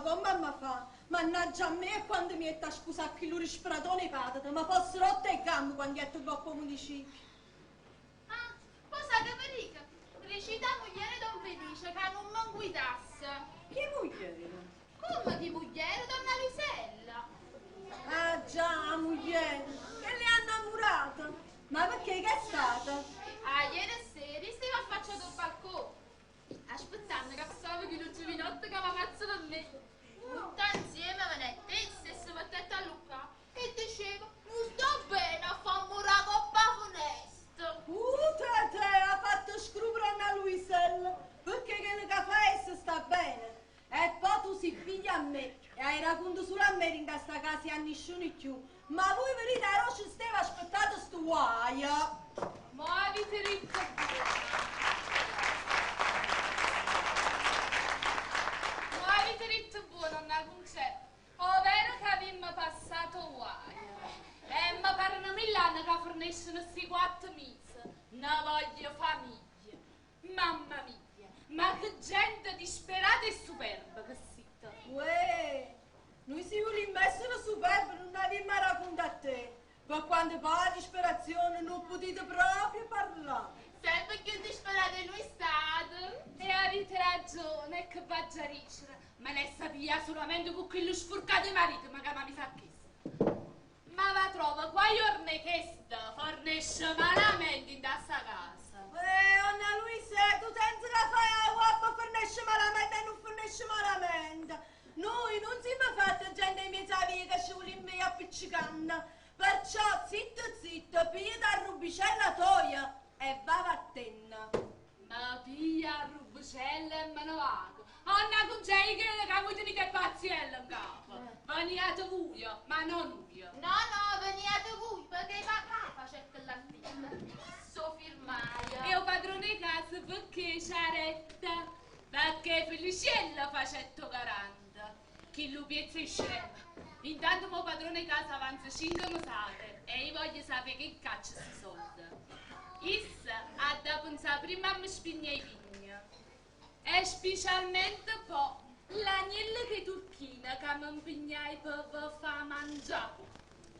Ma comme amma fa? Mannaggia a me e quando mi metto a sposare chillo disperatone 'e patete, ma fosse rotto 'e gambe quando jette 'ncopp' 'o municipio. Ah, po' sa che ve dico? Dicite 'a mugliera 'e don Felice ca nun me 'nquitasse. Chi mugliera? Comme chi mugliera? Donna Luisella. Ah già, 'a mugliera. Chella è 'a 'nnammurata. Ma pecché, che è stato? Aiere sera io stevo affacciata 'o balcone, aspettanno ca passava chillu giuvinotto ca va pazzo pe me. Tutto insieme venette essa e se mettette a alluccà e diceva, Nun sto bene a fa ammore 'a copp' 'a fenesta. Uh, te, te, ha fatto scrupolo a 'Nna Luisella, perché quello che fa essa sta bene. E poi tu sei figlia a me e hai racconto solo a me in questa casa e a nessuno più. Ma voi vedete, a Roce steva aspettando sto guaio. Mo avite ritto buono. Mo avite ritto buono, 'Onna Cuncè. Overo che avimmo passato guaio. E mi parano mill'anni che forniscono sti 4 mesi. Ne voglio famiglia. Mamma mia, ma che gente disperata e superba che siete. Uè, noi si volimmo essere superbi, non abbiamo raccontato a te. Per quanto poi la disperazione non potete proprio parlare. Sempre più disperata noi state. E avete ragione, che v'aggia dicere. Me ne sapia solamente con quello sfurcato di marito, ma che mi sa questo. Ma va trova, qua giorno questa fornisce malamente in questa casa. 'Onna Luisa, tu senza che fai la guappa fornisce malamente e non fornisce malamente. Noi non siamo fatte gente in mezzo alla via che ci vogliamo appiccicando. Perciò zitto zitto, piglia la rubicella toia e va vattenne. Ma piglia la rubicella e me ne vado. 'Onna Concè, credo che voi tenete pazziella in capo. Veniate voi, ma non io. No, no, veniate voi, perché papà facette l'affitto. So firmaia. E 'o padrone 'e casa perché c'ha retta? Perché Feliciella facette garante. Chi lo piezza e scema. Intanto mo padrone 'e casa avanza 5 mesate e io voglio sapere che caccia sti soldi. Issa ha da pensare prima a mi spignare i pigni. E specialmente poi l'agnello che turchina che mi impegnai per per far mangiare.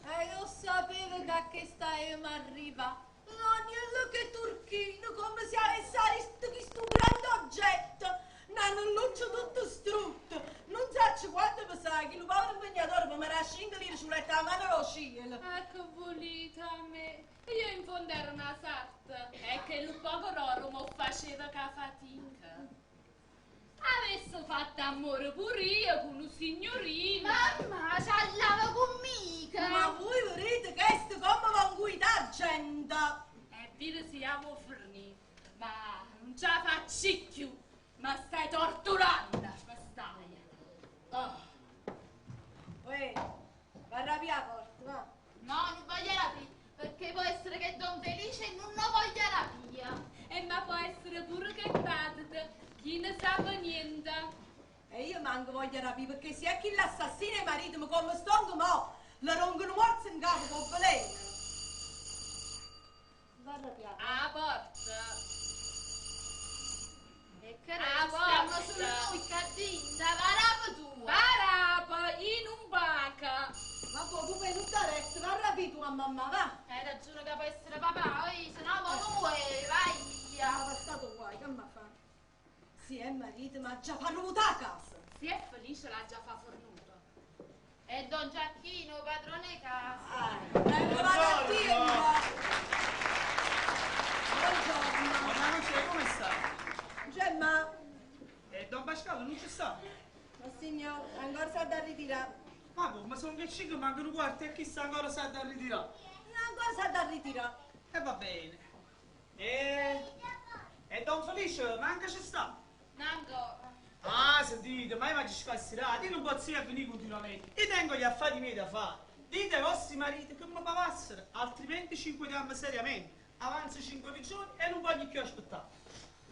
E io sapevo che questa mi arriva. L'agnello che turchino, come se avesse visto questo grande oggetto. Un tutto strutto. Non so quanto pesava, che il povero impegnatore per me 5 lire ci voleva la mano allo cielo. Ah, che volete a me? Io in fondo ero una sarta e che il poco d'oro mi faceva che fatica. Avesse fatto amore pure io con un signorino. Mamma, c'allava con mica. Ma voi vedete questo come va guidare gente? E vede se io fornì, ma non ce la faccio più. Ma stai torturando, ma stai. Oh. Uè, va a rapire la porta, va. No, non voglio rapire, perché può essere che Don Felice non lo voglia rapire. E ma può essere pure che patete, chi ne sa niente. E io manco voglio rapire, perché se è chi l'assassino e marito, ma come stongo mo, le rompo un morso in capo con veleno. Va a rapire. A porta. E che Ah, stiamo porta. solo noi, cadinda, va rapa tua. Parapa in un baca. Ma poi tu fai tutta retta, va a rapire tu a mamma, va. Hai ragione che può essere papà, oi, se no mo noi, vai via. Ha passato guai, che mi fa? Sì, è marito, ma già fanno votare a casa. Se è felice l'ha già fa fornuto. E Don Giacchino, padrone casa. Vengo vado a dirlo. Buongiorno. Ma non c'è, come sta? Gemma, E Don Pasquale non ci sta. ma signor, ancora sa da ritirare. Ma come, sono che 5 mancano quarti e chissà ancora sa da ritirare. Ancora sa da ritirare. E va bene. E... E Don Felice, manca ci sta. No ancora. Ah, sentite, ma io mi ci scasserato, io non posso a venire continuamente. Io tengo gli affari miei da fare. Dite ai vostri mariti che mi pagassero, altrimenti ci inquietiamo seriamente. Avanzo 5 giorni e non voglio più aspettare.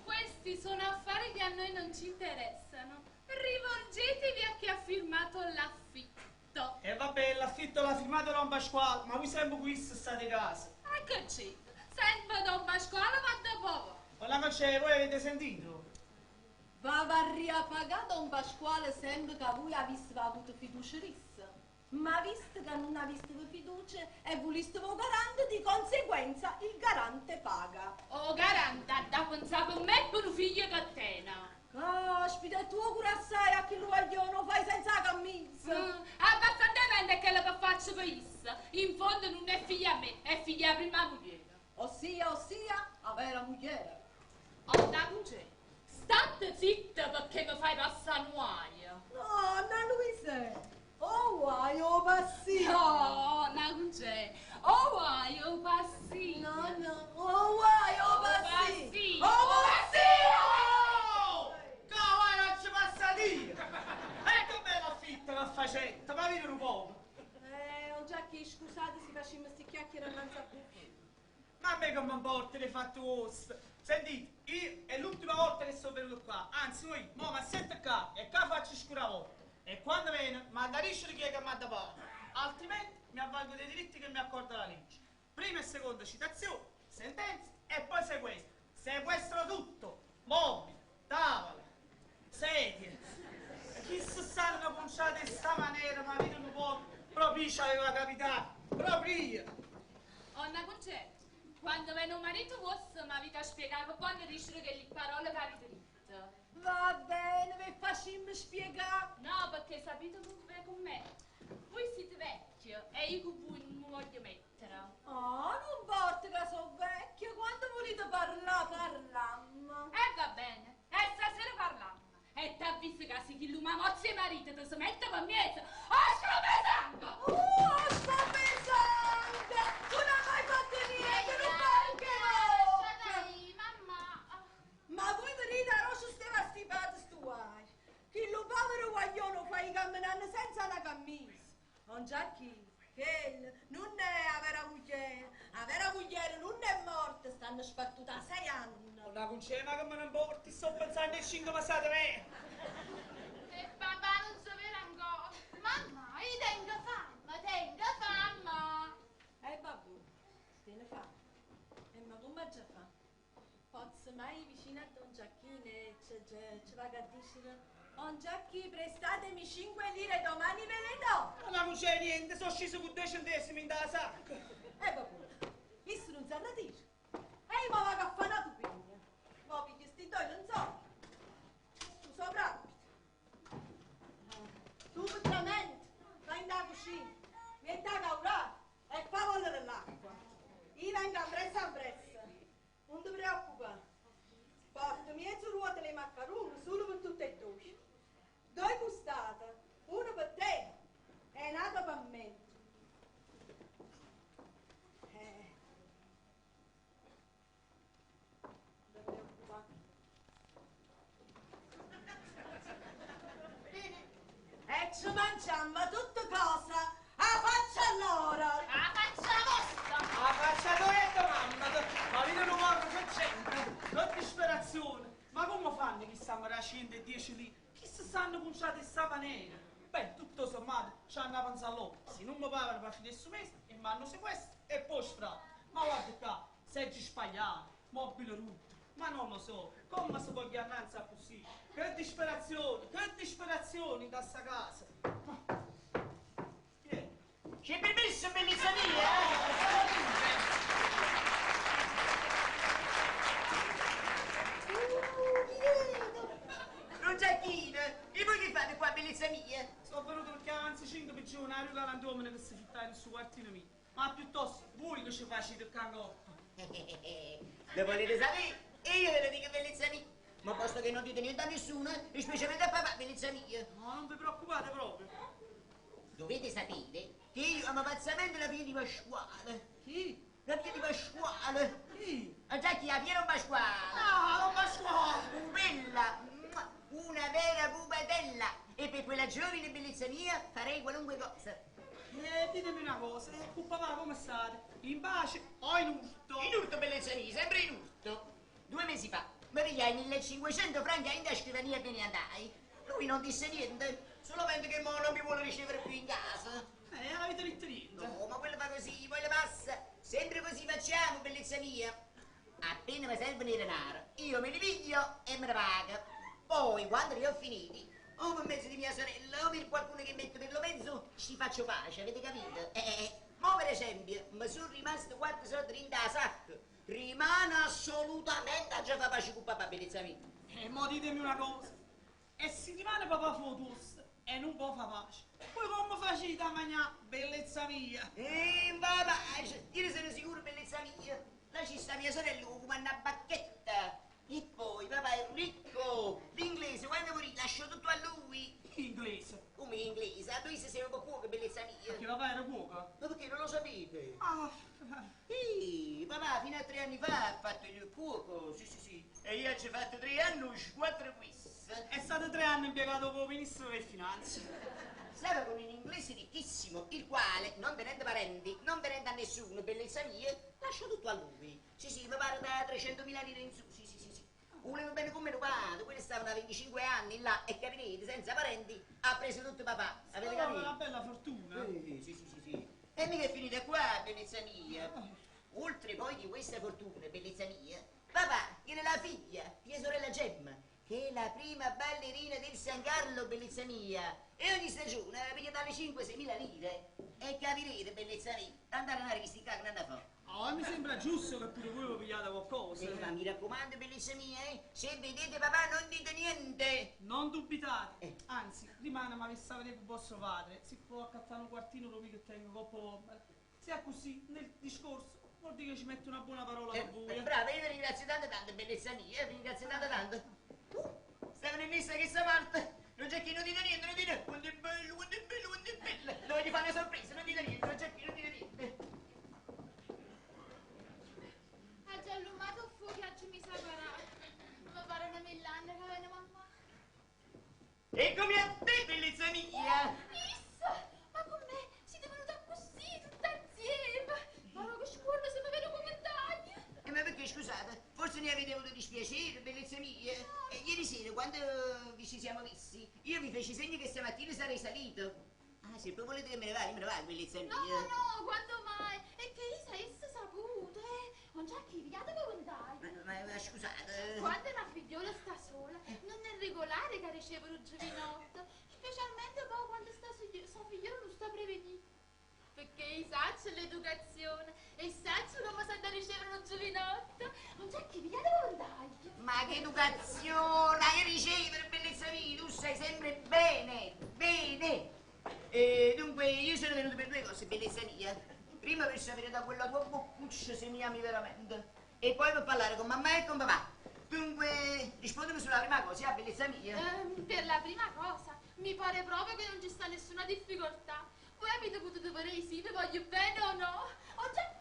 Questi sono affari che a noi non ci interessano. Rivolgetevi a chi ha firmato l'affitto. E vabbè, l'affitto l'ha firmato Don Pasquale, ma voi sempre qui state a casa. E che c'è? Sempre Don Pasquale va da poco. Ma la c'è, voi avete sentito? V'avarria pagà don Pasquale sempre che voi aveste avuto fiducia rissa. Ma visto che non aveste fiducia e voliste il garante, di conseguenza il garante paga. O garante ha da pensare per me e per un figlio che tiene. Caspita, tu pure assai a chi lo voglio, lo fai senza camisa. Abbastantemente è quello che faccio per essa. In fondo non è figlia a me, è figlia prima moglie. Ossia, ossia, a vera moglie. Oh, da c'è. State zitta perché mi fai passare un guaio. No, Anna Luisa. Oh, guai, oh, passino. No, non c'è. Oh, guaio, passino. No, no. Oh, guai, oh, passino. Passino. Oh, passino. Oh! Cavolo, non ci passa lì! Ecco bella affitta la facetta, ma vieni un poco. Oh, Giacchi, scusate se facciamo queste chiacchiere innanzi a voi. Ma a me che mi importa le fatte vostre? Sentite, io è l'ultima volta che sono venuto qua. Anzi, voi, mo mi assetto qua e qua faccio scura volta. E quando viene, manda liscio chi è che mi ha da fare. Altrimenti mi avvalgo dei diritti che mi accorda la legge. Prima e seconda citazione, sentenza e poi sequestro. Sequestro tutto. Mobili, tavole, sedie. Chi si stanno conciati in sta maniera, ma vedono un po', proprio io c'aveva capitato, proprio io. Onna Concetta, quando venne un marito vostro mi avete spiegato quando dicere che le parole che avete detto. Va bene, vi facciamo spiegare. No, perché sapete come con me? Voi siete vecchio e io con voi non mi voglio mettere. Oh, non importa che sono vecchia, quando volete parlare, parlammo. E va bene, e stasera parliamo. E t'avviso che se chi l'uomo e marito ti si mette per mezzo, oh, sangue! Oh, sto pesante! Tu non hai mai fatto niente, non fai che bocca! Dai, mamma. Ma voi venite a Rosso stava stipato sto guai. Chi lo povero guaglione fai camminando senza una camisa. Non già chi? Che non è la vera moglie. La vera moglie non è morta, stanno spartuta a 6 anni. La concema che me ne importi, sto pensando ai 5 passate me. E papà non sapeva ancora. Mamma, io tengo fame, tengo fame. Vabbè, te ne fa. E ma come già fa? Posso mai vicino a Don Giacchino e ci va a dire Don Giacchi, prestatemi 5 lire, domani ve le do. Ma non c'è niente, sono sceso con 2 centesimi in da sacca. Vabbè, questo non sa dire. E io mi vado a fare una tupigna. Ma piglio sti due, non so. Tu sopravvito. Tu veramente, vai in da cucina, metti a caurare e fa volere l'acqua. Io vengo a pressa a pressa. Non ti preoccupare. Porto mezzo ruote le maccheroni solo per tutte e due. 2 costate, uno per te e un'altra per me. Non ti preoccupare. E ci mangiamo tutte cose a faccia loro. La faccia vostra. La faccia tua e tua mamma, ma vedi un poco che c'entra, che disperazione. Ma come fanno chi stanno a 110 lì? Chi si stanno conciati in sta maniera? Beh, tutto sommato, c'hanno a pensare loro. Se non mi pagano per finire questo mese, e mi hanno sequestro e poi sfratto. Ma guarda qua, seggi sbagliati, mobile rotto. Ma non lo so, come si può innanzi così? Che disperazione in questa casa. Ma... Chi è? C'è permesso, bellezza mia? Non Giacchino, e voi che fate qua, bellezza mia? Sono venuto perché avanzi 5 peggiori una riga galantuomine che si fittava nel suo quartino mio. Ma piuttosto, voi che ci facete il cangotto? Lo volete sapere? E io ve lo dico, bellezza mia. Ma posto che non dite niente a nessuno, e specialmente a papà, bellezza mia. No, non vi preoccupate proprio. Dovete sapere che io amo pazzamente la figlia di Pasquale. Chi? La figlia di Pasquale. Chi? Ah, già chi? La figlia di Pasquale. Ah, non Pasquale! Pupella, una vera pupatella. E per quella giovane bellezza mia farei qualunque cosa. Ditemi una cosa, con papà come state? In pace o in urto? In urto, bellezza mia, sempre in urto. 2 mesi fa mi pigliai 1500 franchi in scrivania e me ne andai. Lui non disse niente, solamente che mo non mi vuole ricevere più in casa. Avete detto niente? No, ma quello fa così, poi le passa. Sempre così facciamo, bellezza mia. Appena mi servono i denaro, io me li piglio e me ne pago. Poi Poi, quando li ho finiti, o per mezzo di mia sorella o per qualcuno che metto per lo mezzo, ci faccio pace, avete capito? Mo per esempio, mi sono rimasto quattro soldi in da sacca. Rimane assolutamente a già fa pace con papà, bellezza mia. E mo ditemi una cosa. E se rimane papà fotosto e non può fa pace, poi come facete a mangiare, bellezza mia? E va pace, io ne sono sicuro, bellezza mia. Là ci sta mia sorella con una bacchetta. E poi papà è ricco. L'inglese quando morì lasciò tutto a lui. Inglese. Come inglese? A lui si sei un po' cuoco, bellezza mia. Perché papà era cuoco? Ma perché non lo sapete? Ah, Sì, papà fino a 3 anni fa ha fatto il cuoco, sì sì sì. E io ci ho fatto 3 anni, 4 quiz. è stato 3 anni impiegato come ministro delle finanze. Stava con un inglese ricchissimo, il quale, non tenendo parenti, non tenendo a nessuno, bellezza mia, lasciò tutto a lui. Sì, sì, mi pare da 300.000 lire in su, sì, sì, sì, sì. Voleva bene come mio padre, quelli stavano a 25 anni là e capirete, senza parenti, ha preso tutto papà. Avete Oh, capito? una bella fortuna. Sì, sì, sì, sì, sì. E mica è finita qua, bellezza mia. Oltre poi di questa fortuna, bellezza mia, papà tiene la figlia, mia sorella Gemma, che è la prima ballerina del San Carlo, bellezza mia. E ogni stagione piglia dalle 5-6 mila lire. E capirete, bellezza mia, andare a questi qua che non fa. Oh, mi sembra giusto che pure voi vi pigliate qualcosa. Ma mi raccomando, bellezza mia, se vedete papà non dite niente. Non dubitate. Anzi, rimane ma che sapete con vostro padre. Si può accattare un quartino lo che tengo coppa. Se è così, nel discorso, vuol dire che ci metto una buona parola per voi. Brava, io vi ringrazio tanto tanto, bellezza mia, vi ringrazio tanto tanto. Stavano in messa che sta parte. Non c'è chi non dite niente, non dite quanto è bello, quanto è bello, quanto è bello. Dove gli fanno sorpresa, non dite niente, non c'è chi non dite niente. Ha già allumato il fuoco e ci mi sa parare. Mi pare una mill'anni che viene mamma. Eccomi a te, bellezza mia! Issa! Ma con me siete venuta così, tutta insieme! Ma che scuola se mi vedo come taglia! E ma perché, scusate, forse ne avete avuto dispiacere, bellezza mia? E ieri sera, quando vi ci siamo visti, io vi feci segno che stamattina sarei salito. Ah, se poi volete che me ne vada, me ne vado, bellezza mia. No, no, quando mai? E che Isa essa saputo, eh? Non c'è chi pigliate come dai. Ma scusate. Quando una figliola sta sola, non è regolare che riceve un giovinotto, specialmente poi quando sta sua figliola non sta prevenita. Perché i sacci l'educazione e sacci come sa da ricevere un giovinotto. Non c'è chi pigliate come dai. Ma che educazione, che ricevere, bellezza mia, tu stai sempre bene, bene. Dunque, io sono venuto per 2 cose, bellezza mia. Prima per sapere da quella tua boccuccia se mi ami veramente. E poi per parlare con mamma e con papà. Dunque, rispondimi sulla prima cosa, bellezza mia. Per la prima cosa, mi pare proprio che non ci sta nessuna difficoltà. Voi avete potuto vedere sì, vi voglio bene o no? Ho già...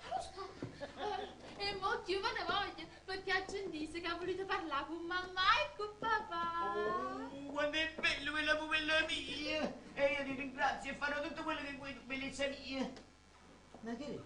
E mo che io ve ne voglio, perché accendisse che volete parlare con mamma e con papà. Oh, quanto è bello quella pupella mia! E io ti ringrazio e farò tutto quello che vuoi tu, bellezza mia. Ma che è?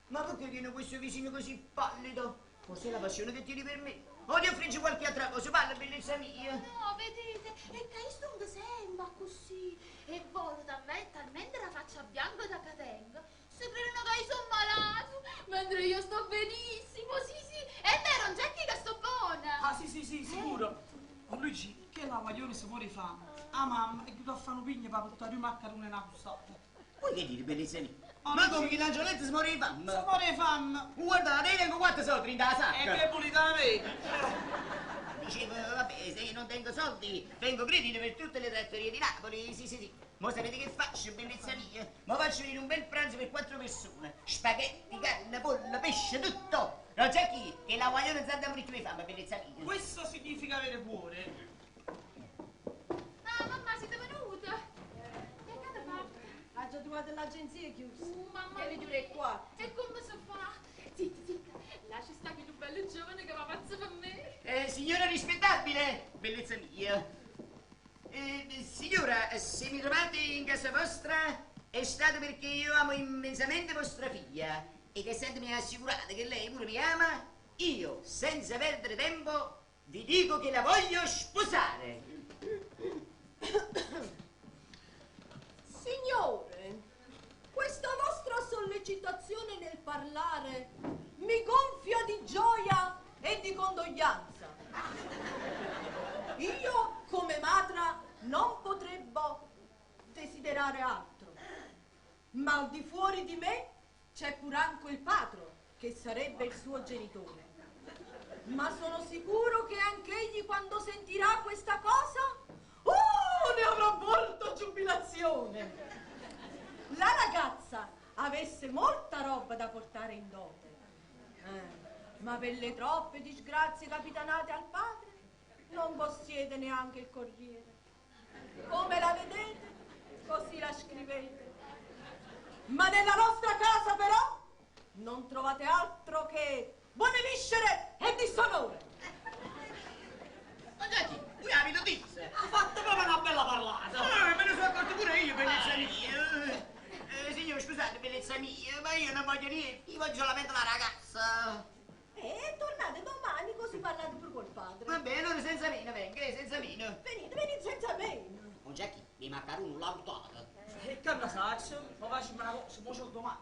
Ma perché tiene questo visino così pallido? Forse è la passione che tieni per me. O ti offrisci qualche altra cosa, parla, bellezza mia. No, vedete, è che io sto sempre così. E volta a me talmente la faccia bianca da catenga. Se credono che io sono malato, mentre io sto benissimo, sì, sì. È vero, non c'è chi che sto buona. Ah, sì, sì, sì, sicuro. Oh, Luigi, che la guaglione si muore di fame. Ah, mamma, è chiuso a fare un pigno per buttare un maccarone nella costata. Vuoi che dire, bellezza mia? Oh, ma Luigi, come chi l'angioletto si muore di fame? Si muore di fame. Guarda, io tengo 4 soldi in da sacca. E che pulita me? Dicevo, vabbè, se io non tengo soldi, tengo credito per tutte le trattorie di Napoli, sì, sì, sì. Mo sapete che faccio, bellezza mia? Mo faccio venire un bel pranzo per 4 persone. Spaghetti, carne, pollo, pesce, tutto. Non c'è chi che la guaglione non sa da morire di fame, bellezza mia. Questo significa avere cuore. Ah, mamma, siete venuta? E che te fa? Ha già trovato l'agenzia chiusa. Mamma Che le chiude qua. E come si fa? Zitta, zitta. Lascia stare che un bello giovane che va pazzo per me. Signora rispettabile, bellezza mia. Signora, se mi trovate in casa vostra è stato perché io amo immensamente vostra figlia e che essendomi assicurata che lei pure mi ama, io, senza perdere tempo, vi dico che la voglio sposare. Signore, questa vostra sollecitazione nel parlare mi gonfia di gioia e di condoglianza. Io, come dare altro. Ma al di fuori di me c'è pur anche il padre, che sarebbe il suo genitore. Ma sono sicuro che anch'egli quando sentirà questa cosa, oh, ne avrà molta giubilazione. La ragazza avesse molta roba da portare in dote, ma per le troppe disgrazie capitanate al padre non possiede neanche il corriere. Come la vedete, così la scrivete. Ma nella nostra casa però non trovate altro che buone viscere e disonore. Ma Giacchi, voi avete notizia? Ha fatto proprio una bella parlata. Me ne sono accorto pure io, bellezza mia. Signore, scusate, bellezza mia, ma io non voglio niente, io voglio solamente la ragazza. E tornate domani così parlate pure col padre. Va bene, allora senza meno vengo, senza meno. Venite, venite senza meno. Oh, Giacchi, mi maccaroni non l'ha portata. E che ne saccio? Ma faccio una cosa, mo c'ho domani.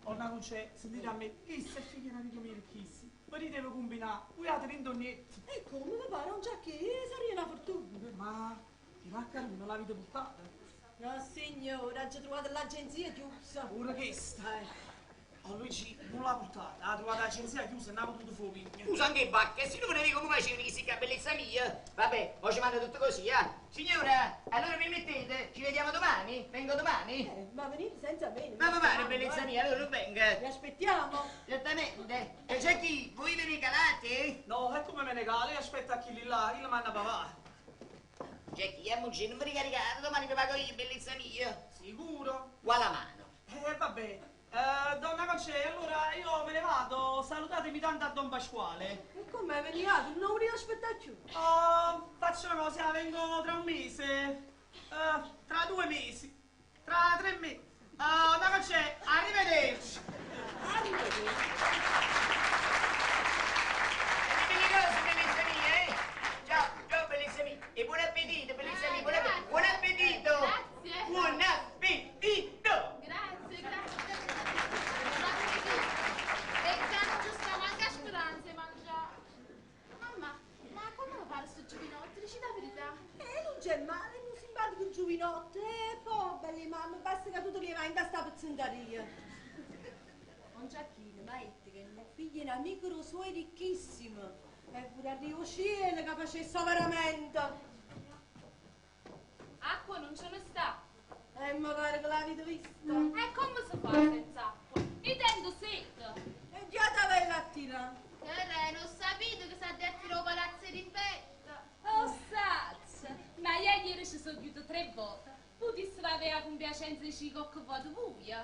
Ora non c'è, sentite a me, chissà è figlio di un amico mio ricchissimo. Venite per combinare, voi avete vinto niente. E come mi pare un Giacchi, sarebbe una fortuna. Ma i maccaroni non l'avete portata? No signora, ho già trovato l'agenzia chiusa. Ora che sta? Oh Luigi, non l'ha portata, l'ha trovata l'agenzia chiusa e non ha potuto fare pigna. Scusa anche i bacche, se non me ne dico come facevano che si chiama bellezza mia. Vabbè, poi ci mando tutto così, eh. Signora, allora mi mettete? Ci vediamo domani? Vengo domani? Ma venite senza me. Ma va bene, bellezza mia, allora non venga. Vi aspettiamo? Certamente. E c'è chi? Voi ve ne calate? No, è come me ne calo, io aspetto a chi lì là, io lo mando a papà. C'è chi? Amugino, non mi ricaricate, domani vi pago io, bellezza mia. Sicuro? Qua la mano. Vabbè. Donna Concè, allora io me ne vado, salutatemi tanto a Don Pasquale. E com'è veniato? Non volevo aspettare più. Oh, faccio una cosa, vengo tra un mese, tra 2 mesi, tra 3 mesi. Donna Concè, arrivederci. Arrivederci. Belle cose, bellezza mia, eh? Ciao, ciao, bellezza mia. E buon appetito, bellezza mia, buon appetito. Buon appetito. Grazie. Buon appetito. Grazie, grazie. E non ci sta manca speranza di mangiare. Mamma, ma come lo pare sto giovinotto? Dici la verità. Non c'è male, un simpatico giovinotto. E poi, belle mamma, basta che tu te li vai in sta pezzenteria. Don Giacchino, ma è che mio figlio è un amico lo suo è ricchissimo. E pure arrivo cielo che facesse veramente. Acqua non ce ne sta. E mi pare che l'avete vista. E come si fa senza acqua? Mi tendo sete. E già te bella a tirare. Che re, non sapete che si è detto il palazzo di rimpetto. Oh, sazza! Ma io ieri ci sono chiuso 3 volte. Potesse avere la compiacenza di qualche volta voi. E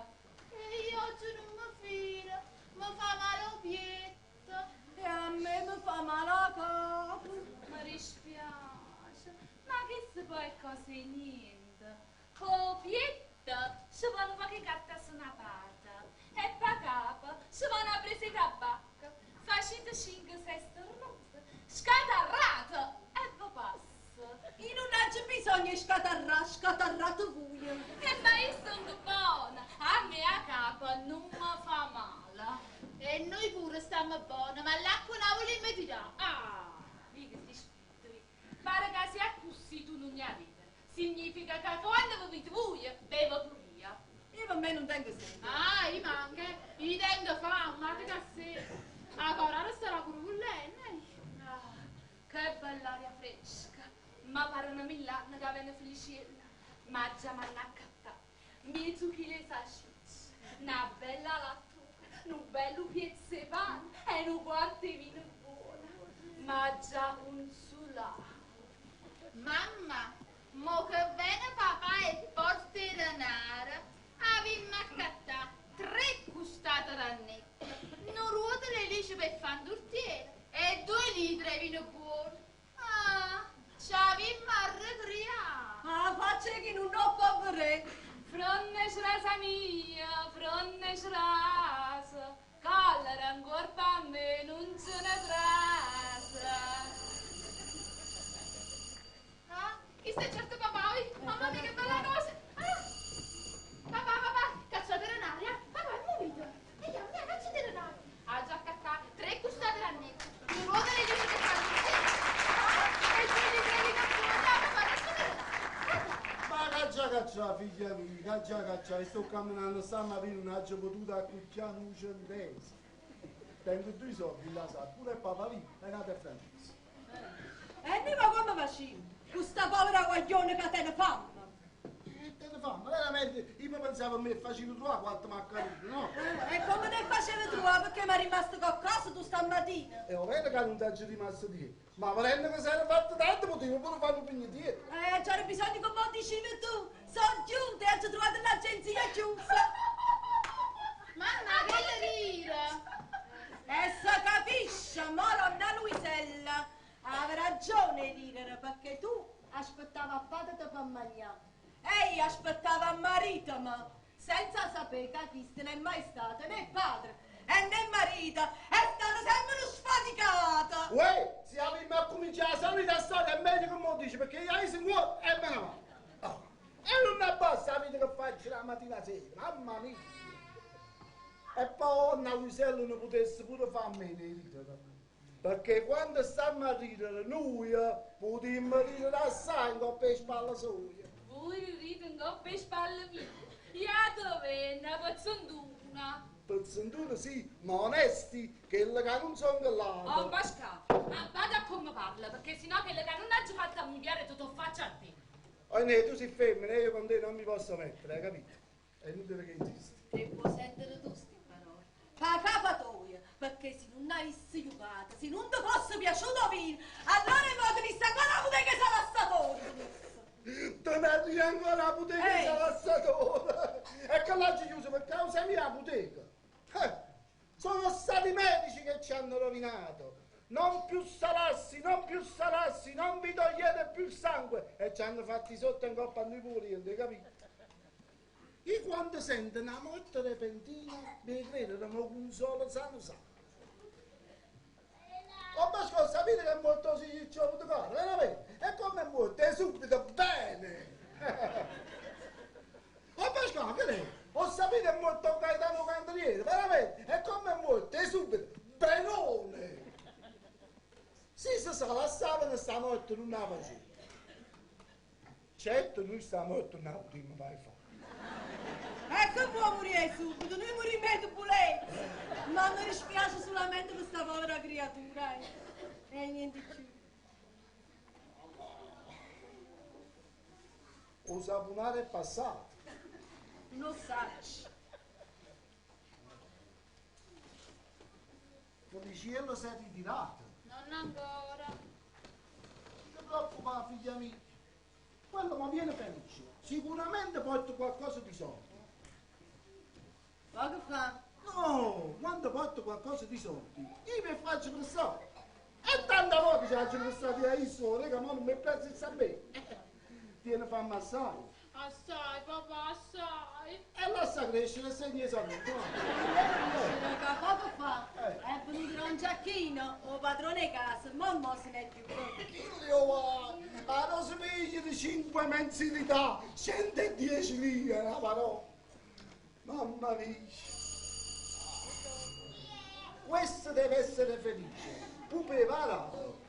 io oggi non mi fido. Mi fa male il pietto. E a me mi fa male la capo. Mi dispiace. Ma che se poi è cosa di niente. Po' pietto ci vanno poche carta su una parte. E pa' capo ci vanno a presa di tabacco. Facete 5-6 stornose. Scatarrato e poi passa. Io non ho bisogno di scatarrà, scatarrato voi. E ma io sono buona. A me a capo non mi fa male. E noi pure stiamo buone, ma l'acqua non la vogliamo tirare. Ah, mica si spittori. Pare che sia così tu non ne avevi. Significa che quando vi voi, bevo pure io. Io per me non tengo sete. Ah, io manca. Io tengo fame, ma che se. La corona sarà pure con lei. Ah, che bella aria fresca. Ma pare una mill'anni che viene felicella. Ma già m'hanno accattato. Mezzo chilo di salsiccia, una bella lattuga, un bello pezzo di pane e un quarto di vino buono. Ma già consolato. Mamma, mo che viene papà e porta il denaro, avevamo accattato 3 costate rannette, una ruota di lisce per fare un tortiere e 2 litri di vino buono. Ah, ci avevamo arrecriato. Ah, faccia che non ho povere. Fronne srasa mia, fronne srasa, collera ancora a me non ce ne trasa. Ah, chi sta certo papà? Mamma mia che bella cosa! Ah, papà, papà, cacciate l'aria! Papà, è muovito! E io, mia, cacciate l'aria! Ha già accattato 3 costate rannette, 2 ruote di lisce per fare un tortiere. Ah, e 2 litri di vino buono. Papà, cacciate l'aria! Ma caccia, caccia, figlia mia, caccia caccia, e sto camminando stamattina non ho potuto accucchiare un centesimo. Tengo due soldi, la sa, pure papà lì, è nato è francese. E noi ma come facciamo? Questa povera guaglione che te ne fame. Che te ne fa? Ma veramente, io pensavo a me facevo trovare quattro maccaroni, no? E come te facevi trovare perché mi è rimasto qualcosa tu stamattina? È vero che non ti è rimasto dietro, ma volendo che si era fatto tanto potevo pure fare un pugno dietro. C'era bisogno che mi dicevi tu. Sono giunta e ho trovato l'agenzia chiusa. Mamma, che rire! E se capisce, ma donna Luisella aveva ragione di ridere perché tu aspettavi a padre per mangiare. E io aspettavo a marito, ma senza sapere che questo non è mai stato né padre e né marito, è stato sempre uno sfaticato. Uè, se abbiamo a cominciare la solita storia è meglio che me lo dici, perché io sono vuoto e me ne vado. Oh. E non è basta la vita che faccio la mattina sera, mamma mia. E poi una Luisella non potesse pure fare a meno di ridere. Perché quando stiamo a ridere noi potremmo ridere assai in coppa e spalla soia. Voi ridete in coppa e spalle mie. Iato venne, pezzonduna. Pezzonduna sì, ma onesti, che le che non sono là. Oh, Pascal, ma vada a come parla, perché sennò che le che non ha fatto a mi tutto faccia a te. Oh, ne, tu sei femmina, io con te non mi posso mettere, hai capito? È inutile che insisti. E puoi sentire tu sti parole. Pa capa tua, perché se non avessi aiutato, se non ti fosse piaciuto vino, allora mo ti sta ancora la bottega salassatore. Te ne arrivi ancora la bottega salassatore. E che l'ha chiuso per causa mia la bottega. Sono stati i medici che ci hanno rovinato. Non più salassi, non più salassi, non vi togliete più il sangue. E ci hanno fatti sotto in coppa a noi pure, hai capito? Io quando sento una morte repentina, mi credo che mi consolo sano sano. Oh, ma scusa, sapete che è morto si ci ho avuto cuore, veramente? E come è morto? È subito, bene! Oh, ma scusa, che è? Ho sapete che è morto Gaetano Candeliere, veramente? E come è morto? È subito, benone! Sì, se sa, la stavano stanotte non la faceva. Certo, noi stanotte non la potremmo mai fare. Ecco può morire subito, noi morimmo di pulezza. Ma mi dispiace solamente per questa povera creatura. E niente più. O saponare è passato. Non sacci. Feliciello si è ritirato. Non ancora. Non ti preoccupare, figlia mia. Quello mi viene felice. Sicuramente porto qualcosa di soldi. Ma che fa? No, quando porto qualcosa di soldi, io mi faccio prestare. E tante volte ci faccio prestare a io, raga, ma non mi prezzo il sapere. Tiene fame assai. Assai, papà, assai. E lascia crescere segni i soldi. Che poco fa è venuto Don Giacchino, o padrone casa, ma mo se n'è più. Io a non di 5 mensilità, 110 lire, la parola. Mamma mia. Questo deve essere felice. Pupe varato.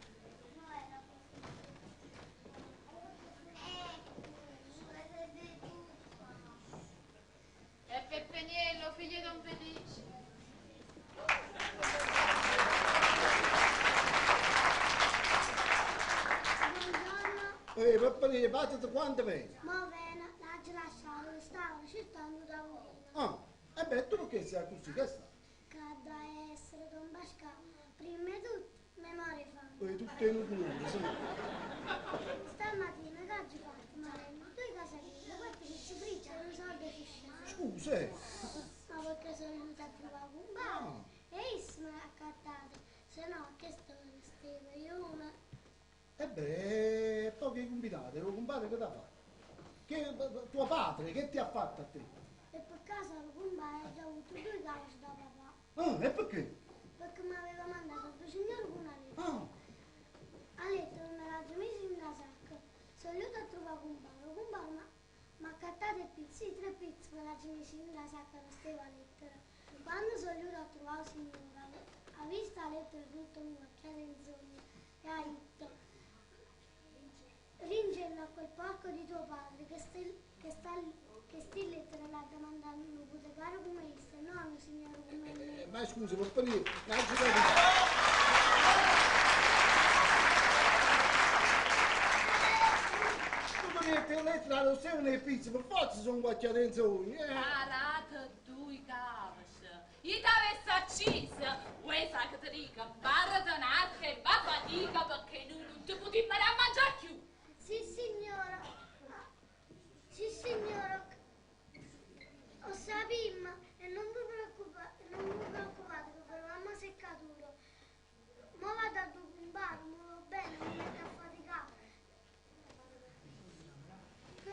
E Peppeniello, figlio di Don Felice. Ehi, Peppeniello, battete quanto viene? Ma bene, l'ha già lasciato, stavo cercando da voi. Ah, e beh, tu perché sei così? Che sta? Che da essere Don Pascal, prima di tutto, memoria fa. E tutte in un sì. Stamattina che oggi fatto, Maremma, due casaline, quattro pizze fritte e un soldo fisciale. Scusa, eh. Ma perché sono venuta a trovare un bar? E io mi ha accattato, se no che sto stavo io una. E beh, poi che combinate? Lo compare che ti ha fatto? Che, tuo padre, che ti ha fatto a te? E per caso il compare ha già avuto due cause da papà. Ah, e perché? Perché mi aveva mandato due signori con una lettera. Ah. A lettera me l'ha già messa in una sacca. Sono venuta a trovare compare. Il compare mi ha accattato il pizzo, tre pizze me l'ha già messa in una sacca, non stava lettera. Quando sono venuta a trovare il signore, ha visto la lettera tutta macchiata in sogno e ha detto: ringella a quel porco di tuo padre che sta lì. Che sti lettere l'ha da mandare un botecario come questo, non un signore come me. Ma scusa, per venire, non ci capisco. Tu mi metti le lettere allo stesso nei pizzi, per forza sono guacchiarenzoni. Parate due cavoli. Io t'avessi acceso, vuoi sa che ti dico, barra un'arte e va fatica perché noi non ti potremmo a mangiare più. Sì, signora. Sì, signora. Ho sapim e non vi preoccupate, non vi preoccupate che per mamma seccatura. Ma vado a documentare, mi va bene, mi metto a faticare. Che,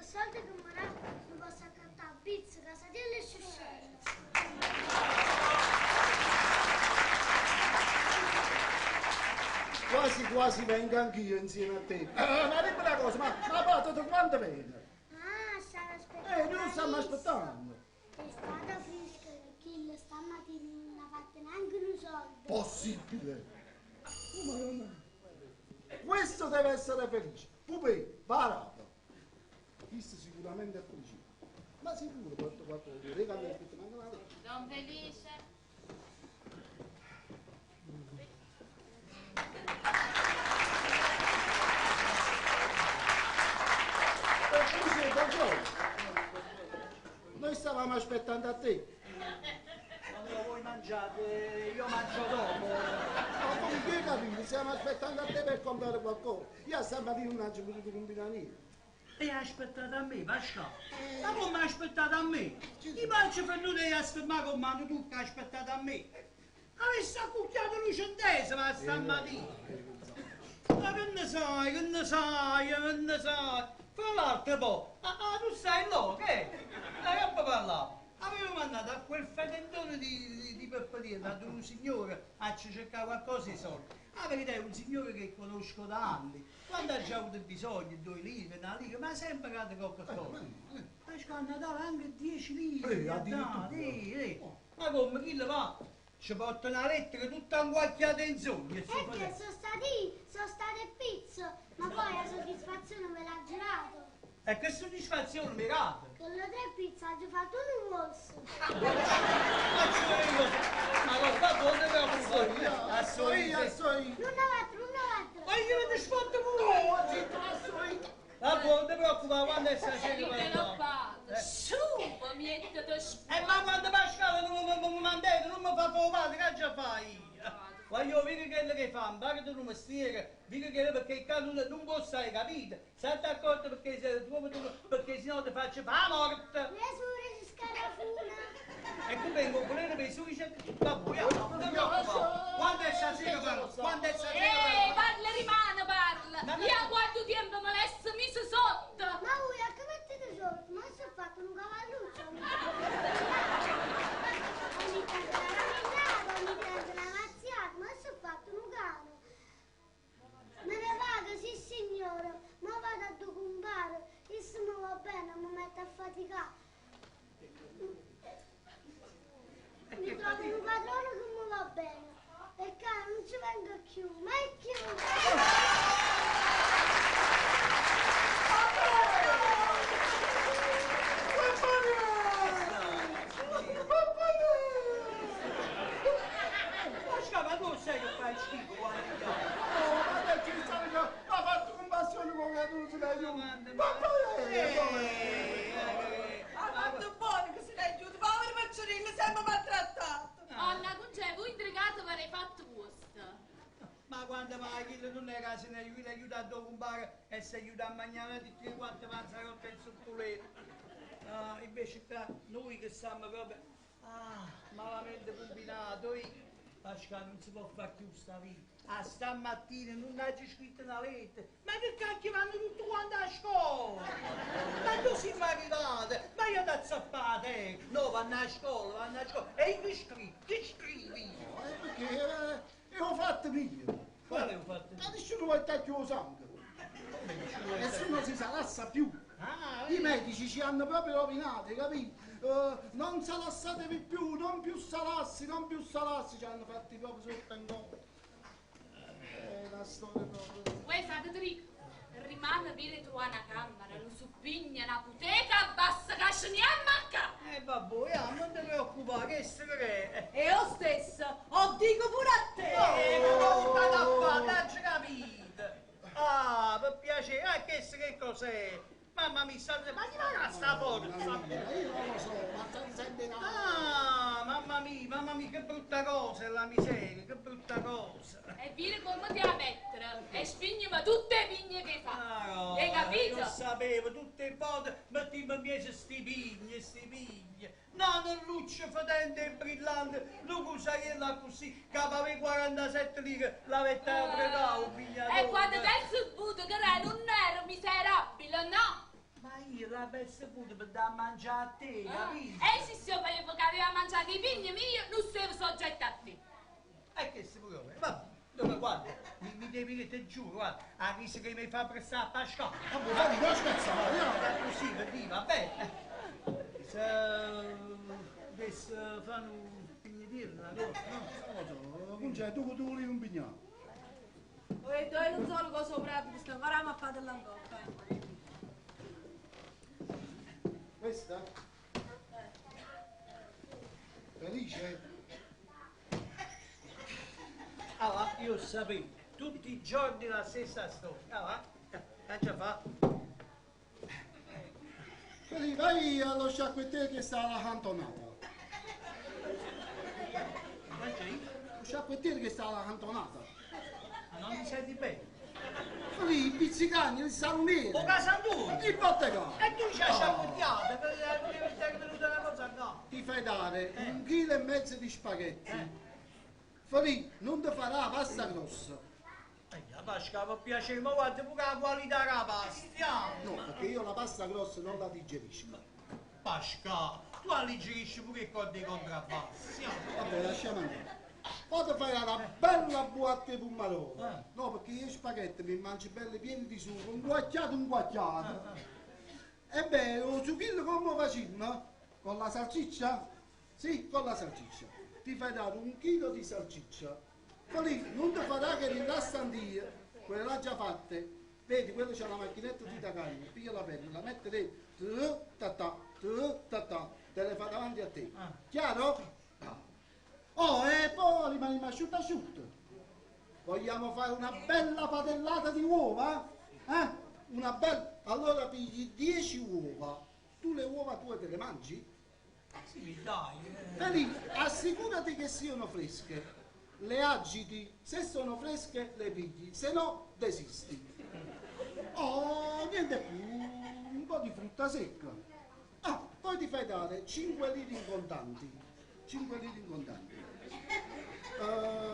soldi che mi dà mi posso accattare pizza, casatiello e sciuscello. Quasi quasi vengo anch'io insieme a te. Ma dimmi una cosa, ma la patata quando viene? Ah, stavo aspettando. Noi stiamo aspettando. È stata fresca perché stamattina non ha fatto neanche un soldo. Possibile. Oh, Madonna. Questo deve essere felice. Pupè, va. Questo sicuramente è felice. Ma sicuro, quanto quattro regalo aspetta, manca una lettera. Don Felice. Felice, buongiorno. Noi stavamo aspettando a te. Quando voi mangiate, io mangio dopo. Ma come che capito? Stiamo aspettando a te per comprare qualcosa. Io stamattina non ho potuto combinare niente. E ha aspettato a me, Pascal. Ma come ha aspettato a me? I mangio per noi devi aspettare come hanno tutti aspettato a me. Avesse accucchiato lui centesima stamattina. Ma che ne sai, che ne sai, che ne sai? Fra l'altro poi, ah, tu stai là, che? Dai, che puoi parlare? Avevo mandato a quel fedentone di Pepperiello, ad un signore, a cercare qualcosa di soldi. Ah, verità, è un signore che conosco da anni. Quando ha già avuto bisogno, 2 lire, 1 lira, ma sempre dato qualche cosa. Ma a Natale anche 10 lire. Addirittura. Ma come, chi le va? Ci porta una lettera tutta inguacchiata in sogno. E che sono stati, sono state pizzo, ma poi la soddisfazione me l'ha girato. E che soddisfazione mi date? Con le 3 pizze ho fatto un osso. Ma l'ho fatto, non devo fare. A soia. Non altro, non altro. Ma io mi sfatto pure. No, zitto, a soia. Ma non ti preoccupare, quando è stasera Io te l'ho fatto. Su, mi E ma quando Pasquale non mi mandate, non mi fa fumare, che già fai? Voglio vedere quello che fa, imparati un mestiere, dico che perché il cane non può stare, capito? Stai accorto perché, se, perché sennò ti faccio fare la morte. Le sure si scarafuna. E tu vengo con le per i suoi va buia, non ti preoccupare. Quando è stasera parla, quando è stasera Ehi, parla rimane, parla. Io quanto tempo me l'ho messo sotto. Ma voi a che mettete sotto? Ma si è fatto un cavalluccio. Ogni tanto la ramellata, ogni tanto la mazziata, ma si è fatto un cane. Me ne vado, sì signore, ma vado a documentare. E se mi va bene, mi metto a faticare. Mi trovo un padrone che mi va bene. E cane non ci vengo più, mai più. Ma tu sai che fai schifo quando ti chiamo? No, ma perché sai che ha fatto compassione con la tua sulla Ma Ha fatto buono che se l'è aiuto, povero picciolino, sempre maltrattato. Onna, Concè, voi intrigato avrei fatto questo. Ma quando mai quello non è che se ne aiuta, aiuta a documentare e si aiuta a mangiare tutti e quattro panzarotte in sottoletto. No, invece qua noi che siamo proprio malamente combinato, Pasquale non si può fare più sta vita. Ah, stamattina non ha scritto una lettera. Ma che cacchio vanno tutti quanti a scuola? Ma tu sei arrivato? Ma io da zappate! No, vanno a scuola, vanno a scuola. E che scrivi? Che scrivi? No, è perché ho fatto io. Quale ho fatto? Ma nessuno vuole tagliare il sangue. Nessuno si salassa più. Ah, I medici ci hanno proprio rovinato, capito? Non salassatevi più, non più salassi, non più salassi, ci hanno fatti proprio sotto in gola. È una storia proprio. Uè, sa che ti dico? Rimane viene trovare una camera, un suppigna, una puteca, basta che ce ne ammacca. Vabbè, ah, non ti preoccupare, che se che è? E io stesso, o dico pure a te. Ma ho dato a fare, l'hai capito. Ah, per piacere, ah, che che cos'è? Mamma mia, ma chi va a sta forza? Io non lo so, ma sente una... Ah, mamma mia, che brutta cosa è la miseria, che brutta cosa. E vieni come ti a mettere e spignimi tutte le pigne che fa. Ah, no, Hai capito? Io sapevo, tutte le volte mettiamo in piedi sti pigne, sti pigne. No, non luce fedente e brillante, non cosariella così, che aveva 47 lire, l'avete pregato, un pignatore. E quando ti hai saputo che lei non era miserabile, no? Ma io l'avevo saputo per dare a mangiare a te, capito? E se si sapeva che aveva mangiato i pigni miei, non sei soggetto a te. E che si può fare? Vabbè, dove guarda, mi devi dire, te giuro, guarda, a rischio che mi fa prestare a Pasquale. Ma guarda, non scherzare, io... Così per dire, va bene. Se adesso fanno un pignetino, una cosa, no? Non lo so, Concè, tu volevi un pignato. Ho detto, io non so cosa sopra, sto ancora a fare l'ancora. Questa? Felice? Allora, io sapevo, tutti i giorni la stessa storia. Allora, che già fa? Felice, vai allo sciacquettiere che sta alla cantonata. Lo sciacquettiere che sta alla cantonata. Ma non mi senti bene? Lì, i pizzicani, il saloniere. O Casanduro! Il bottegano. E tu ci hai sciacquettiato, perché è venuta una cosa no. Ti fai dare 1,5 kg di spaghetti. Felice, non ti farà la pasta grossa. La Pasca mi piace, ma guarda pure la qualità della pasta. No, perché io la pasta grossa non la digerisco. Pasca, tu la digerisci pure con dei contrabbassi. Vabbè, lasciamo andare. Poi ti fai una bella buatta di pomodoro. No, perché io spaghetti mi mangio belli pieni di sugo, un guacchiato, un guacchiato. E beh, lo sughino come facciamo? Con la salsiccia? Sì, con la salsiccia. Ti fai dare 1 chilo di salsiccia. Poi lì non ti farà che rilassandire, quelle l'ha già fatte. Vedi, quello c'ha la macchinetta di carne, piglia la penna, la mette dentro, ta ta, ta ta, te le fa davanti a te. Chiaro? Oh, e poi rimane asciutto asciutto. Vogliamo fare una bella padellata di uova? Eh? Una bella... Allora pigli 10 uova. Tu le uova tue te le mangi? Sì, dai. Felice, assicurati che siano fresche. Le agiti, se sono fresche le pigli, se no desisti. Oh, niente più, un po' di frutta secca. Ah, poi ti fai dare 5 lire in contanti. 5 lire in contanti.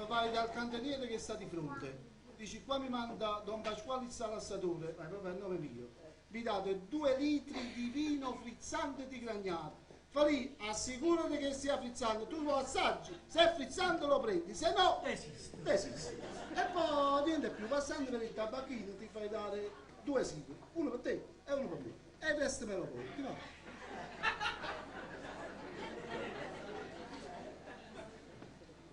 Vai dal canteniere che sta di fronte. Dici, qua mi manda Don Pasquale il salassatore, vai proprio a nome mio. Mi date 2 litri di vino frizzante di Gragnano. Farì, assicurati che sia frizzante, tu lo assaggi, se è frizzante lo prendi, se no desiste. Desiste. E poi niente più, passando per il tabacchino ti fai dare 2 sigari, uno per te e uno per me. E il resto me lo porti, no?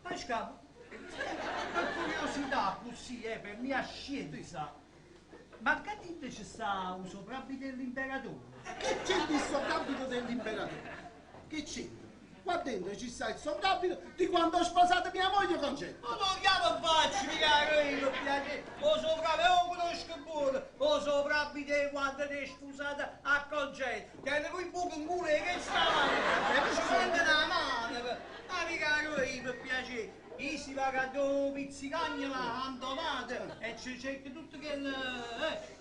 Pascal, per curiosità così, per mia scienza, ma che dite ci sta un soprabito dell'imperatore? Che c'è il soprabito dell'imperatore? Che c'entra? Qua dentro ci sta il soprabito di quando ho sposato mia moglie Concetta. Ma non chiamo faccio, mica io, mi piace. O soprabito, lo conosco pure. O soprabito quando ti è sposata a Concetta. Tiene quel buco in culo che stava. E ci prende la mano. Ma mica io, mi piace. Chi si va a due pizzicagna la cantonata e ci cerca tutto quel...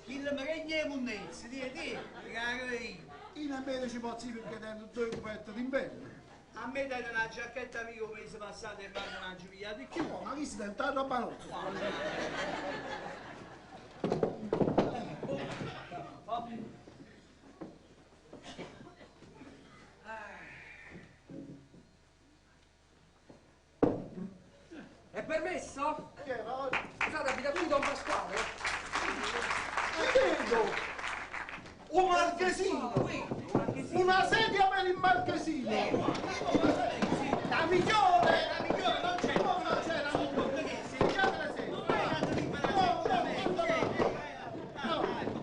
Chi le meregna e monnezze, di, mica io. Io nemmeno ci posso dire perché tengo 2 coperte d'inverno. A me dai una giacchetta mia un mese passato e mi hanno pigliato più. No, ma chi si deve una roba nostra? È permesso? Che è? Scusate, abita qui Don Pasquale? Ti vedo! Un marchesino! Una sedia per il marchesino! La migliore! La migliore non c'è! No, non c'è la migliore! Pigliate la sedia! No, no, no, no!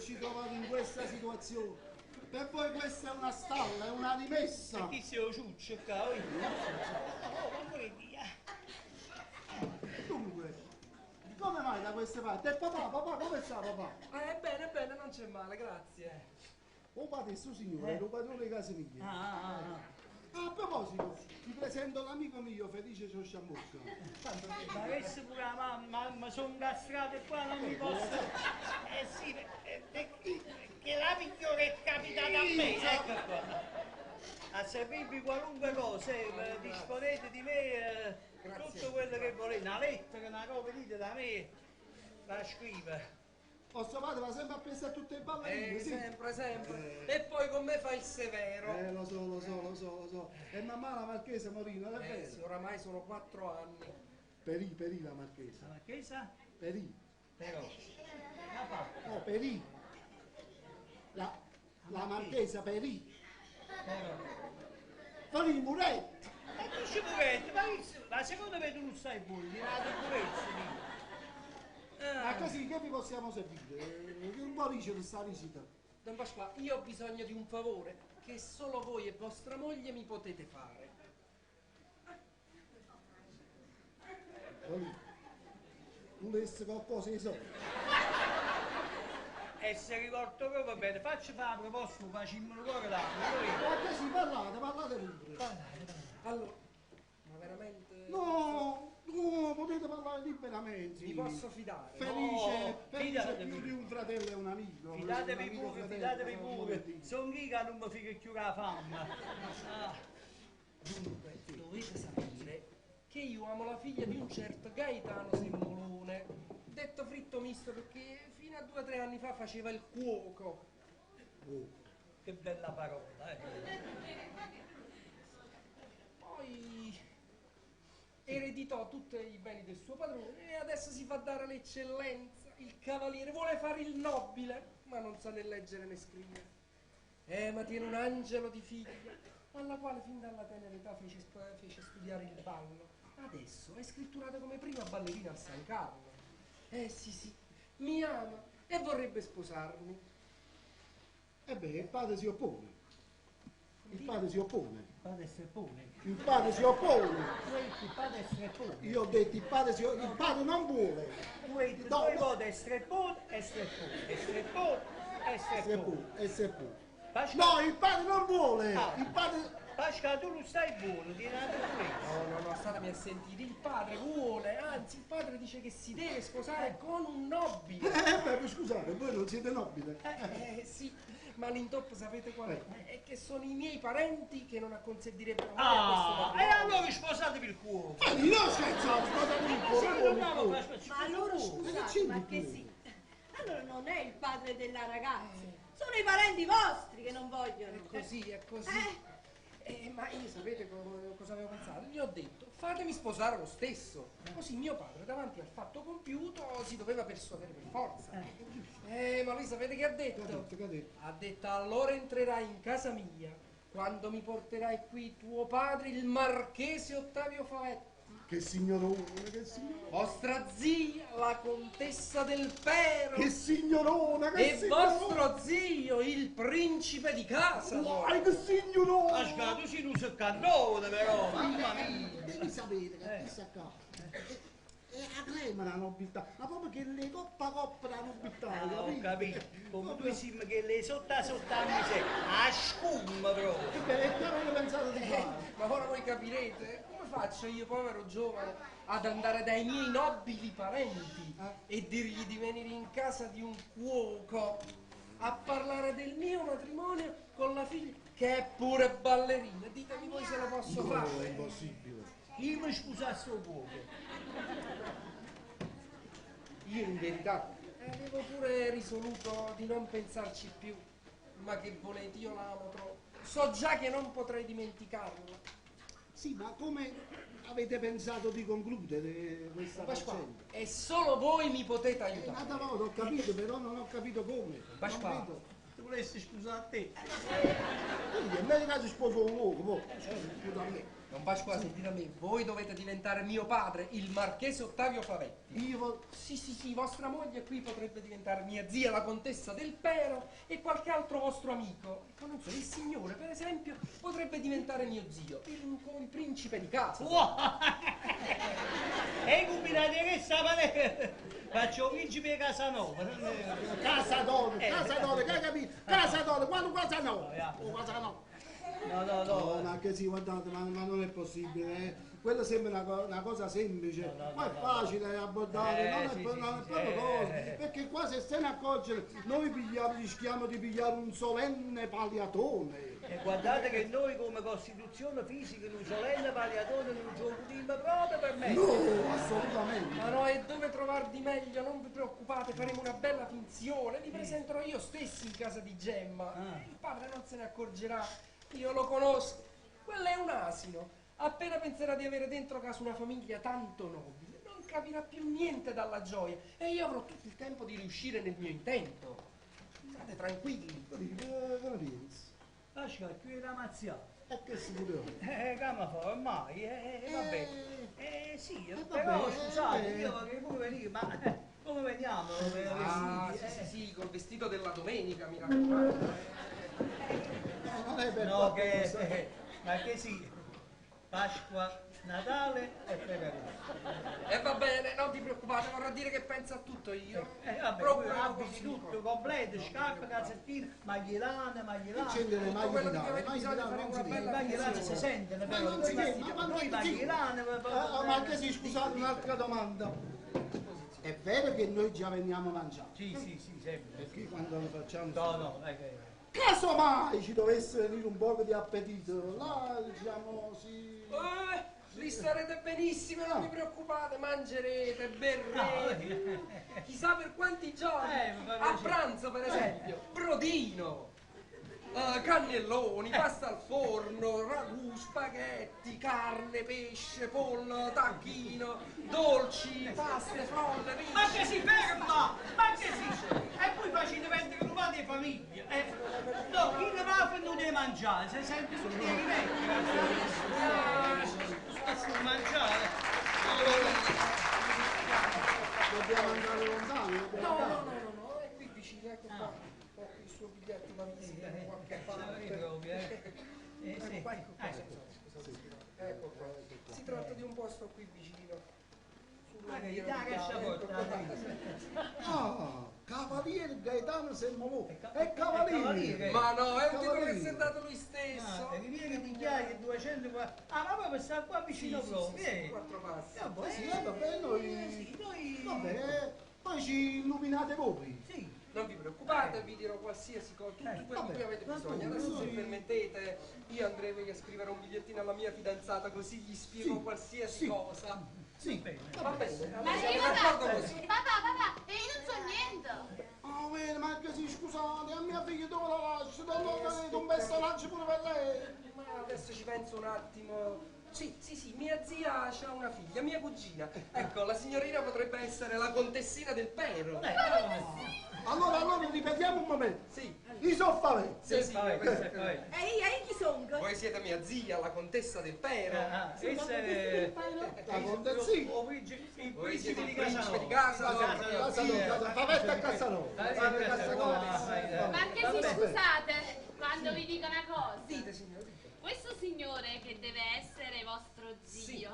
esserci trovato in questa situazione. Per voi questa è una stalla, è una rimessa. E chi sei o ciuccio qua? Oh, oh, via. Dunque, come mai da queste parti? E papà, papà, come sta papà? Bene, bene, non c'è male, grazie. Oh padre, suo signore, è il padrone di casa mia. Ah, ah, ah. A proposito, ti presento l'amico mio Felice Ciosciamocca. Ma adesso pure la mamma, mamma, sono incastrato e qua non mi posso... Eh sì, che la migliore è capitata a me, ecco qua. A servirvi qualunque cosa, disponete di me tutto quello che volete, una lettera, una roba, dite da me, la scrive. Vostro padre va sempre a pensare a tutte le ballerine, sì. Sempre, sempre. E poi con me fa il severo. Lo so, lo so, lo so, lo so. E mamma la marchesa morì, non è vero? Sì, oramai sono 4 anni. Perì, perì la marchesa. La marchesa? Perì. Però. No, perì. La marchesa perì. Però. Ferì muretti. E chi ci muretti? Ma secondo me tu non stai buono, di una purezza. Ma così che vi possiamo servire? Un po' dice questa visita. Don Pasquale, io ho bisogno di un favore che solo voi e vostra moglie mi potete fare. Volesse qualcosa di soldi. E se rivolto proprio bene, faccio fare la proposta, facciamo ancora là. Ma così parlate, parlate pure. Parlate, parlate. Allora, ma veramente... No! No, potete parlare liberamente. Mi posso fidare? Felice, no, felice più di un fratello e un amico. Fidatevi un amico pure, fratello, fidatevi pure. Sono chi che non mi figa più la fame. Ah. Dunque, dovete sapere che io amo la figlia di un certo Gaetano Semmolone, detto fritto misto perché fino a 2 o 3 anni fa faceva il cuoco. Oh, che bella parola, eh. Poi ereditò tutti i beni del suo padrone e adesso si fa dare l'eccellenza, il cavaliere, vuole fare il nobile, ma non sa né leggere né scrivere. Ma tiene un angelo di figlia, alla quale fin dalla tenera età fece studiare il ballo. Adesso è scritturata come prima ballerina al San Carlo. Sì, sì, mi ama e vorrebbe sposarmi. E beh, il padre si oppone. Il padre si oppone. Il padre si oppone. Il padre si oppone. Il padre si oppone. Io ho detto il padre si oppone. Il padre non vuole. Tu hai detto due volte streppone e streppone. E streppone e streppone. E streppone. No, il padre non vuole. Ah. Il padre... Pascal, tu non stai buono, ti No, no, no, statemi a sentire, il padre vuole, anzi il padre dice che si deve sposare con un nobile. Beh, scusate, voi non siete nobile. Sì, ma l'intoppo sapete qual è? È che sono i miei parenti che non acconsentirebbero mai a questo matrimonio. E allora sposatevi il cuoco. Ma io scherzo, sposatevi il cuoco. Ma allora scusate, ma che sì. Allora non è il padre della ragazza, sono i parenti vostri che non vogliono. È così, è così. Ma io sapete cosa avevo pensato? Gli ho detto, fatemi sposare lo stesso. Così mio padre davanti al fatto compiuto si doveva persuadere per forza. Ma lui sapete che ha detto? Che ha detto? Ha detto, allora entrerai in casa mia quando mi porterai qui tuo padre, il marchese Ottavio Favetti. Che signorone, che signorone. Vostra zia, la contessa del Pero. Che signorona, che e signorone. E vostro zio, il principe di casa. Guai, che signorone. Asca, tu sei un seccannone però, mamma mia. Devi sapere che questa qua è la crema la nobiltà, ma proprio che le coppa coppa la nobiltà, ah, ho capito. Come tu siamo che le sotto sotto a miseria, a scumma proprio. E beh, che avete pensato di fare? Ma ora voi capirete, come faccio io, povero giovane, ad andare dai miei nobili parenti e dirgli di venire in casa di un cuoco a parlare del mio matrimonio con la figlia che è pure ballerina? Ditemi voi se lo posso fare. No, è impossibile. Io mi scusasse un poco. Io in verità avevo pure risoluto di non pensarci più, ma che volete, io l'amo troppo. So già che non potrei dimenticarla. Sì, ma come avete pensato di concludere questa faccenda? E solo voi mi potete aiutare. Ma volta ho capito, però non ho capito come. Pasquale, ti volessi scusare a te. Quindi è meglio che si sposa un uomo, poi. Scusa a me. Don Pasquale, sentite a me, voi dovete diventare mio padre, il marchese Ottavio Favetti. Io vo- Sì, sì, sì, vostra moglie qui potrebbe diventare mia zia, la contessa del Pero, e qualche altro vostro amico. Ecco, non so, il signore, per esempio, potrebbe diventare mio zio, il, il principe di casa. Wow! E combinate che sta panera? Faccio il principe di Casanova. Casa d'oro, casa d'oro, che hai capito? Casa d'oro, quando Casanova? Oh, Casanova. No, no, no. No, ma che sì, guardate, ma non è possibile, eh. Quello sembra una cosa semplice, ma è facile abbordare, non è, sì, sì, non è sì, proprio sì, cosa, eh. perché qua se se ne accorge noi rischiamo di pigliare un solenne paliatone. E guardate che noi come costituzione fisica un solenne paliatone non ce lo potremmo proprio permettere. No, assolutamente. Ma no, e dove trovar di meglio? Non vi preoccupate, faremo una bella finzione. Vi presenterò io stesso in casa di Gemma. Ah. Il padre non se ne accorgerà. Io lo conosco. Quello è un asino. Appena penserà di avere dentro casa una famiglia tanto nobile, non capirà più niente dalla gioia. E io avrò tutto il tempo di riuscire nel mio intento. State tranquilli. Che ne pensi? Lascia qui la mazziata. E che si vuole? Che mi fa ormai, vabbè. Sì, vabbè, però scusate, eh. io vorrei pure venire, ma come veniamo? Ah, vestiti, sì, sì, sì, col vestito della domenica, mi raccomando. Non è per No, qualche che, cosa. ma che sì, Pasqua, Natale e Ferragosto. E va bene, non vi preoccupate, vorrà dire che penso a tutto io. Vabbè, Procuro abiti così. tutto completo, scarpe, calzettini, maglielane, maglielane. Che c'entra le Tutto quello di cui maglie avete di bisogno, lana, faremo non si una vede. bella Maglielane si finzione. sentono, Ma però non si vede, ma noi non maglielane. Ah, ma che sì, scusate, un'altra domanda. È vero che noi già veniamo mangiati? Sì, sì, sì, sempre. Perché quando lo facciamo... No, no, che... Casomai ci dovesse venire un poco di appetito, là diciamo si... Li starete benissimo, non vi preoccupate, mangerete, berrete, chissà per quanti giorni. Mi fa A piacere. pranzo, per esempio, brodino, cannelloni, pasta al forno, ragù, spaghetti, carne, pesce, pollo, tacchino, dolci, paste, frolle, pesce. Ma che si ferma! Ma che si... E poi facete vendere rubate famiglia. No, chi ne va a non deve mangiare, se sente tutti i rimettere. Sta mangiare. Dobbiamo andare lontano? Dobbiamo No, andare. no, no, no, no, è qui vicino, ecco qua. Ho il suo biglietto da visita da qualche parte. Sì. Ecco qua, ecco qua, scusa, scusa. Ecco qua. Si tratta di un posto qui vicino. Sulla Ah, che via gli dà di che Italia, ecco sciabotta, qua. Ah, Cavaliere Gaetano Semmovò. È cavaliere. Ma no, è un titolo che Cavaliere. si è dato lui stesso. Ah, e viene di chiari 200 Ah, ma proprio sta qua vicino Sì, sì, proprio. sì, sì, quattro passi. Vabbè, Sì, vabbè, noi... Sì, noi... Vabbè, poi ci illuminate voi. Sì. Non vi preoccupate, vi dirò qualsiasi cosa, tutto quello di cui avete vabbè, bisogno. Adesso se noi- permettete, io andrei a scrivere un bigliettino alla mia fidanzata così gli spiego Sì, qualsiasi sì. cosa. Sì. Va bene, Ma allora siamo io d'accordo così. Papà, papà, e io non so niente. Ah, bene, ma che sì, scusate, a mia figlia dove la lascio? Dove la avete un personaggio pure per lei? Ma adesso ci penso un attimo. Sì, sì, sì, mia zia ha una figlia, mia cugina. Ecco, la signorina potrebbe essere la contessina del Pero. Allora, ripetiamo un momento. Sì, I soffavetti. sì, sì. Vabbè, questa- vabbè. E io, chi sono? Voi siete mia zia, la contessa del Pero. Ah, questo è... La contessina. O principe- Il Voi siete principe il di principe di Casanova. casa. Casanova, Favetta a Casanova. Favetta a Casanova. Ma che si scusate quando vi dico una cosa? Dite, signora, dite. Questo signore che deve essere vostro zio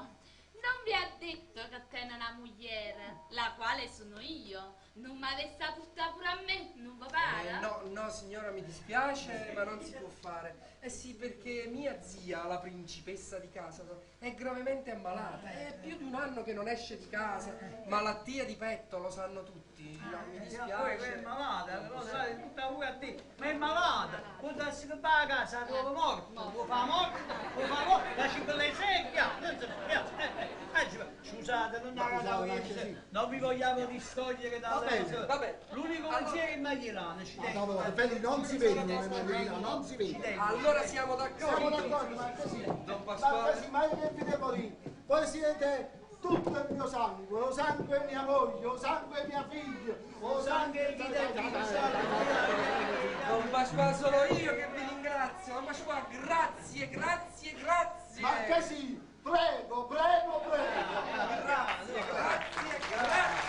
non vi ha detto che tiene una moglie, la quale sono io. Non mi avesse portato pure a me, non vi pare? No, no, signora, mi dispiace, ma non si può fare. Eh sì, perché mia zia, la principessa di casa, è gravemente ammalata. È più di un anno che non esce di casa. Malattia di petto, lo sanno tutti. No, mi Poi dispiace. è malata, però sai, tutta pure a te, ma è malata, può darsi che va a casa, la trova morta, può fare morta, può fare morta, la ci le secchia, non si può, scusate, non Ma ha scusate, ma che sì. non vi vogliamo distogliere Va dalla bene. Va bene. L'unico Allora- pensiero è il Maglielano, ci Ma tengo. no, no, Feli, non si vedono le magliettine, non si vede. Allora siamo d'accordo. Siamo d'accordo, ma è così. Don Ma Pasquale. così, ma io che vi devo dire? Voi siete tutto il mio sangue, lo sangue di mia moglie, lo sangue di mia figlia, lo sangue di Don Pasquale, sono io che vi ringrazio. Don Pasquale, grazie, grazie, grazie. Grazie. Ma che sì, prego, prego, prego. Grazie, grazie, grazie.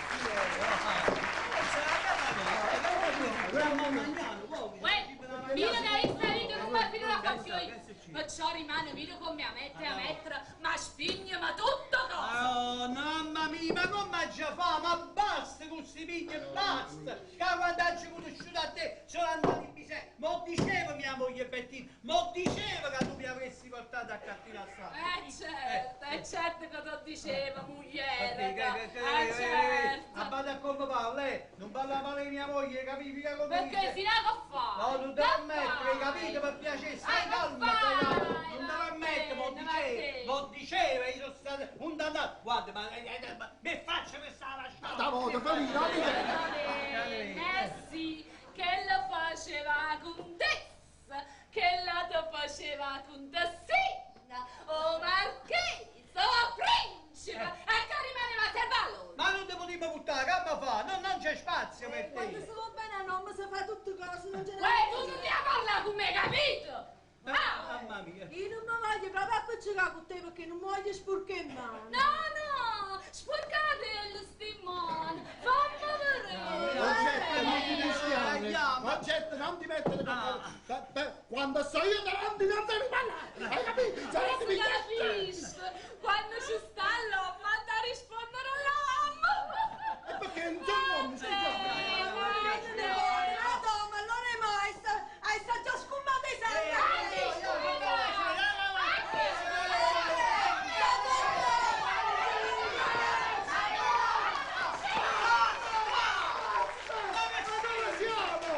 Uè, mira che è salito, non mi fino a far più io. Perciò rimane mira come a mettere, a mettere, ma spigna, ma tutto cosa. Oh, mamma mia, ma come già fa? Ma basta con questi figli, basta! Che quando ho conosciuto a te sono andato in miseria. Ma diceva mia moglie Bettina, ma diceva che tu mi avresti portato a cattiva strada. Certo, eh certo che te lo diceva, mugliere. Eh certo. Ma bada come parla, eh? Non parla male di mia moglie, capisci? Mica come Perché dice. si la che fa? No, non devo ammettere, hai capito? Per piacere, stai Ah, calma, che stai calma. fai? Non devo ammettere, ma Va diceva, ma diceva, io sono stato un dannato. Guarda, ma, ma mi faccio questa lasciata. Da volta, Felino, non mi vede. Eh sì, che la faceva la contessa, che la te faceva la contessina, o marchesa, o principe, e che rimaneva servallo. Ma non te potevo buttare, che mi fa? No, non c'è spazio per Quando te. si va bene a nome si fa tutte cose, non ce Uè, n'è. tu non devi parlare con me, capito? Ah! Mamma mia. Io non mi voglio proprio appiccicare con te perché non mi voglio sporcare in mano. No, no, sporcate il stimone, fammi vedere. Concetta, non ti mischiare. Concetta, non ti mettere per, quando sto io davanti non devi parlare. Hai capito? Se no ti Si picchiasse. capisce, quando ci sta l'uomo, da rispondere all'uomo. E perché non sono uomo, scusa. No, ma allora è mai, hai sta già sfumato i sangue. Ma dove siamo? Ma che siamo?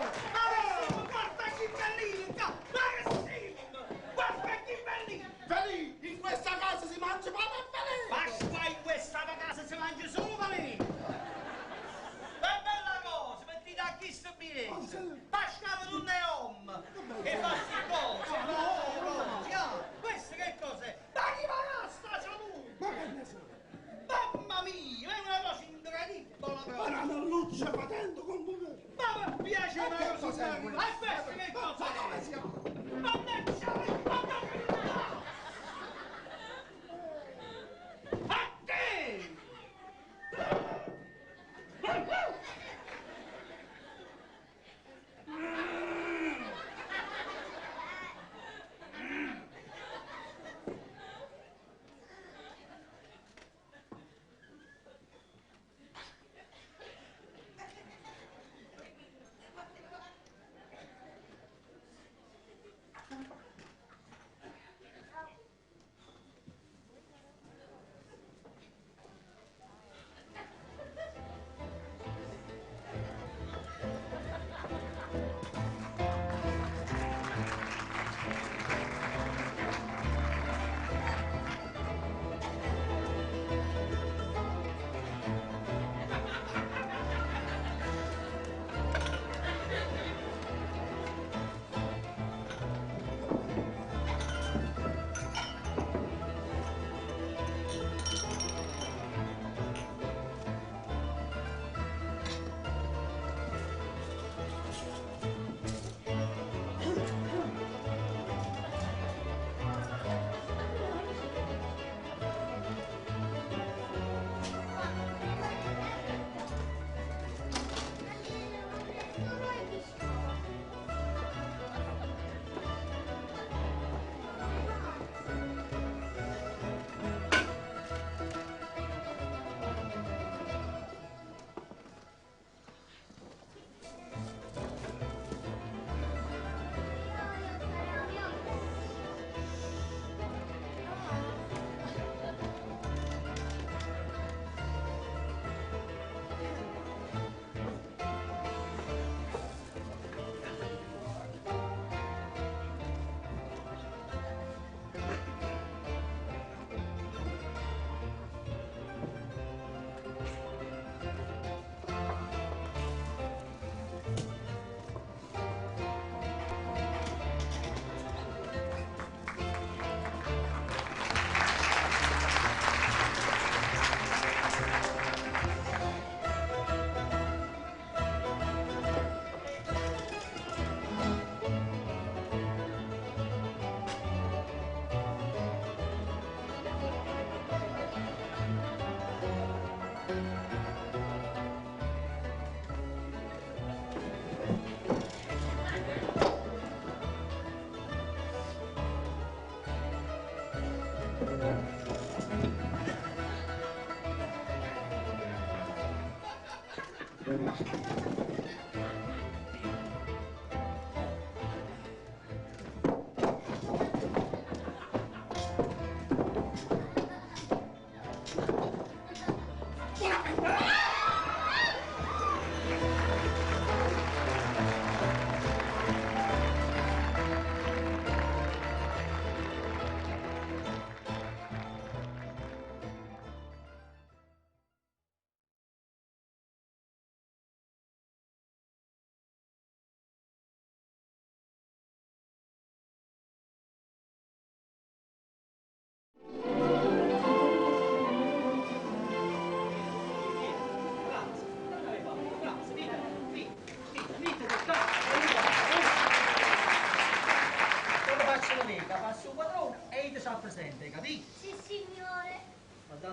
Guarda che bellino, ma che siamo? Guarda che bellino! Felì, in questo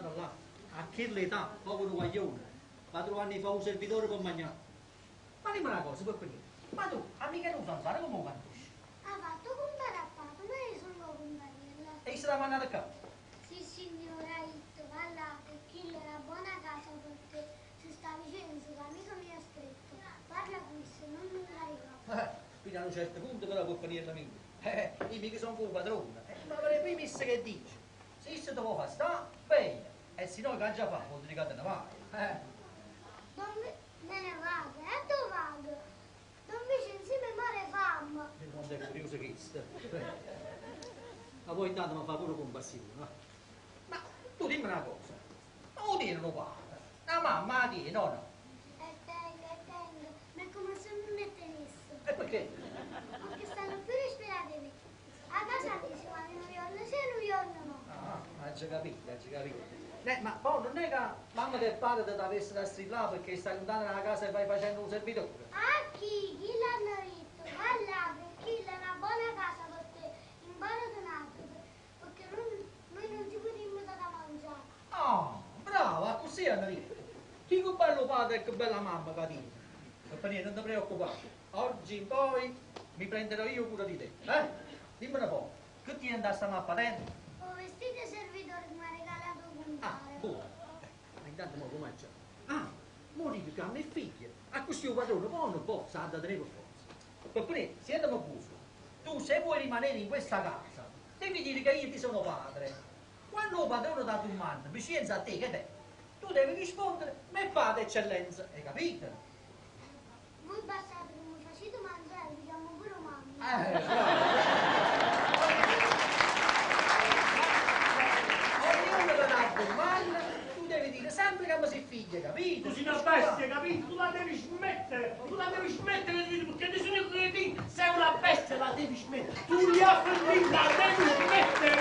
dato là, a chell'età, povero guaglione, va trovando di fare un servitore per mangiare. Ma dimmi una cosa, Peppino, ma tu, a Michele Zanzara come lo conosci? Ha fatto compare a papà, ma io sono comparella. E se l'ha mandato qua? Sì signora, ha detto, va là, che chi è una buona casa per te. Se sta vicino, se l'amico mio stretto, parla questo, non mi arriva. Fino a un certo punto però può finire l'amico. Io mica sono un padrone. Ma per le primis che dici? Se se ti vuoi far sta, bene. E se no che già fa, vuol dire che te ne vai. Non me ne vado, e dove vado? Non mi insieme mare fame. E quanto è curioso questo. Ma poi intanto mi fa pure compassione, no? Ma tu dimmi una cosa, ma lo tieni lo padre? La mamma la tiene, no no? E tengo, e tengo, ma è come se non ne tenesse. E perché? Perché stanno più disperati di me. A casa mi si vanno un giorno sì e un giorno no. Ah, hai già capito, hai già capito. Ma poi non è che mamma e padre ti avessero da strillare perché stai lontano dalla casa e vai facendo un servitore? A chi? Chi l'hanno detto? Va là, perché è una buona casa per te. Impara un altro, perché noi non ti potremmo dare da mangiare. Ah, brava, così hanno detto. Che bello padre e che bella mamma che tieni. Per niente, non ti preoccupare. Oggi in poi mi prenderò io cura di te. Eh? Dimmi un po', che ti da sta mappa dentro? Ho vestito servitore che mi ha regalato compare. Ah, buono. Ma intanto mo comincia. Ah, mo dico che a me figlia. A questo padrone poi non può, sa da tenere per forza. Per siete buffo. Tu se vuoi rimanere in questa casa, devi dire che io ti sono padre. Quando il padrone dà un mano, vicenza a te che te, tu devi rispondere, me padre eccellenza, hai capito? Voi bastate che mi facete mangiare, vi chiamo pure mamma. Ognuno che dà un mano, tu devi dire sempre che mi sei figlia, capito? Tu sei una bestia, capito? Tu la devi smettere, tu la devi smettere, perché tu sei un cretino, sei una bestia, la devi smettere. Tu li apprendi, la devi smettere.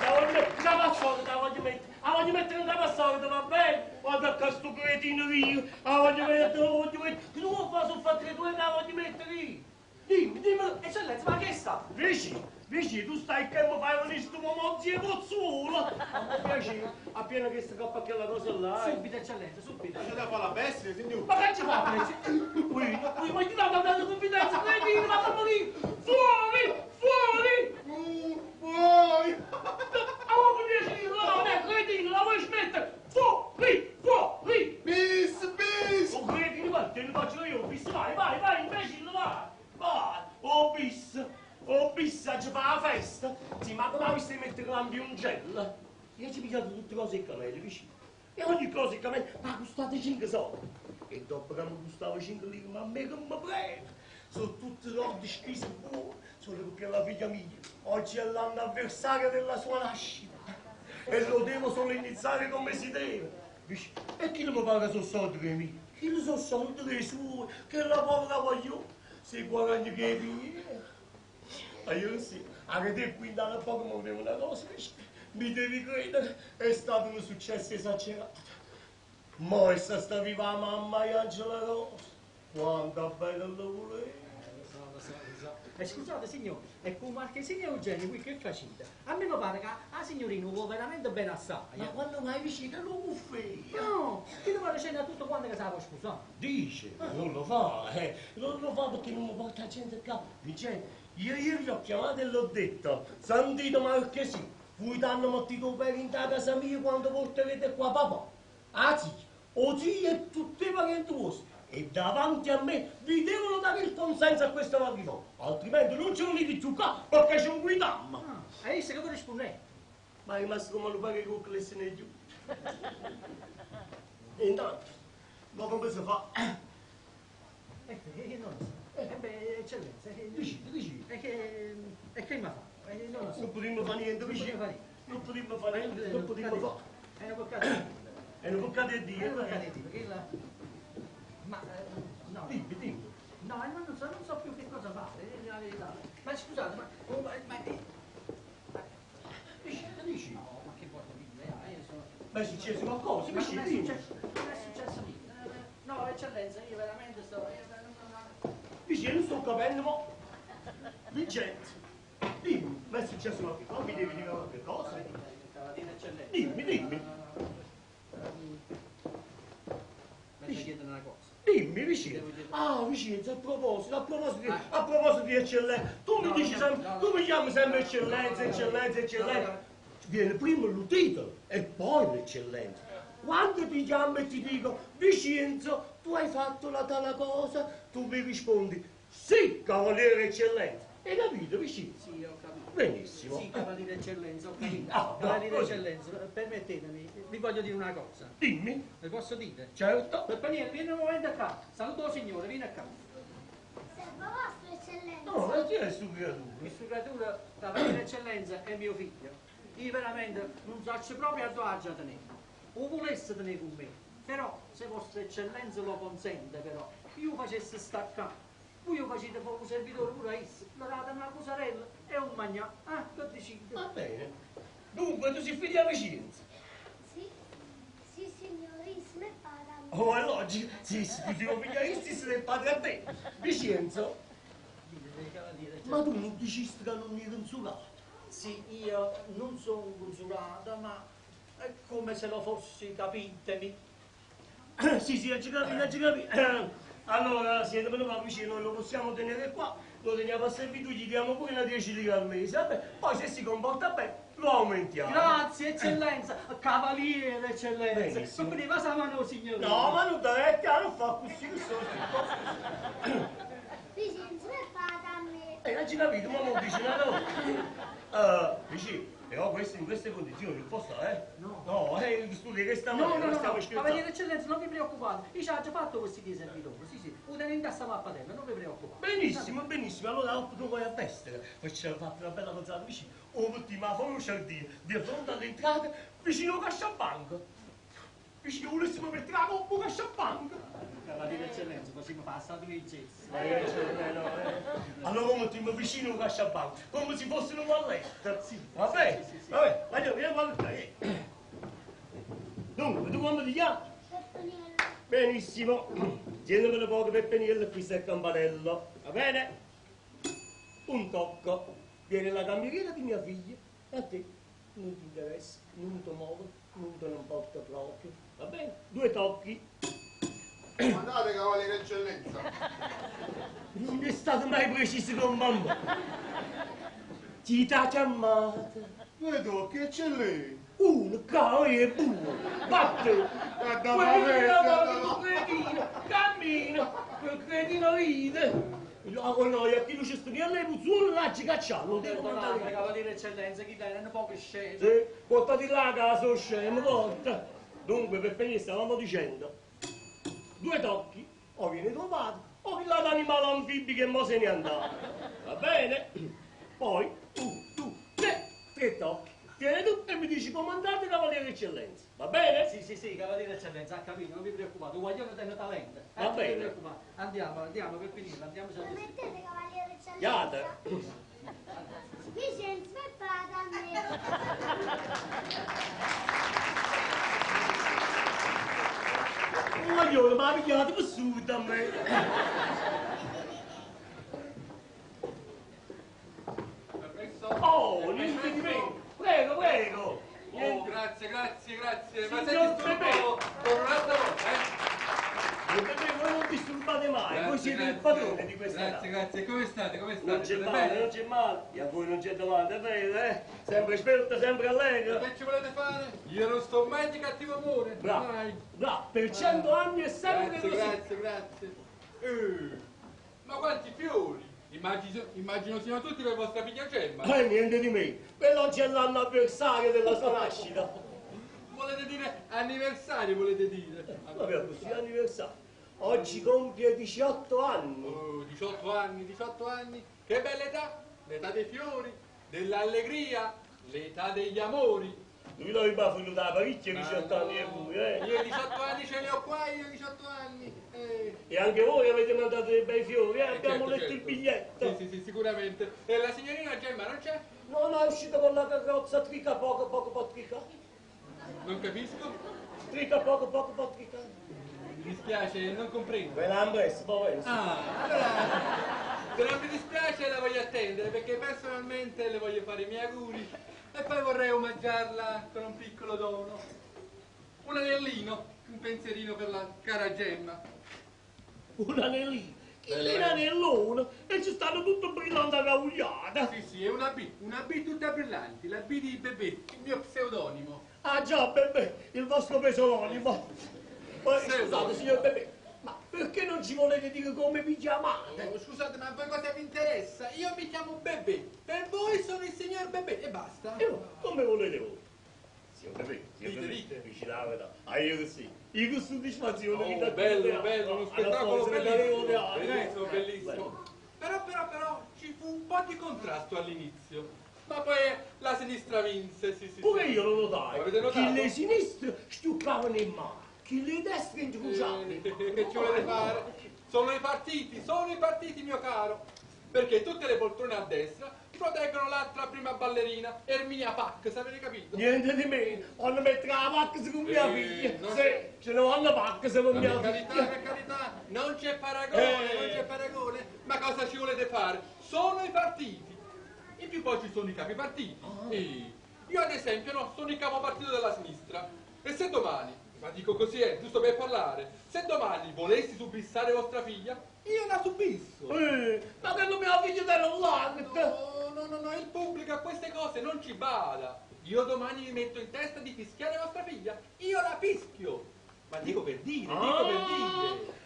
La voglio mettere, la voglio mettere, la voglio mettere da passata, va bene? Guarda che sto cretino io, la voglio mettere, la voglio mettere. Tu non fa sono fatte le tue, la voglio mettere io. Dimmi, dimmi. Eccellenza, ma che sta? Vicino, vicino, tu stai che mi fai venire sto momozzi e pozzuolo. A me piace, appena che si coppa quella cosa là. Subito, eccellenza, subito. Ma c'è da fare la bestia, signore. Ma che ci fa, Qui, qui, ma ti dà una confidenza, cretino, ma fammi lì. Fuori, fuori. Fuori. No, non è cretino, la vuoi smettere? Fuori, fuori! Bis, bis! Oh, cretino, guarda, te lo faccio io, bis, vai, vai, vai, imbecille, vai! Vai! Oh, bis! Oh, bis, ci fa la festa! Sì, ma come hai mettere l'ambioncello? Io ci ho pigliato tutte cose e camelle, vicino. E ogni cosa e camelle, ma costate 5 soldi. E dopo che mi costava 5 lire, ma a me che mi prende? Sono tutte soldi spese buone, solo perché la figlia mia oggi è l'anno avversario della sua nascita. E lo devo solennizzare come si deve. E chi non mi paga sono soldi che miei? Chi non sono soldi che suoi? Che la povera voglio? Se guadagno che miei. Ma io sì, anche te qui da poco mi volevo una cosa, mi devi credere, è stato un successo esagerato. Ma essa sta viva mamma e Angela Rosa. Quanta bella la volevo. Scusate signore, è con Marchesino Eugenio qui che facite? A me mi pare che la signorina vuole veramente bene assai. Ma quando mai vicino lo buffet? No, ti devo dicendo a tutto quanto che sa scusare. Dice, ma non lo fa, non lo fa perché non mi porta gente qua. Dice, io ieri l'ho chiamato e l'ho detto, sentite Marchesino, voi t'hanno mettito per in casa mia quando porterete qua papà. Ah sì, o zia e tutti i parenti vostri. E davanti a me vi devono dare il consenso a questo matrimonio, altrimenti non ce ne più qua perché c'è un guidamma. Ah, e io che risponde? Ma è rimasto come lo pare che le se ne giù. E intanto, ma come si fa? Io non lo so. Beh, eccellenza. Dici, dici. E che mi fa? Non lo so. Non potremmo fare niente, dici? Non potremmo fare niente, non potremmo fare. È una boccata di Dio. È una boccata di Dio. È una boccata di Dio, perché la... Ma no. Dimmi, dimmi. No, non so più che cosa fare, è la verità. Ma scusate, ma dici, dici. No, ma che voglio dire? Io sono. Ma è successo qualcosa? Ma non è successo niente. No, eccellenza, io veramente sto. Dici, io non sto capendo, ma. Vincenzo, dimmi, ma è successo qualche cosa? Mi devi dire qualche cosa? Cavaliere eccellenza. Dimmi, dimmi. Dimmi, Vicienzo. Ah, Vicienzo, a proposito, a proposito, di, a proposito di eccellenza, tu mi No, dici no, sempre, no, tu mi chiami sempre eccellenza, eccellenza, eccellenza. Viene prima il titolo e poi l'eccellenza. Quando ti chiamo e ti dico, Vicienzo, tu hai fatto la tale cosa, tu mi rispondi, sì, cavaliere eccellenza. Hai capito, Vicienzo? Sì, ho capito. Benissimo. Sì, cavaliere eccellenza, ho capito. Ah, bravo, cavaliere così. eccellenza, permettetemi, vi voglio dire una cosa. Dimmi. Le posso dire? Certo. Peppeniello, vieni un momento qua. Saluto il signore, vieni qua. Servo vostro eccellenza. No, ma chi è sto creatura? Questo creatura, cavaliere eccellenza, è mio figlio. Io veramente non so proprio a dove aggia tenere. O volesse tenere con me. Però, se vostra eccellenza lo consente, però, io facessi staccare. Voi lo facete fare un servitore pure a esso, le date una cosarella e un magnà. Ah, che decide? Va bene. Dunque, tu sei figlio a Vicienzo. Sì, sì signorissimo e padre. Oh, è logico. Sì, sì, ti devo pigliare stesso del padre a te. Vicienzo, ma tu non dicisti che non eri insulato? Sì, io non sono consulato, ma è come se lo fossi, capitemi. Sì, sì, ci capito, ci capito. Allora, siete venuti qua vicino, noi lo possiamo tenere qua, lo teniamo a servitù, gli diamo pure una 10 lire al mese, vabbè. Poi se si comporta bene, lo aumentiamo. Grazie, eccellenza, cavaliere, eccellenza. Benissimo. Ma prima la mano, signore. No, ma non deve non fa così, che sono piuttosto. Vicenzo e padre a me. Non ci capito, ma non dice una cosa. Dici, però questo in queste condizioni non posso, eh? No. No, studi che sta No, male, no, no, stiamo no, scherzando. cavaliere eccellenza, non vi preoccupate. Io ci ho già fatto questi di servitore, sì, sì. Un tenente a sta mappatella, non vi preoccupate. Benissimo, benissimo. Allora tu vai a destra, facciamo fatto una bella cosa vicino. O mettiamo fuori un giardino, di fronte all'entrata, vicino al casciabanco. Vicino, volessimo mettere la coppa al casciabanco. Cavaliere eccellenza, facciamo passare due gesso. Allora mettiamo vicino al casciabanco, come se fosse un valletto. Sì. Va bene? Sì, sì, sì. Va bene, voglio, vieni qua. Dunque, tu come ti chiami? Peppeniello. Benissimo. Tienimelo poco per Peniello, qui sta il campanello. Va bene? Un tocco. Viene la cameriera di mia figlia. A te non ti interessa, non ti muovo, non te ne importa proprio. Va bene? Due tocchi. Andate, cavaliere eccellenza. Non è stato mai preciso con mamma. Ti t'ha chiamata. Due tocchi, eccellenza. Uno, cavolo, e buono. Batte. Guarda, Quella guarda, volta tu cretino, cammina, quel cretino ride. No, no, a chi non ci sta lei puzzone, là ci cacciamo, lo devo Perdonate, mandare. cavaliere eccellenza, chi lei erano poche scene. Sì, portati là a casa, scemo, porta. Dunque, per finire stavamo dicendo, due tocchi, o viene tuo padre, o chi là d'animale anfibi che mo se ne andava. Va bene? Poi, uno, due, tre, tre tocchi. Viene tu e mi dici comandate cavaliere eccellenza. Va bene? Sì, sì, sì, cavaliere eccellenza, ha capito, non vi preoccupate, un guaglione tiene talento. Va Non vi bene. preoccupate. Andiamo, andiamo per finire, andiamo a Permettete, cavaliere eccellenza. Iate. Vicenzo e padre a me. Un guaglione mi ha pigliato per su da me. Permesso? Oh, niente di meno. Prego, prego. Oh, grazie, grazie, grazie. Ma Signor senti, Pepe. torno, torno un'altra volta, eh? Signor Pepe, voi non disturbate mai, voi Grazie, siete il grazie. padrone di questa Grazie, casa. grazie. Come state? Come state? Non c'è State male, bene? non c'è male. E a voi non c'è domanda, è vero, eh? Sempre svelta, sempre allegro. Che ci volete fare? Io non sto mai di cattivo amore. Bravo, Mai. bravo, per 100 anni è sempre Grazie, così. grazie, grazie. Ma quanti fiori! Immagino, immagino siano tutti per vostra figlia Gemma. Niente di me. Quello oggi è l'anno avversario della sua nascita. Volete dire anniversario, volete dire? Vabbè, così anniversario. Oggi compie 18 anni. Oh, 18 anni, 18 anni. Che bella età! L'età dei fiori, dell'allegria, l'età degli amori. Lui l'aveva venuto da parecchio Ma 18 anni e no, voi, eh? Io 18 anni ce li ho qua, io 18 anni. E anche voi avete mandato dei bei fiori, eh? Abbiamo Certo, letto certo. il biglietto. Sì, sì, sì, sicuramente. E la signorina Gemma non c'è? No, no, è uscita con la carrozza, trica poco, poco, poco, trica. Non capisco. Trica poco, poco, poco, trica. Mi dispiace, non comprendo. Quella ambressa, poi penso. Ah, allora, se non mi dispiace la voglio attendere perché personalmente le voglio fare i miei auguri e poi vorrei omaggiarla con un piccolo dono. Un anellino, un pensierino per la cara Gemma. Un anellino. Chi è un anellone? E ci stanno tutte brillanti arravogliate. Sì, sì, è una B, una B tutta brillanti, la B di Bebè, il mio pseudonimo. Ah già, Bebè, il vostro pseudonimo. Poi, scusate, signor Bebè, ma perché non ci volete dire come vi chiamate? Oh, scusate, ma a voi cosa vi interessa? Io mi chiamo Bebè, per voi sono il signor Bebè e basta. Io, come volete voi? Signor Bebè, signor Dite, Bebè, dite. vicino alla Ah, io sì. Io che soddisfazione Oh, che dà bello, teatro. bello, uno Alla spettacolo forza del bellissimo, teatro. bellissimo, bellissimo. Però, però, però, ci fu un po' di contrasto all'inizio. Ma poi la sinistra vinse, sì, sì. Pure sì. io lo notai. Avete notato? Chi le sinistre stuccavano in mano, chi le destre incrociavano in mano. Che ci volete fare? Sono i partiti, sono i partiti, mio caro. Perché tutte le poltrone a destra proteggono l'altra prima ballerina, Erminia Pac, se avete capito? Niente di meno, vanno a mettere la pacca con mia Eh, figlia. non- Sì, ce ne vanno a pacca se con Ma mia per carità, figlia. per carità, non c'è paragone, Eh. non c'è paragone. Ma cosa ci volete fare? Sono i partiti. In più poi ci sono i capi partiti. Ah. E io ad esempio no, sono il capo partito della sinistra. E se domani, ma dico così è, giusto per parlare, se domani volessi subissare vostra figlia, io la subisso. Ma che non mia figlia era un No, no, no, no, il pubblico a queste cose non ci bada. Io domani mi metto in testa di fischiare vostra figlia, io la fischio. Ma dico per dire, dico per dire.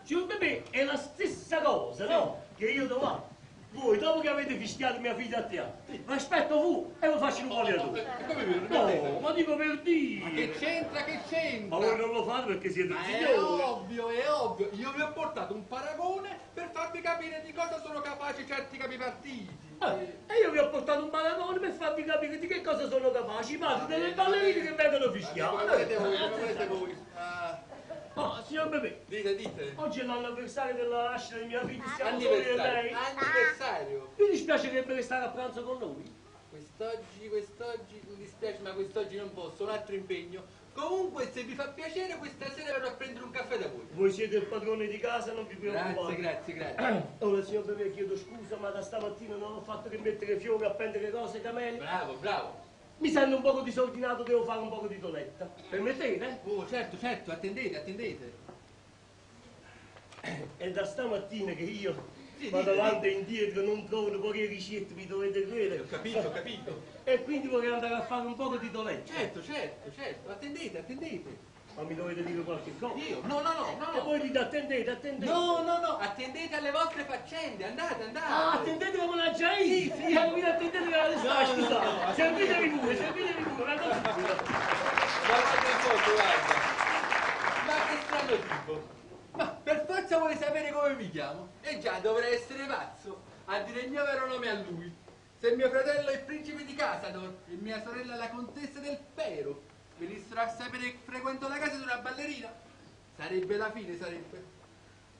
Signor Bebè, è la stessa cosa, no? Che io domani, voi dopo che avete fischiato mia figlia a teatro, vi aspetto voi e vi faccio un vogliatore. E come vi permettete? No, ma dico per dire. Ma che c'entra, che c'entra? Ma voi non lo fate perché siete un Ma è signore. ovvio, è ovvio. Io vi ho portato un paragone per farvi capire di cosa sono capaci certi capipartiti. E io vi ho portato un paragone per farvi capire di che cosa sono capaci i padri delle ballerine che vengono Come fischiate. volete voi, come volete voi. Ah, Ah, signor Bebè, dite, dite. oggi è l'anniversario della nascita di mia figlia, siamo soli e Anniversario, lei. anniversario. Vi dispiacerebbe restare a pranzo con noi? Quest'oggi, quest'oggi, mi dispiace, ma quest'oggi non posso, un altro impegno. Comunque, se vi fa piacere, questa sera verrò a prendere un caffè da voi. Voi siete il padrone di casa, non vi preoccupate. Grazie, grazie, grazie. Ora, signor Bebè, chiedo scusa, ma da stamattina non ho fatto che mettere fiori, appendere cose e cameli. Bravo, bravo. Mi sento un poco disordinato, devo fare un poco di toletta. Permettete? Oh, certo, certo, attendete, attendete. È da stamattina che io Sì, vado dite, avanti e indietro, non trovo poche ricette, mi dovete credere. Ho capito, ho capito. E quindi vorrei andare a fare un poco di toletta. Certo, certo, certo, attendete, attendete. Ma mi dovete dire qualche cosa? Io? No, no, no, no. E voi dite attendete, attendete. No, no, no, attendete alle vostre faccende, andate, andate. Ah, attendete come la già Sì, sì. Io mi attendete che la No, no, scusate. no, Servitevi pure, servitevi pure, guardate pure. Guardate un po', guarda. Ma che strano tipo. Ma per forza vuole sapere come mi chiamo? E già, dovrei essere pazzo a dire il mio vero nome a lui. Se mio fratello è il principe di Casador e mia sorella la contessa del Pero venissero a sapere che frequento la casa di una ballerina, sarebbe la fine, sarebbe.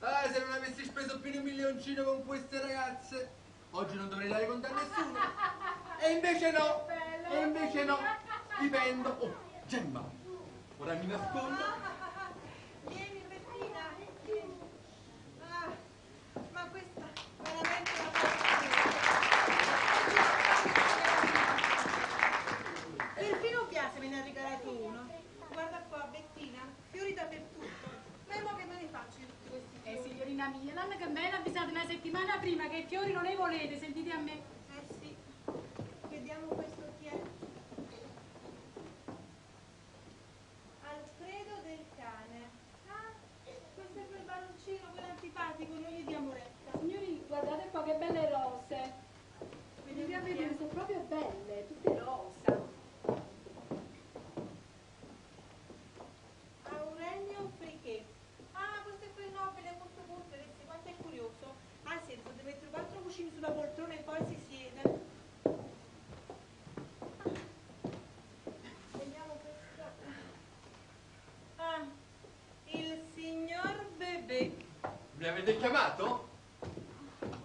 Ah, se non avessi speso più di un milioncino con queste ragazze, oggi non dovrei dare conto a nessuno. E invece no, e invece no, dipendo. Oh, Gemma, ora mi nascondo. Vieni Bettina, vieni. Ah, ma questa veramente è una pazzia. Perfino Biase me ne ha regalato uno. Guarda qua, Bettina, fiori dappertutto. Ma mo che me ne faccio di tutti questi Eh, fiori? signorina mia, l'anno che me l'ha avvisata una settimana prima che i fiori non li volete, sentite a me. Eh sì, vediamo questo chi è. Alfredo del cane. Ah, questo è quel baroncino, quello antipatico, non gli diamo retta. Signori, guardate qua che belle rose. Venite a vedere, sono proprio belle, tutte rosa. Aurelio Friché. Ah, questo è quel nobile molto molto, vedi quanto è curioso. Ah sì, deve mettere quattro cuscini sulla poltrona e poi si siede. Ah, Vediamo questo. Ah, il signor Bebè. Mi avete chiamato?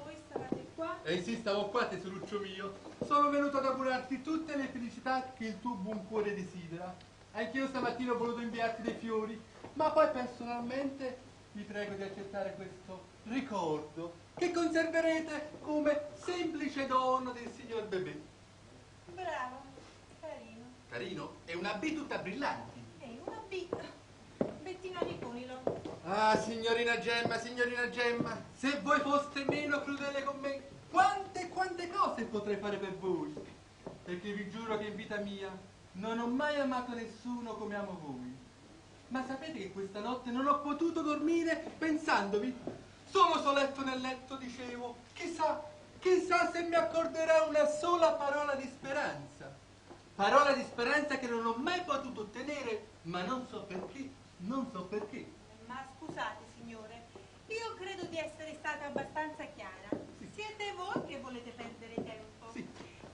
Voi stavate qua? Eh sì, stavo qua, tesoruccio mio. Sono venuto ad augurarti tutte le felicità che il tuo buon cuore desidera. Anch'io stamattina ho voluto inviarti dei fiori, ma poi personalmente vi prego di accettare questo ricordo che conserverete come semplice dono del signor Bebè. Bravo, carino. Carino, è una B tutta brillanti. Ehi, una B. Bettina Riponilo. Ah, signorina Gemma, signorina Gemma, se voi foste meno crudele con me, quante e quante cose potrei fare per voi. Perché vi giuro che in vita mia non ho mai amato nessuno come amo voi. Ma sapete che questa notte non ho potuto dormire pensandovi? Solo soletto nel letto dicevo, chissà, chissà se mi accorderà una sola parola di speranza. Parola di speranza che non ho mai potuto ottenere, ma non so perché, non so perché. Ma scusate, signore, io credo di essere stata abbastanza chiara. Siete voi che volete perdere tempo.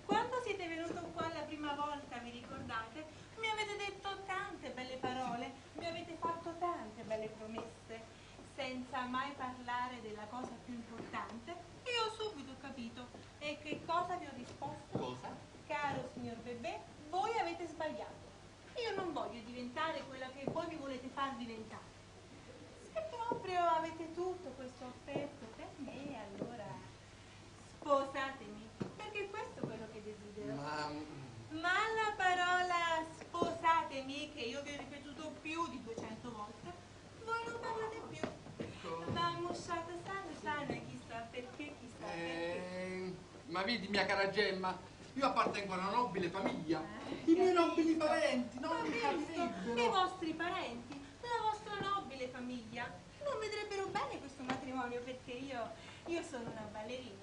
Quando siete venuto qua la prima volta, vi ricordate? Mi avete detto tante belle parole, mi avete fatto tante belle promesse, senza mai parlare della cosa più importante. Io subito ho capito. E che cosa vi ho risposto? Cosa? Caro signor Bebè, voi avete sbagliato. Io non voglio diventare quella che voi mi volete far diventare. Se proprio avete tutto questo affetto per me, allora sposatemi, perché questo è quello che desidero. Ma Ma la parola sposatemi, che io vi ho ripetuto più di 200 volte, voi non parlate più. Va mosciata sana sana, chissà perché, chissà perché. Eh, ma vedi, mia cara Gemma, io appartengo a una nobile famiglia. I miei nobili parenti non mi I capirebbero. vostri parenti, la vostra nobile famiglia, non vedrebbero bene questo matrimonio perché io, io sono una ballerina.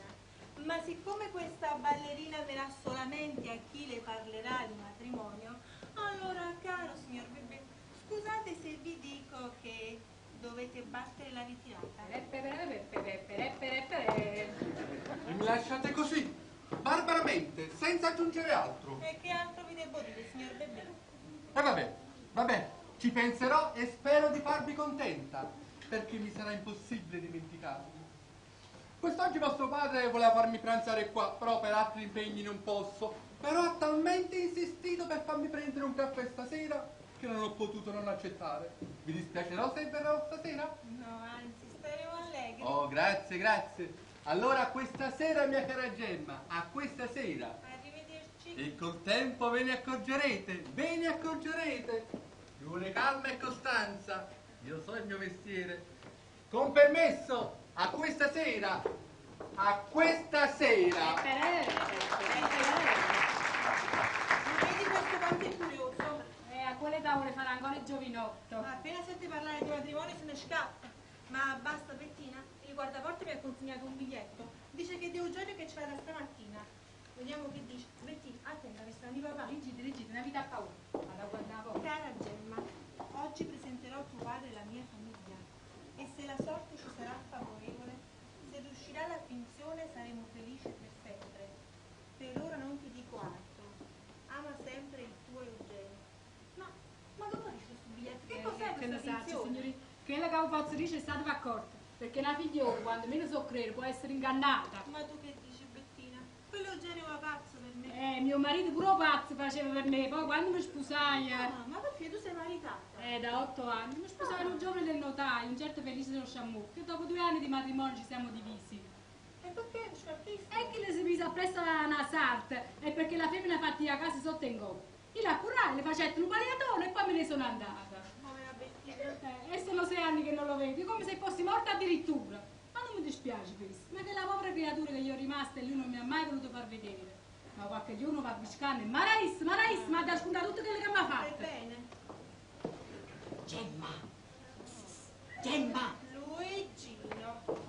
Ma siccome questa ballerina verrà solamente a chi le parlerà di matrimonio, allora, caro signor Bebè, scusate se vi dico che dovete battere la ritirata. E mi lasciate così, barbaramente, senza aggiungere altro. E che altro vi devo dire, signor Bebè? E vabbè, vabbè, ci penserò e spero di farvi contenta, perché mi sarà impossibile dimenticarvi. Quest'oggi vostro padre voleva farmi pranzare qua, però per altri impegni non posso. Però ha talmente insistito per farmi prendere un caffè stasera che non ho potuto non accettare. Vi dispiacerò se verrò stasera? No, anzi, staremo allegri. Oh, grazie, grazie. Allora a questa sera, mia cara Gemma, a questa sera. Arrivederci. E col tempo ve ne accorgerete, ve ne accorgerete. Ci vuole calma e costanza. Io so il mio mestiere. Con permesso, a questa sera. A questa sera. Vedi questo quanto è curioso? Eh, a quell'età vuole fare ancora il giovinotto. Ma appena sente parlare di matrimonio se ne scappa. Ma basta Bettina, il guardaporta mi ha consegnato un biglietto. Dice che è di Eugenio che ce l'ha da stamattina. Vediamo che dice. Bettina, attenta che sta di papà. Rigidi, rigidi, una vita a paura. Vado a guardare la porta. Cara Gemma, oggi presenterò tuo padre e la mia famiglia. E se la sorte ci sarà favorevole, se riuscirà la finzione saremo felici per sempre. Per ora non ti dico altro. Ama sempre il tuo Eugenio. Ma, ma come dice questo biglietto? Che cos'è Eh, Che ne questa sa, finzione? signori, quella che ho fatto dice è stata accorta, perché una figliola, quando meno so credere, può essere ingannata. Ma tu che dici, Bettina? Quello Eugenio va pazzo per me. Eh, mio marito pure pazzo faceva per me, poi quando mi sposai... eh, Ah, ma perché tu sei maritata? Eh, da otto anni. Mi sposai un giovane del notaio, un certo Felice dello Sciammucco, e dopo due anni di matrimonio ci siamo divisi. E perché non ci capisco? E che le si mise appresso a una sarta, è perché la femmina fatti a casa sotto in gobbo. Io la curai, le facetto un paliatone e poi me ne sono andata. Povera Bettina. Eh, e sono sei anni che non lo vedo, come se fossi morta addirittura. Ma non mi dispiace questo, ma che la povera creatura che gli ho rimasta e lui non mi ha mai voluto far vedere. Ma qualche giorno va biscando e Marais, Marais, mi ha da scontare tutto quello che mi ha Fai fatto. bene. Gemma! Gemma! Luigino.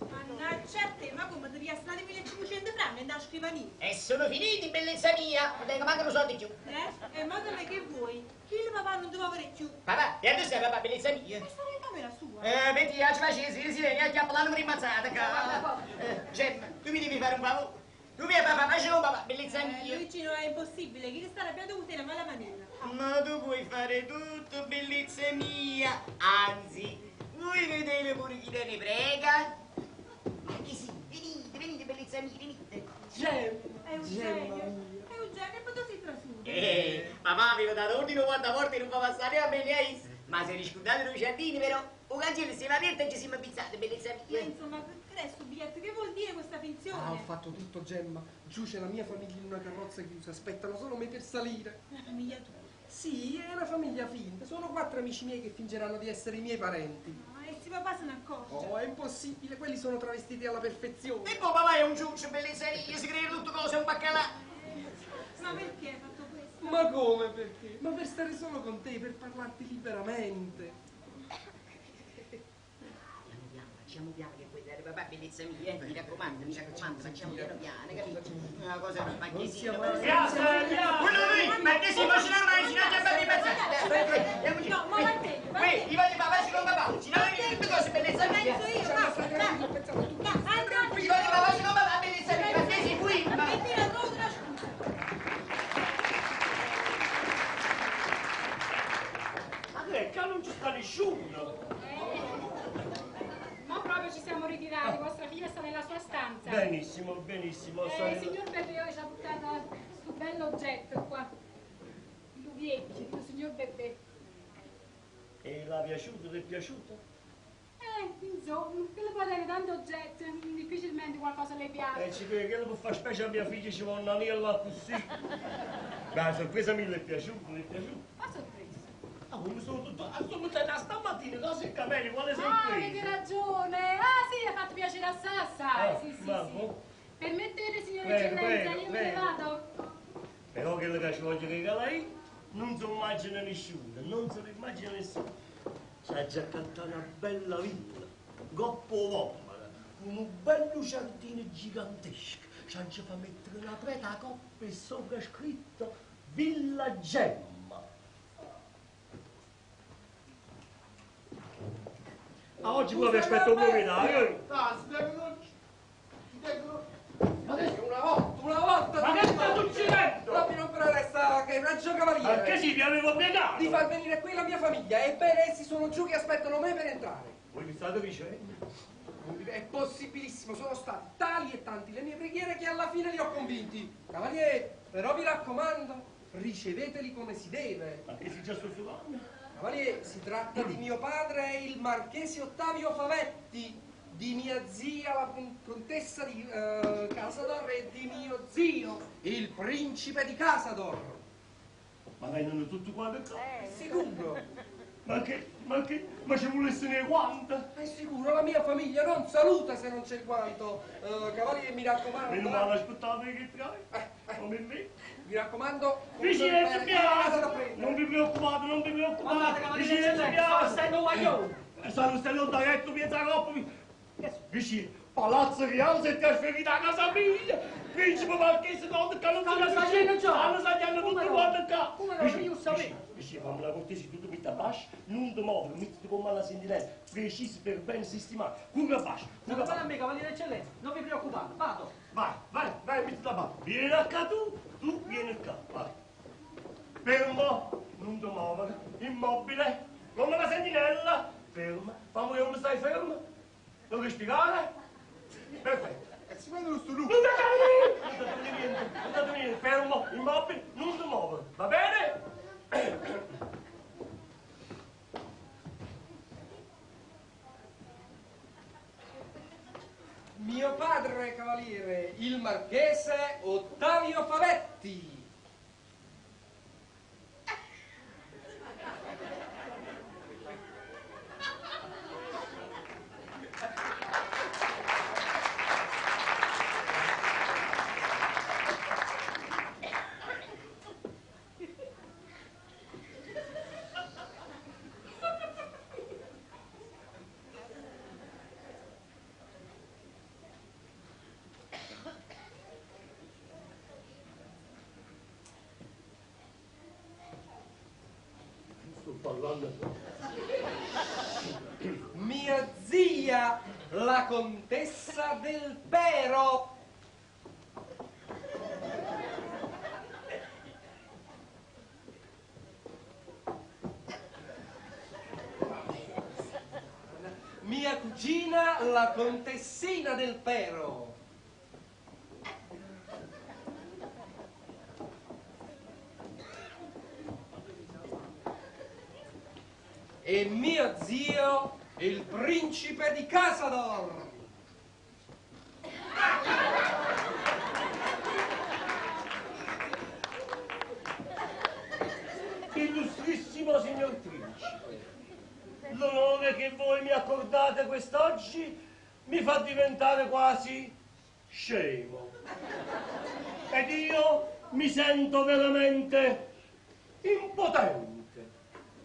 Mannaggia a te, ma come devi essere 1500 franchi andare a scrivania? E sono finiti, bellezza mia! Non tengo manco un soldo in più. Eh? E ma da me che vuoi? Chi il papà non doveva avere più? Papà, e adesso è papà, bellezza mia? E stare in camera sua. Eh, vedi, ci facessi, sì, sì, neanche a parlare rimmazzata, cara. Eh, Gemma, tu mi devi fare un favore. Tu mi papà, facevo papà, bellezza Eh, mia. Luigino è impossibile, chi sta arrabbiato con te la mala maniera. Ma tu puoi fare tutto, bellezza mia. Anzi, vuoi vedere pure chi te ne prega? Ma che sì, venite, venite, bellezza mia, venite. Gemma, È Gemma Eugenio, mia. è Eugenio, ma tu sei trasuto. Eh, papà aveva dato ordine quanta volta e non fa passare a me ne Ma se riscordate noi giardini, però, o cancello si va aperto e ci siamo ambizzati, bellezza Ma mia. insomma, che è sto biglietto? Che vuol dire questa finzione? Ah, ho fatto tutto, Gemma. Giù c'è la mia famiglia in una carrozza chiusa, aspettano solo me per salire. La famiglia tua. Sì, è una famiglia famiglia finta. Sono quattro amici miei che fingeranno di essere i miei parenti. No, e se papà se ne accorge? Oh, è impossibile, quelli sono travestiti alla perfezione. E poi papà è un ciuccio, bellezza mia, si crede tutto cosa, è un baccalà. Ma perché hai fatto questo? Ma come perché? Ma per stare solo con te, per parlarti liberamente. Piano piano, facciamo piano che puoi dare papà, bellezza mia, eh. Mi raccomando, facciamo piano piano, capito? Una cosa Non marchesina. siamo- Quello lì, marchesino, ma ce n'è una, ce n'è una, No, ma va te, va Qui, io voglio papà, con papà, ce n'è tutte cose, bellezza mia. Penso io, va, va. Ho pensato a tutto. Va, andate. Io voglio papà, con papà, bellezza mia, marchesi, qui. Metti la trovo una scusa. Ma che è? Che non ci sta nessuno. Ma proprio ci siamo ritirati, vostra figlia sta nella sua stanza. Benissimo, benissimo. Il signor Bebè ci ha portato questo bello oggetto qua. Il vecchio, il signor Bebè. E l'ha piaciuto? Ti è piaciuto? Insomma, quello può avere tanti oggetti, difficilmente qualcosa le piace. E ci crede che lo può fare specie a mia figlia, ci vuole un anello così. Ma la sorpresa mi è piaciuta, mi è piaciuta. Ma sorpresa. Ah, come sono tutto... Ah, sono da stamattina, cosa e capelli, quale Ah, sorpresa? avete ragione. Ah, sì, ha fatto piacere assai, assai. Ah, sì, sì, ma sì. boh. Permettete, signora Prego, eccellenza, prego, io me ne prego. vado. Però quello che ci voglio regalare io, non si immagina nessuno, non se lo immagina nessuno. C'ha già cantato una bella villa, goppo vommara, con un bello giardino gigantesco. Ci fa mettere una preta a coppa e sopra scritto Villa Gemma. Ah, oggi pure vi aspetto un proprietario. Ah, si tengono... Si tengono... Una volta, una volta! Ma che sta succedendo? Proprio non per resta che Raggio Cavaliere. Perché sì, vi avevo obbligato. Di far venire qui la mia famiglia. Ebbene, essi sono giù che aspettano me per entrare. Voi mi state dicendo? È possibilissimo, sono stati tali e tanti le mie preghiere che alla fine li ho convinti. Cavaliere, però vi raccomando, riceveteli come si deve. Ma che si già sussurrando? Cavaliere, si tratta di mio padre, il marchese Ottavio Favetti, di mia zia, la contessa di Casador, e di mio zio, il principe di Casador. Ma vengono tutti qua per qua? È sicuro? Ma che, ma che, ma ci volesse ne guanto? È sicuro, la mia famiglia non saluta se non c'è il guanto. Cavaliere, mi raccomando. Meno male aspettate che trae. Come me. Mi raccomando. Vicino piano. Non vi preoccupate, non vi preoccupate. Guardate, cavaliere Vicino eccellenza, piano. sto guaglione. Stanno stando da letto, piazza coppa. Vicino, Palazzo Reale si è trasferito a casa mia. Principe Marchese Conte, che non Stanno salendo già. Stanno salendo Come tutti no? quanti qua. Come no? Vicino, Io sapevo. Vicino, fammi la cortesia, tu ti metti a basso, non ti muovi, mettiti come alla sentinella, preciso per ben sistemare. Cura basso, Non cura fate a basso. me, cavaliere eccellenza, non vi preoccupate, vado. Vai, vai, vai, mettiti da basso. Vieni da qua tu, tu vieni qua, vai. Fermo, non ti muovere, immobile, come la sentinella. Ferma, fammi che come stai fermo. Non respirare. Perfetto. E si vedono sto lupo. Non datemi niente! Non datemi niente, non datemi niente, fermo, immobile, non ti muovere, va bene? Mio padre, cavaliere, il marchese Ottavio Favetti. Sto parlando. Mia zia, la contessa del Pero. Mia cugina, la contessina del Pero. E mio zio, il principe di Casador. Che Illustrissimo signor Principe, l'onore che voi mi accordate quest'oggi mi fa diventare quasi scemo. Ed io mi sento veramente impotente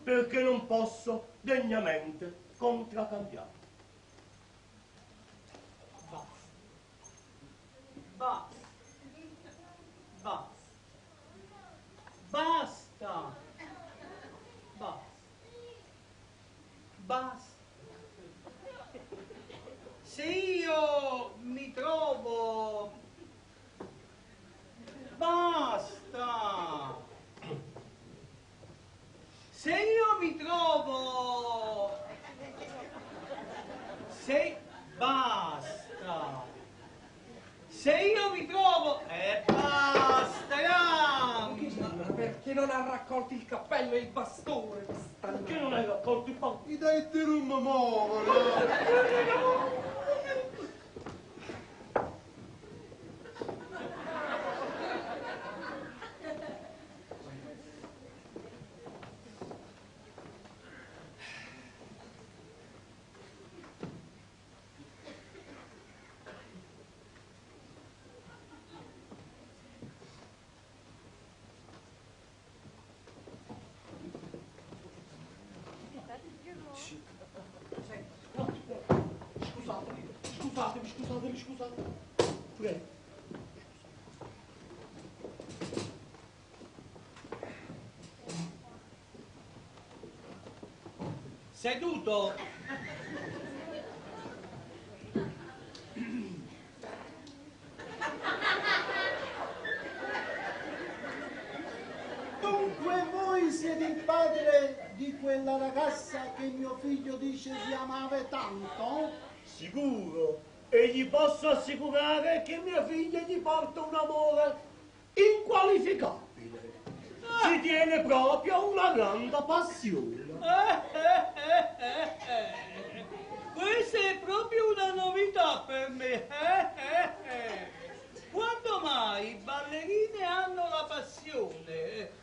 perché non posso degnamente contraccambiare. Basta. Basta. Basta. Basta. Basta. Se io mi trovo... Basta. Se io mi trovo... Se... Basta. Se io mi trovo... E basta, Ma perché non ha raccolto il cappello e il bastone? Perché non hai raccolto il bastone? Mi dai il rum muovere! Scusatemi, scusatemi, scusatemi, scusatemi. Prego. Seduto. Dunque voi siete il padre di quella ragazza che mio figlio dice di amare tanto? Sicuro. E gli posso assicurare che mia figlia gli porta un amore inqualificabile. Ci tiene proprio una grande passione. Questa è proprio una novità per me. Quando mai i ballerine hanno la passione?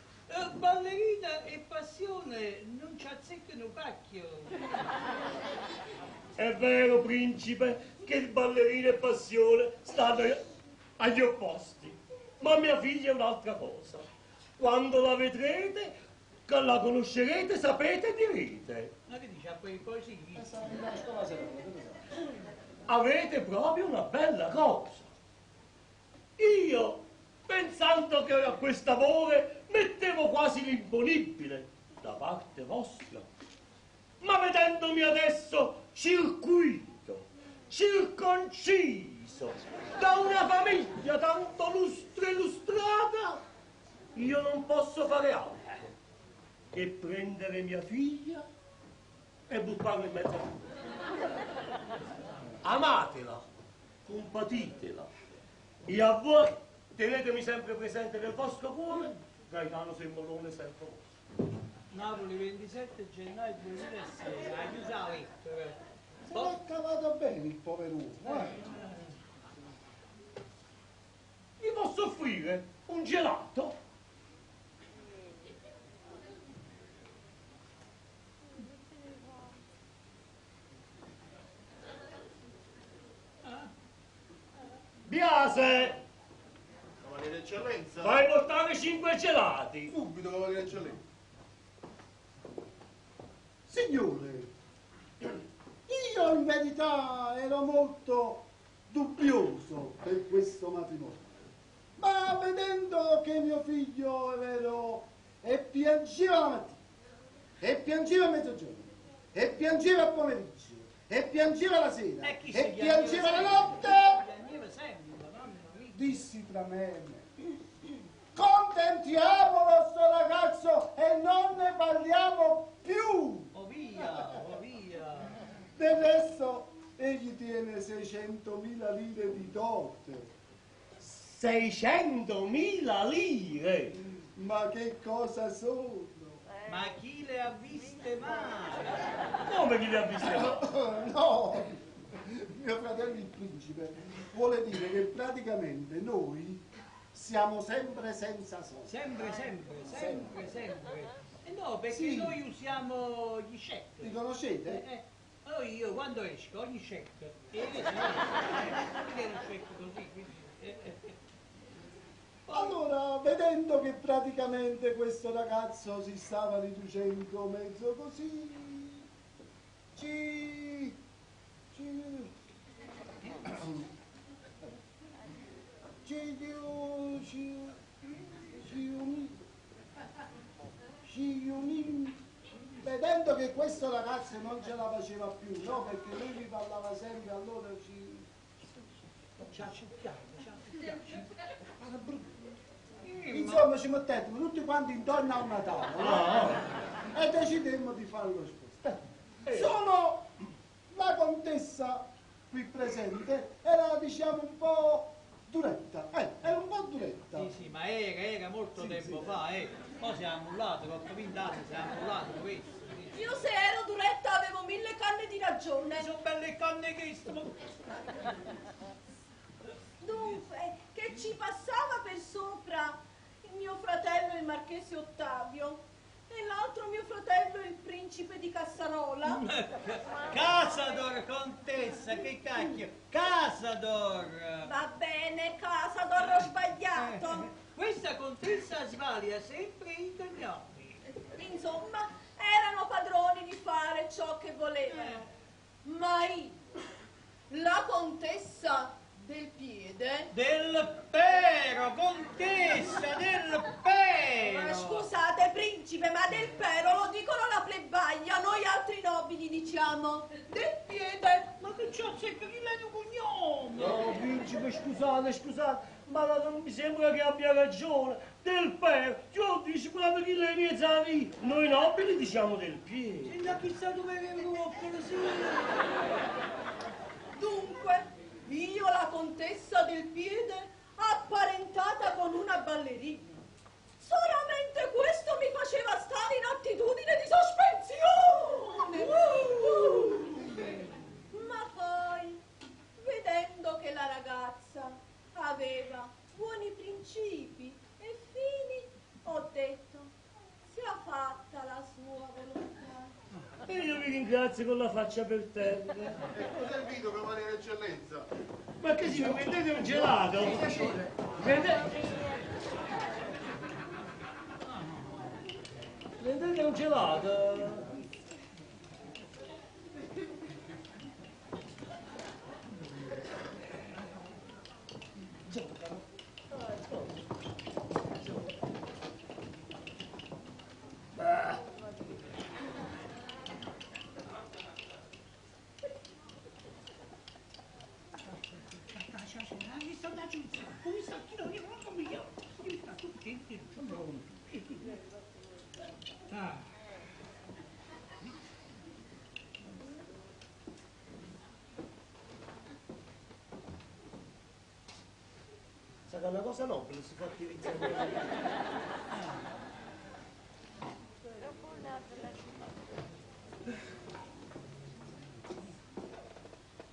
Ballerina e passione non ci azzeccano un cacchio. È vero, principe, che il ballerino e passione stanno agli opposti. Ma mia figlia è un'altra cosa. Quando la vedrete, che la conoscerete, sapete e direte. Ma che dice a quei così? Avete proprio una bella cosa. Io, pensando che a quest'amore mettevo quasi l'imponibile da parte vostra, ma vedendomi adesso circuito, circonciso da una famiglia tanto lustre e lustrata, io non posso fare altro che prendere mia figlia e buttarla in mezzo a voi. Amatela, compatitela, e a voi tenetemi sempre presente nel vostro cuore, Gaetano Semmolone sempre vostro. Napoli 27 gennaio 2006, ha chiuso la lettera. Se l'è cavato bene il pover'uomo, eh? Vi posso offrire un gelato? Biase! Cavaliere Eccellenza! Fai portare 5 gelati! Subito, Cavaliere Eccellenza! Signore, io in verità ero molto dubbioso per questo matrimonio, ma vedendo che mio figlio è vero e piangeva la mattina, e piangeva a mezzogiorno, e piangeva al pomeriggio, e piangeva la sera, E chi e si piangeva la notte, Piangeva sempre, mamma mia. dissi tra me e me, contentiamolo sto ragazzo e non ne parliamo più. Oh via, oh via. Del resto egli tiene 600.000 lire di dote. 600.000 lire? Ma che cosa sono? Ma chi le ha viste mai? Come chi le ha viste mai? No, mio fratello il principe vuole dire che praticamente noi siamo sempre senza soldi. Sempre, sempre, sempre, sempre. E No, perché Sì. noi usiamo gli check. Li conoscete? Allora io quando esco ogni check, e io è un check così, quindi. Allora, vedendo che praticamente questo ragazzo si stava riducendo mezzo così, ci... ci... ci... ci... ci uni- ci uni- vedendo che questo ragazzo non ce la faceva più, no? Perché lui mi parlava sempre, allora ci... Ci accettiamo, ci accettiamo. Insomma, ci mettemmo tutti quanti intorno a una tavola no? e decidemmo di fare lo sposto. Solo la contessa qui presente era, diciamo, un po' duretta. Era un po' duretta. Sì, sì, ma era molto Sì, tempo sì. fa, eh. Poi si è ammullato, dopo 20 anni si è ammullato questo. sì. Io se ero duretta avevo mille canne di ragione. Sono belle canne che sto. Dunque, che ci passava per sopra il mio fratello il marchese Ottavio e l'altro mio fratello il principe di Cassarola. Casador, contessa, che cacchio! Casador! Va bene, Casador, ho sbagliato. Questa contessa sbaglia sempre i cognomi. Insomma, erano padroni di fare ciò che volevano. Ma io, la contessa del piede... Del pero, contessa, del pero! Ma scusate, principe, ma del pero lo dicono la plebaglia, noi altri nobili diciamo del piede. Ma che c'ho secca, chi l'è un cognome? No, principe, scusate, scusate, ma non mi sembra che abbia ragione. Del pero, tu dici proprio chi le mie zavi. Noi nobili diciamo del piede. Senta chissà dove è il sì. Dunque, io la contessa del piede apparentata con una ballerina. Solamente questo mi faceva stare in attitudine di sospensione. Ma poi, vedendo che la ragazza aveva buoni principi e fini, ho detto, sia fatta la sua volontà. E io vi ringrazio con la faccia per terra. E cos'è il vino, cavaliere eccellenza? Ma che si mi vendete un gelato? Vendete un gelato? Sarà una cosa nobile, si fa utilizzare.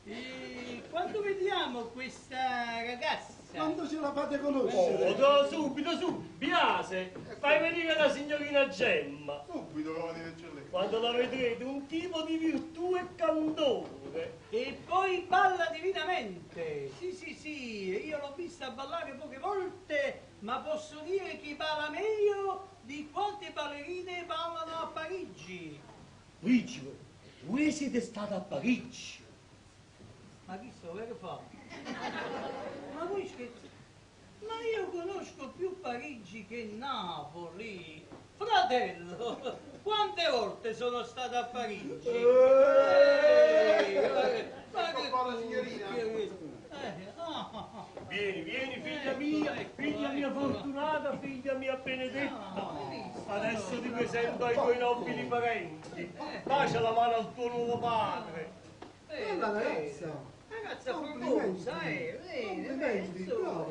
E quando vediamo questa ragazza? Quando ce la fate conoscere? Oh, da subito, su, Biase, fai venire la signorina Gemma. Subito, cavaliere eccellenza. Quando la vedrete, un tipo di virtù e candore. E poi balla divinamente. Sì, sì, sì, io l'ho vista ballare poche volte, ma posso dire che balla meglio di quante ballerine ballano a Parigi. Principe, voi siete stato a Parigi. Ma chi so, che fa? Ma voi scherzate? Ma io conosco più Parigi che Napoli. Fratello, quante volte sono stato a Parigi? Ma che qua la signorina. Vieni, vieni, figlia mia, figlia mia fortunata, figlia mia benedetta. Adesso ti presento ai tuoi nobili parenti. Bacia la mano al tuo nuovo padre. Bella ragazza. Ragazza formosa, bene, Complimenti, bravo.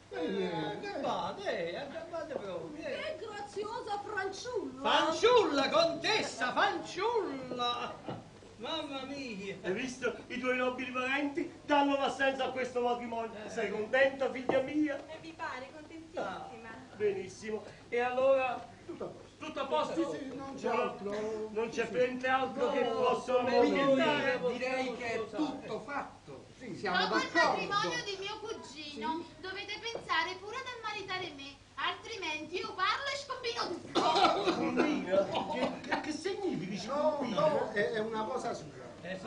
Bene, Aggabbate, aggabbate proprio. Che graziosa fanciulla! Fanciulla, contessa, fanciulla! Mamma mia! Hai visto? I tuoi nobili parenti danno l'assenso a questo matrimonio. Sei contenta, figlia mia? E vi pare contentissima. Benissimo. E allora Tutto a posto. Tutto a posto? Sì, sì, non c'è altro. Non c'è niente altro che posso Quindi commentare. direi che è tutto fatto. Siamo Dopo il d'accordo. matrimonio di mio cugino, dovete pensare pure ad ammaritare me, altrimenti io parlo e scombino tutto. Scombina? Che, che significa No, scombina? no, è, è una cosa sua.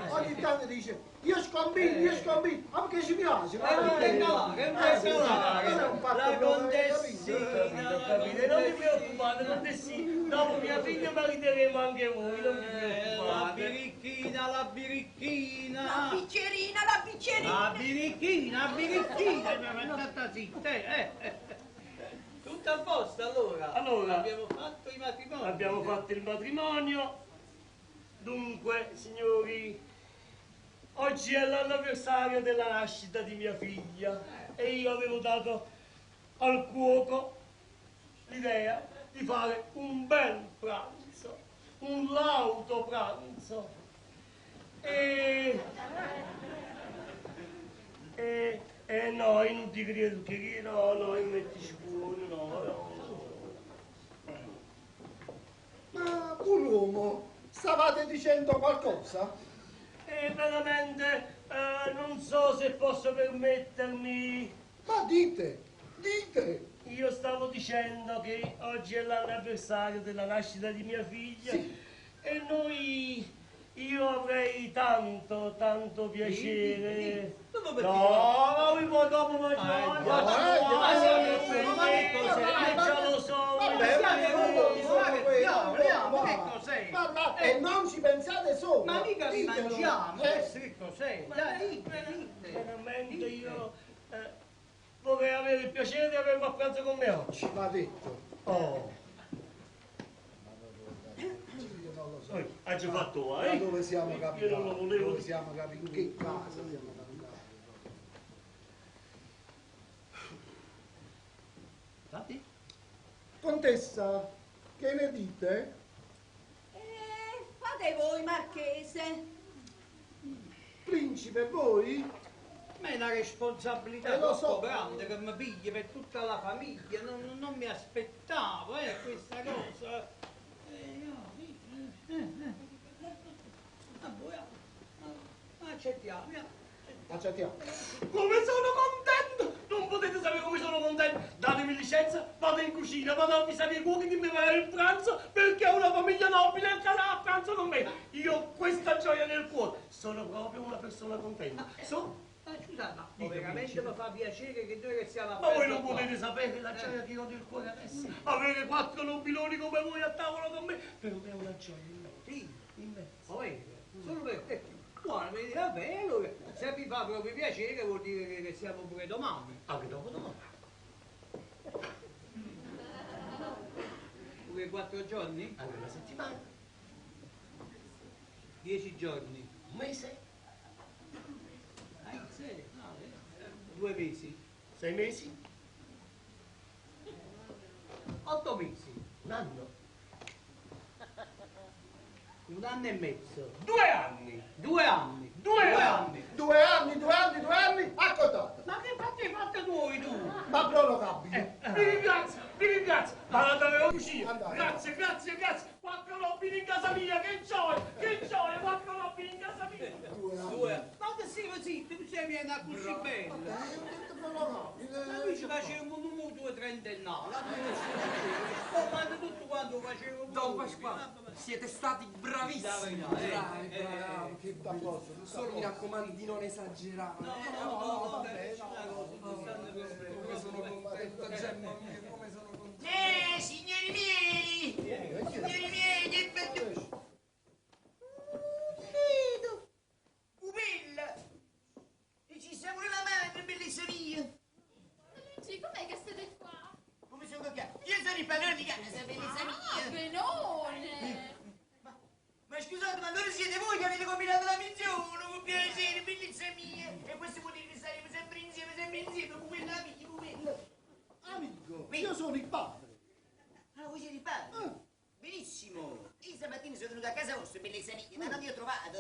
Ogni tanto dice, io scombino, io scombino, ma perché ci piace? Ma perché? Eh, no, che Eh, sì, calare. non è un fatto La proprio, contessina, capito? Ho capito, non vi preoccupate, contessina. Dopo mia figlia mariteremo anche voi, non vi La preoccupate. birichina, la birichina. La biccerina, la biccerina. La birichina, la birichina. Ma stata zitta, eh, eh. Tutto a posto allora. Allora. Abbiamo fatto i matrimoni. Abbiamo fatto il matrimonio. Dunque, signori, oggi è l'anniversario della nascita di mia figlia e io avevo dato al cuoco l'idea di fare un bel pranzo, un lauto pranzo. E, e, e no, io non ti credo che no, no, io metti scuola, no, no. Ma un uomo, stavate dicendo qualcosa? E veramente eh, non so se posso permettermi. Ma dite, dite! Io stavo dicendo che oggi è l'anniversario della nascita di mia figlia e noi io avrei tanto, tanto piacere. Dopo perché? No, ma vi può dopo mangiare. Eh, Ma eh, siamo eh, ma che cos'è? ma- Io già lo so. Vabbè, siamo ma venuti, sono ma che- quello, no, no, va. che cos'è? Ma va, e non ci pensate sopra. Ma mica li Ditelo. mangiamo, Eh, adesso che cos'è? Dai, dite, dite. Veramente io eh, vorrei avere il piacere di averlo a pranzo con me oggi. Va detto. Oh. Io non lo so. Poi, ha già fatto, Ma eh? dove siamo Io capitati? non lo volevo. Dove siamo capitati? In che casa siamo capitati? Fatti? Contessa, che ne dite? Eh, fate voi, marchese. Principe, voi? Ma è una responsabilità Eh, lo troppo so. grande che mi piglia per tutta la famiglia, non, non- non mi aspettavo eh, questa cosa. No, Ah, boh, ah, accettiamo, ja. Accettiamo. Come sono contento! Non potete sapere come sono contento! Datemi licenza, vado in cucina, vado a avvisare i cuochi di preparare il pranzo perché ho una famiglia nobile a casa a pranzo con me. Io ho questa gioia nel cuore. Sono proprio una persona contenta. So, Ma scusate, ma Dite, veramente principe. mi fa piacere che noi che siamo a ma voi pranzo non qua. potete sapere la gioia che ho nel cuore adesso. Avere quattro nobiloni come voi a tavola con me, per me è una gioia immensa. Sì, Immensa. poi, solo per te. Buono, mi dice, vabbè, allora, se vi fa proprio piacere vuol dire che, che siamo pure domani. Anche dopo domani. Pure quattro giorni? Anche una settimana, Dieci giorni. un mese, Ah, in serio? No, eh, due mesi. sei mesi, Otto mesi. un anno, Un anno e mezzo. due anni. Due anni. Due anni. Due anni, due anni, due anni, accotato. Ma che fate fate voi tu? Ma prorogabile. Vi ringrazio, vi ringrazio. Vado ad avere cucina. Andate. Grazie, grazie, grazie. Quattro nobili in casa mia, che gioia, che gioia, quattro nobili in casa mia. Due anni. Due. Ma te sei zitto, tu sei viene così bello. Eh, ho detto prorogabile. Ma noi ci facevamo un mutuo trentennale. Ho fatto tutto quanto facevo. Don Pasquale, siete stati bravissimi. Bravi, eh, Bravi, eh, bravi, che Tutto a posto, tutto a Solo mi posto. raccomando di non esagerare. No, no, no, vabbè, no, Come sono contento, Gemma mia, come sono contento. Signori miei! Signori miei, che bello! Vedo! Pupilla! E ci sta pure la madre, bellezza mia! Luigi, com'è che siete qua? Come sono qua? Io sono il padrone di casa, bellezza Ah, mia! benone! Ma scusate, ma allora siete voi che avete combinato la missione, con piacere, bellezza mia! E questo vuol dire che saremo sempre insieme, sempre insieme, pupilla mia, pupilla! Amico, io sono il padre. Ah, voi siete il padre? Benissimo! Io stamattina sono venuto a casa vostra, bellezza mia, ma non vi ho trovato.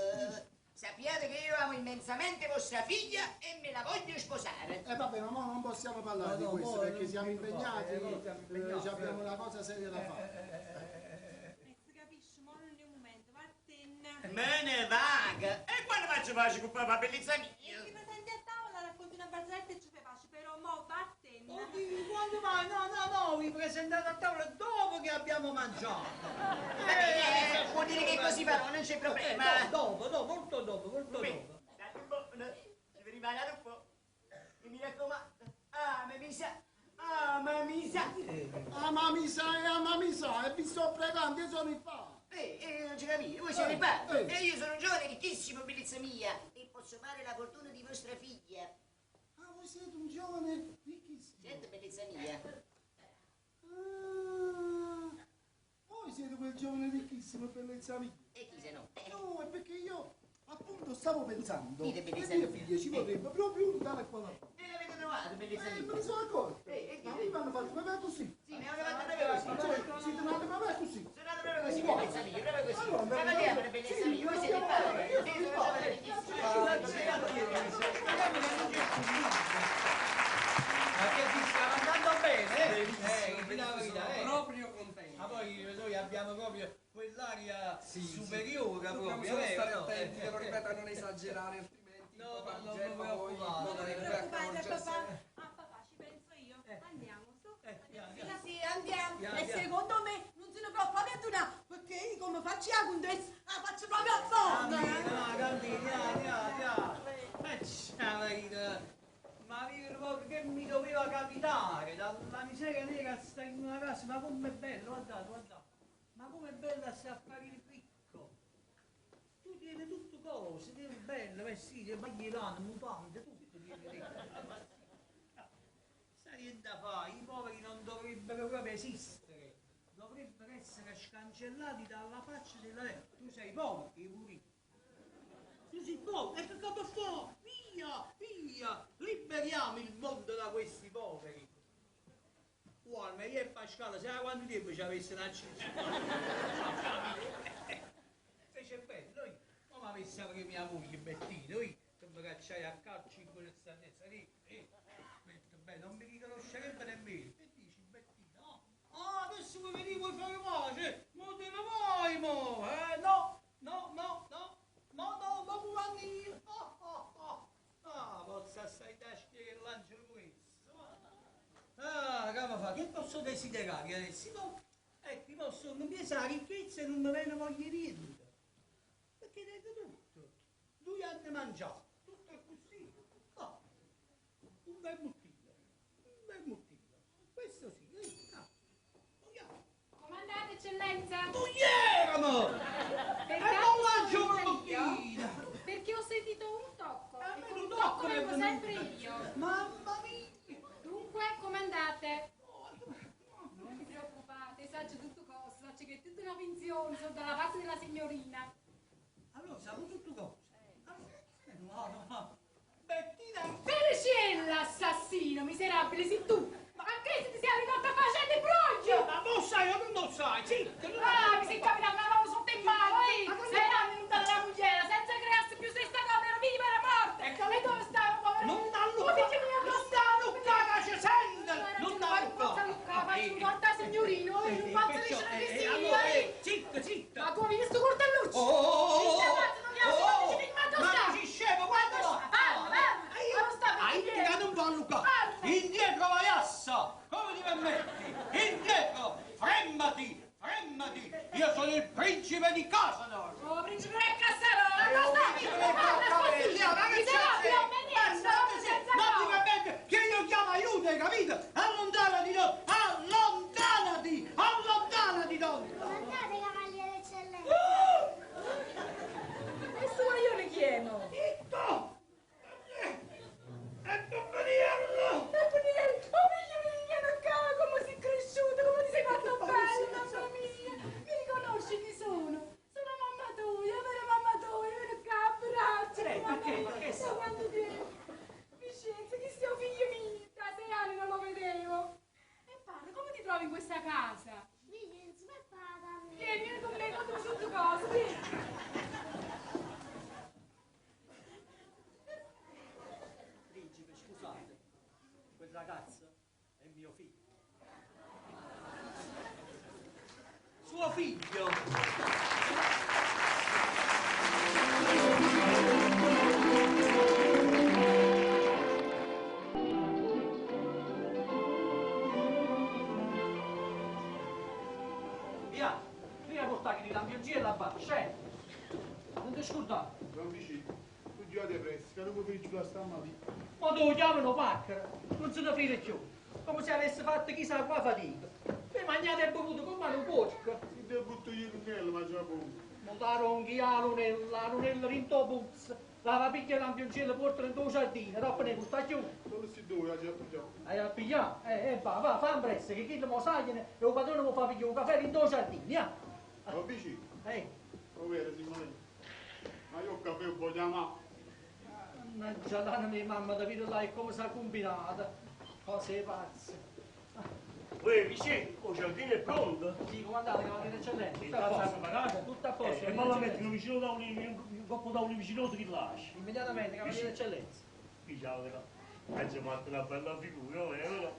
Sappiate che io amo immensamente vostra figlia e me la voglio sposare. E vabbè, ma mo non possiamo parlare No, di no, questo mo perché non siamo si può impegnati, fare, no, siamo impegnati, ci abbiamo eh. una cosa seria da fare. pace con papà, bellezza mia. Ti presenti a tavola, racconti una barzelletta e ci fai pace, però mo vattene. Oddio, quando mai? No, no, no, vi presentate a tavola dopo che abbiamo mangiato. Va bene, vuol dire che così farò, non c'è problema. Dopo, dopo, molto dopo, molto dopo. State un po', no? Ci rimane un po'. E mi raccomando. Ah, ma mi sa. Ah, ma mi sa. Ah, ma mi sa, ah, ma mi sa, e vi sto pregando, io sono il padre. Non c'è capito, voi siete il padre. Eh. E io sono un giovane ricchissimo, bellezza mia. E posso fare la fortuna di vostra figlia. Ah, voi siete un giovane ricchissimo. Certo, bellezza mia. Ah, voi siete quel giovane ricchissimo, bellezza mia. E chi se no? No, è perché io appunto stavo pensando Dite, che bellezza mia mia. figlia ci vorrebbe proprio un tale quale. E l'avete trovato, bellezza mia. Me ne sono accorto. Eh, Ma mi hanno fatto proprio così. Sì, mi hanno fatto proprio così. Cioè, siete nati proprio così. Sono nato proprio così, Uguale. bellezza mia, proprio così. Allora, Ma andiamo, bellezza sì, mia, voi siete il padre. Io sono il Io sono un giovane padre. ricchissimo. Ma che ti stava andando bene, eh? Benissimo, Eh, la verità, sono eh. proprio contento. Ma poi noi abbiamo proprio quell'aria Sì, sì. superiore Dobbiamo proprio, solo eh, stare no? attenti, te lo ripeto, a non esagerare, altrimenti No, papà no, non Gemma mi poi preoccupate. Non vi potrebbe preoccupate, accorgersi. papà. A papà ci penso io. Andiamo, su. Sì, sì, andiamo. Andiamo, E andiamo. secondo me non se ne può proprio adunare, perché io come faccio la contessa, la faccio proprio a fondo. Cammina, cammina, andiamo, andiamo. Ciao, marito. Ma vedi un po' che mi doveva capitare, dalla miseria nera stare in una casa, ma com'è bello, guardate, guardate. Ma com'è bella stare a fare il ricco. Tu tieni tutto cose, tieni bello, vestiti, maglietano, mutande, tutto tieni ricco. Sai niente da fare, i poveri non dovrebbero proprio esistere, dovrebbero essere scancellati dalla faccia della terra. Tu sei povero, e pure ricco. Tu sei povero, e che cosa fa? Via, via, liberiamo il mondo da questi poveri. Guarda, io e Pasquale, sai quanto tempo ci avesse una Invece è bello, io, come avessi avuto mia moglie Bettina, io, che mi cacciai a calcio in quella stanza lì, detto, beh, non mi riconoscerebbe nemmeno. E dici, Bettina, ah, ah, adesso vuoi venire, vuoi fare pace, mo te ne vai, mo, no, no, no, no, no, no, ma quando io, ah, ah, ah, ah, pozza stai tasche che l'angelo questo, ah, che mi fa, che posso desiderare adesso? No, ecco, io posso, non mi sa la ricchezza e non mi viene voglia di niente, perché tengo tutto, due anni mangiato, tutto è così, no, un bel muttino, un bel muttino, questo sì, ah, vogliamo. Comandate, eccellenza! Vogliamo! Per E caso non mangio sono un venuta io? muttino! Perché ho sentito un tocco. A E me con un un tocco tocco mi è vengo venuto. sempre io. Mamma mia! Dunque, comandate. Non vi preoccupate, saggio tutto cosa, saggio che è tutta una finzione, sono dalla parte della signorina. Allora, siamo tutto cosa? Allora, no, no. Bettina! Felicella, assassino, miserabile, sei tu! Ma che se ti sei ridotta facendo il broglio? Ma lo sai o non lo sai? Zitto! non- Ah, mi si capita una roba sotto in mano, eh! Ma non- Sei venuta dalla moglie, senza crearsi più sei stata per viva e morte! E dove stava, povero? Non Oh, figlio mio, Non alluccare, che ci sente! Non Non faccio un porta signorino, eh, non faccio dicere che sì, Allora, eh. zitta, zitta! Ma tu hai visto coltelluccio? Oh, oh, oh, Sì, oh, non oh, oh, ma ma sta? ci scemo, guarda là! Parla, parla! Ma non sta Ah, per indietro, non va Luca! Parla. Indietro, vaiassa! Come ti permetti? Indietro! Fermati! Fermati! Io sono il principe di Casanor! Oh, principe del Cassaro, non sta Principe del Cassaro! Ma che Miserabile, c'è? non me Ma state senza Non ti nome. permette che io chiamo aiuto, hai capito? Allontanati, no! Allontanati! Allontanati, donna! Guardate, cavaliere eccellenza. Questo guaglione chi è, no? Zitto! È Pomponiello! Gabriele, oh figlio mio, vieni qua, come sei cresciuto, come ti sei fatto bello, mamma mia. Mi riconosci chi sono? Sono mamma tua, vera mamma tua, vieni qua, abbracciami, Eh, mamma perché? mia. Perché Da sta? quanto tempo? Vincenzo, chi sei figlio mio? Da 6 anni non lo vedevo. portare che lampionciello là basso, eh? Non ti scordare. Don Vicino, tu girate presto, che non mi figlio la stamattina. Ma tu chiamano pacchera, non se ne fida più. Come se avesse fatto chissà qua fatica. E mangiate e bevuto come un porco. Se devo butto io l'unello, ma già buono. Non da ronchi, la lunella, la lunella rinto puzza. La va piglia lampionciello, portalo in tuo giardino, dopo ne gusta più. Solo sti due, la già pigliato. Hai a pigliare? Va, va, fa presto, che chi lo sa, e il padrone mi fa pigliare un caffè in tuo giardino, ya. Don Vicino. Eh. Ovvero, Simone. Ma io il caffè lo voglio amare. Mannaggia l'anima mia mamma, da vita là è come si è combinata. Cose pazze. Uè, Vicino, il giardino è pronto? Sì, comandate, cavaliere eccellente. Il Tutto a tazza posto. pagata? Tutto a posto. E ma la mettono vicino da un coppo da un vicino che lascia. Immediatamente, cavaliere eccellenza. Diciamo che hanno fatto una bella figura, vero?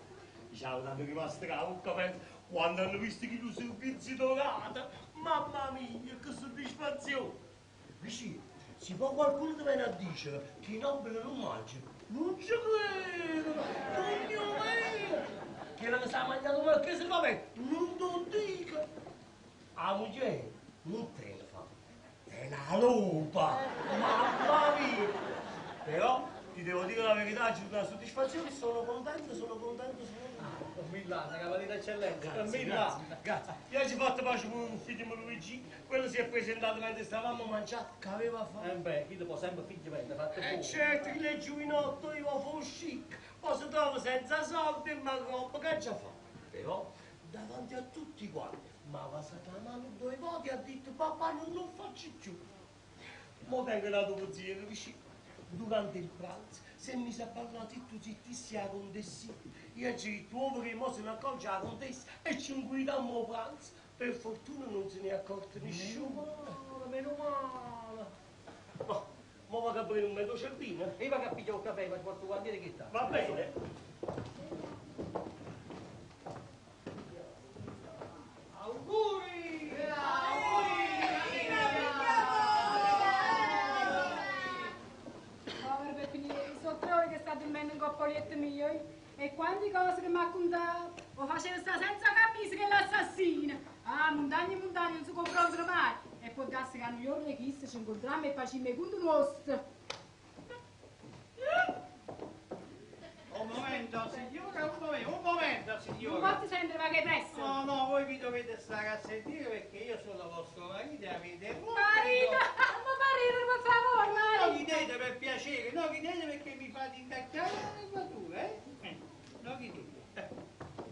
Diciamo che hanno rimasto la bocca aperta quando hanno visto che tu sei un pizzo dorato. Mamma mia, che soddisfazione! Vicino, se poi qualcuno ti viene a dire che i nobili non mangiano, non ci credo, non mi vero! Che non sa mangiato un marchese, vabbè, non te lo dico! La moglie non te ne fa, è una lupa! Mamma mia! Però ti devo dire la verità, c'è una soddisfazione, sono contento, sono contento, sono contento. Millana, cavaliere eccellenza, Grazie, Millana. grazie, grazie. Io ci ho fatto pace con un figlio mio Luigi, quello si è presentato mentre stavamo mangiando, che aveva fatto? Eh beh, chi può sempre figlio vende, fatto Eh buono. certo, che le giovinotto, io fo chic, poi si trova senza soldi e ma roba che già fa. Però, davanti a tutti quanti, mi ha passato la mano due volte e ha detto papà non lo faccio più. Mo tengo la tua zia vicino. Durante il pranzo, se mi si è parlato zitto zittissimo la contessina, io ci trovo che mo se ne accorge la contessa e ci inguidammo a pranzo. Per fortuna non se ne è accorto nessuno. Meno male, meno male. Ma, mo vado a bere un mezzo giardino. Io vado a pigliare un caffè, ma porto guantiere che sta. Va bene. Auguri! Povero Peppiniere, sono 3 ore che sta dormendo in coppolietto mio e quante cose che mi ha contato, lo faceva stare senza camisa che l'assassino. Ah, montagna e montagna non si confrontano mai. E può darsi che a New York chissà ci incontriamo e facciamo i conti nostri. Un momento, signora, un momento, un momento, signora. Non posso sentire ma che presto. No, no, voi vi dovete stare a sentire perché io sono vostro marito e avete Marito, ma marito, per favore, marito. Non ridete per piacere, non ridete perché mi fate invecchiare la linguatura, eh? Non ridete.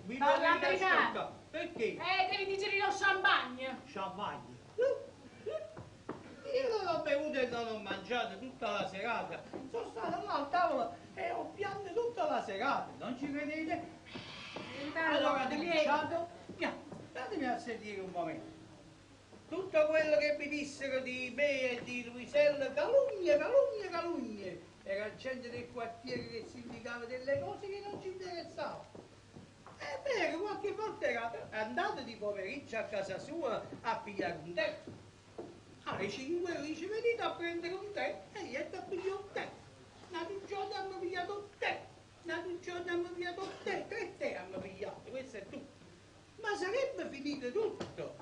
Mi Parla dovete americano. ascoltare. Perché? Devi digerire lo champagne. Champagne. Io non ho bevuto e non ho mangiato tutta la serata. Sono stato là al tavolo e ho pianto tutta la serata. Non ci credete? Allora, cominciato. Datemi a sentire un momento. Tutto quello che mi dissero di me e di Luisella, calunnie, calunnie, calunnie. Era gente del quartiere che si indicava delle cose che non ci interessavano. È vero, qualche volta era andato di pomeriggio a casa sua a pigliare un tè. Alle 5 dice venite a prendere un tè e io ti piglio un tè. Un giorno hanno pigliato un tè, un giorno hanno pigliato un tè, 3 tè hanno pigliato, questo è tutto. Ma sarebbe finito tutto.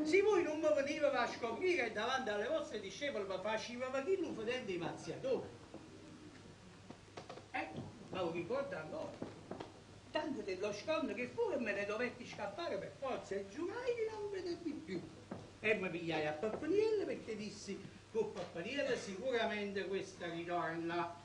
Se voi non mi venivate a scoprire davanti alle vostre discepole, ma faceva chi lo fedente i mazziatori. Ma lo ricordo ancora. Tanto dello scorno che fu che me ne dovetti scappare per forza e giurai di non vedervi più. E mi pigliai a Pappaniella perché dissi, con Pappaniella sicuramente questa ritorna.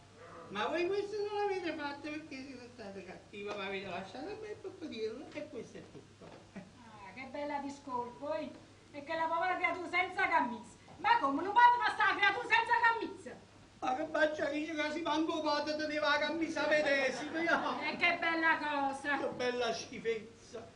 Ma voi questo non l'avete fatto perché siete state cattiva, ma avete lasciato a me Pappaniella e questo è tutto. Ah, che bella discolpa, eh? E che la povera creatura senza camisa. Ma come non può fare la creatura senza camisa? Ma che faccia che si manco padre teneva la camisa medesima, no? E che bella cosa! Che bella schifezza!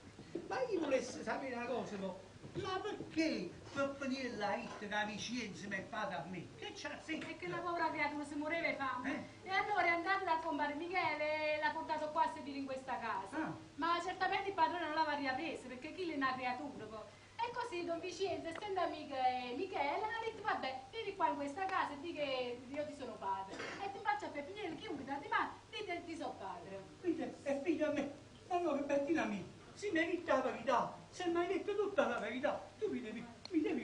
Ma io volessi sapere una cosa, mo. Ma perché Pappaniella ha detto che la Vicenza mi è fatta a me? Che c'ha zitto? E che la povera creatura si moreva di fame. E allora è andata dal compare Michele e l'ha portato qua a sedere in questa casa. Ah. Ma certamente il padrone non l'aveva ripresa perché chi è una creatura poi. E così Don Vicenzo, essendo amico Michele, ha detto vabbè, vieni qua in questa casa e di che io ti sono padre. E ti faccio a Peppiniello, chiunque ti manda, dite ti sono padre. Dite, è figlio a me. Allora Bettina mia, se mi hai detto la verità, se mi hai detto tutta la verità, tu mi devi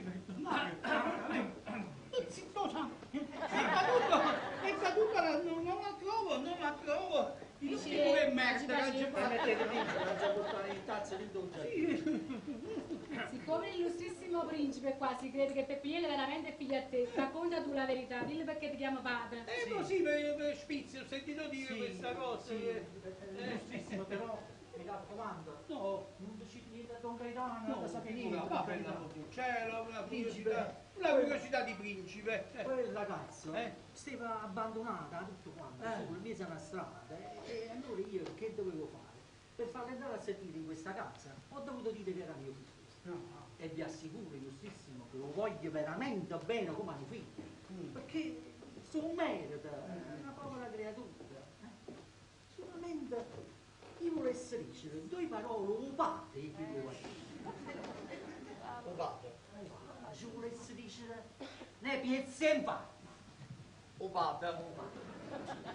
ragazzo dentro un giardino. Siccome l'illustrissimo principe qua si crede che Peppiniello veramente è figlio a te, racconta tu la verità, dillo perché ti chiamo padre. Eh, così per, per spizio, ho sentito dire Sì, questa cosa. sì, che- illustrissimo, però mi raccomando, No. non dici niente a Don Gaetano, No, non sapere niente. no, per va per carità. l'amor del cielo, una Principe. curiosità, una curiosità di principe. Eh. Quel ragazzo Eh. stava abbandonato a tutto quanto, Eh. solo in mezzo a una strada. E, e allora io che dovevo fare? Per farlo entrare a sentire in questa casa ho dovuto dire che era mio figlio. E vi assicuro, illustrissimo, che lo voglio veramente bene come a mio figlio. Perché se lo merita, è una povera creatura. eh. Solamente io volessi dire due parole, un padre di chi lo O padre. Ci volessi dire ne piezza in fa. O padre.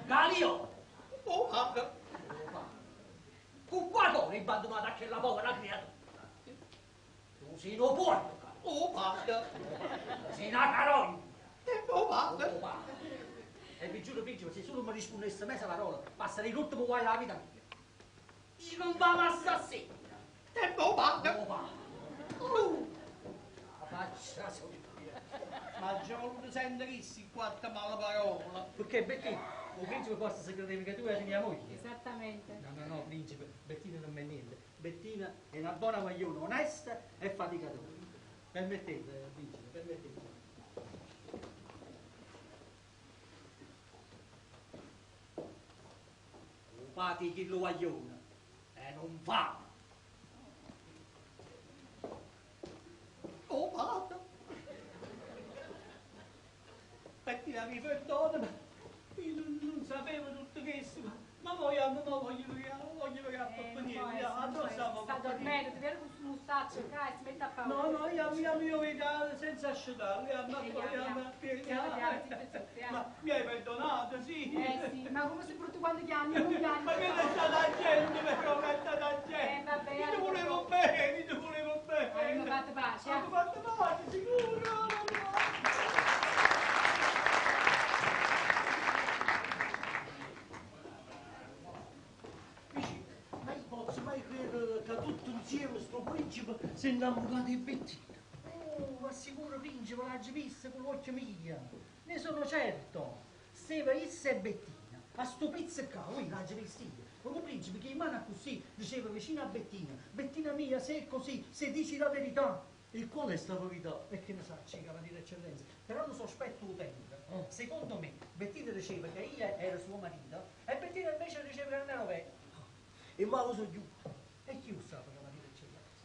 Galio! O padre. Con quale abbandonata quella povera creatura? Tu sei un porco, O padre. sei una carogna. O padre. O padre. E vi giuro, principe, se solo mi rispondesse mezza parola, passerei l'ultimo guaio della vita mia. Io non vado assassino. E o padre. O padre. Tu. La faccia sua. Ma già voluto sentire questi quattro mala parola. Perché Bettina, il principe forse se credeva che tu eri mia moglie. Esattamente. No, no, no, principe, Bettina non è niente. Bettina è una buona guaglione, onesta e faticatore. Permettete, principe, permettete. O pati chi lo guaglione e non fa. O padre. Bettina mi perdona, ma io non, non sapevo tutto questo. Ma, ma voi non voglio pregare, non voglio pregare a Eh, non niente. può essere, io non non può essere. stavo Sta dormendo, ti viene questo mustaccio qua e si mette a paura. No, no, io, io, io vedo senza asciugarlo, io, ma, Eh, io, andiamo, ma, andiamo, andiamo, zitto, zitto, andiamo. ma mi hai perdonato, sì. Eh sì, ma come sei brutto quando chiami, non chiami. Ma che è stata gente, però che è stata gente. Eh, vabbè, io ti arrivo volevo dopo. bene, io ti volevo bene. Abbiamo fatto pace, eh. Abbiamo fatto pace, sicuro. Dici, ma io posso mai credere che tutto insieme sto principe si è innamorato di Bettina? Oh, ma sicuro principe, l'ha vista con l'occhio mio. Ne sono certo. Steva Issa e Bettina. A sto pizzo qua, voi l'ha vista io. Ma un principe che in mano così diceva vicino a Bettina, Bettina mia, se è così, se dici la verità. E qual è sta verità? E che ne sa, c'è cavaliere eccellenza. Però lo sospetto lo tengo. Secondo me, Bettina diceva che io era suo marito e Bettina invece diceva che non era vero. E ma lo so io. E chi lo sa, cavaliere eccellenza?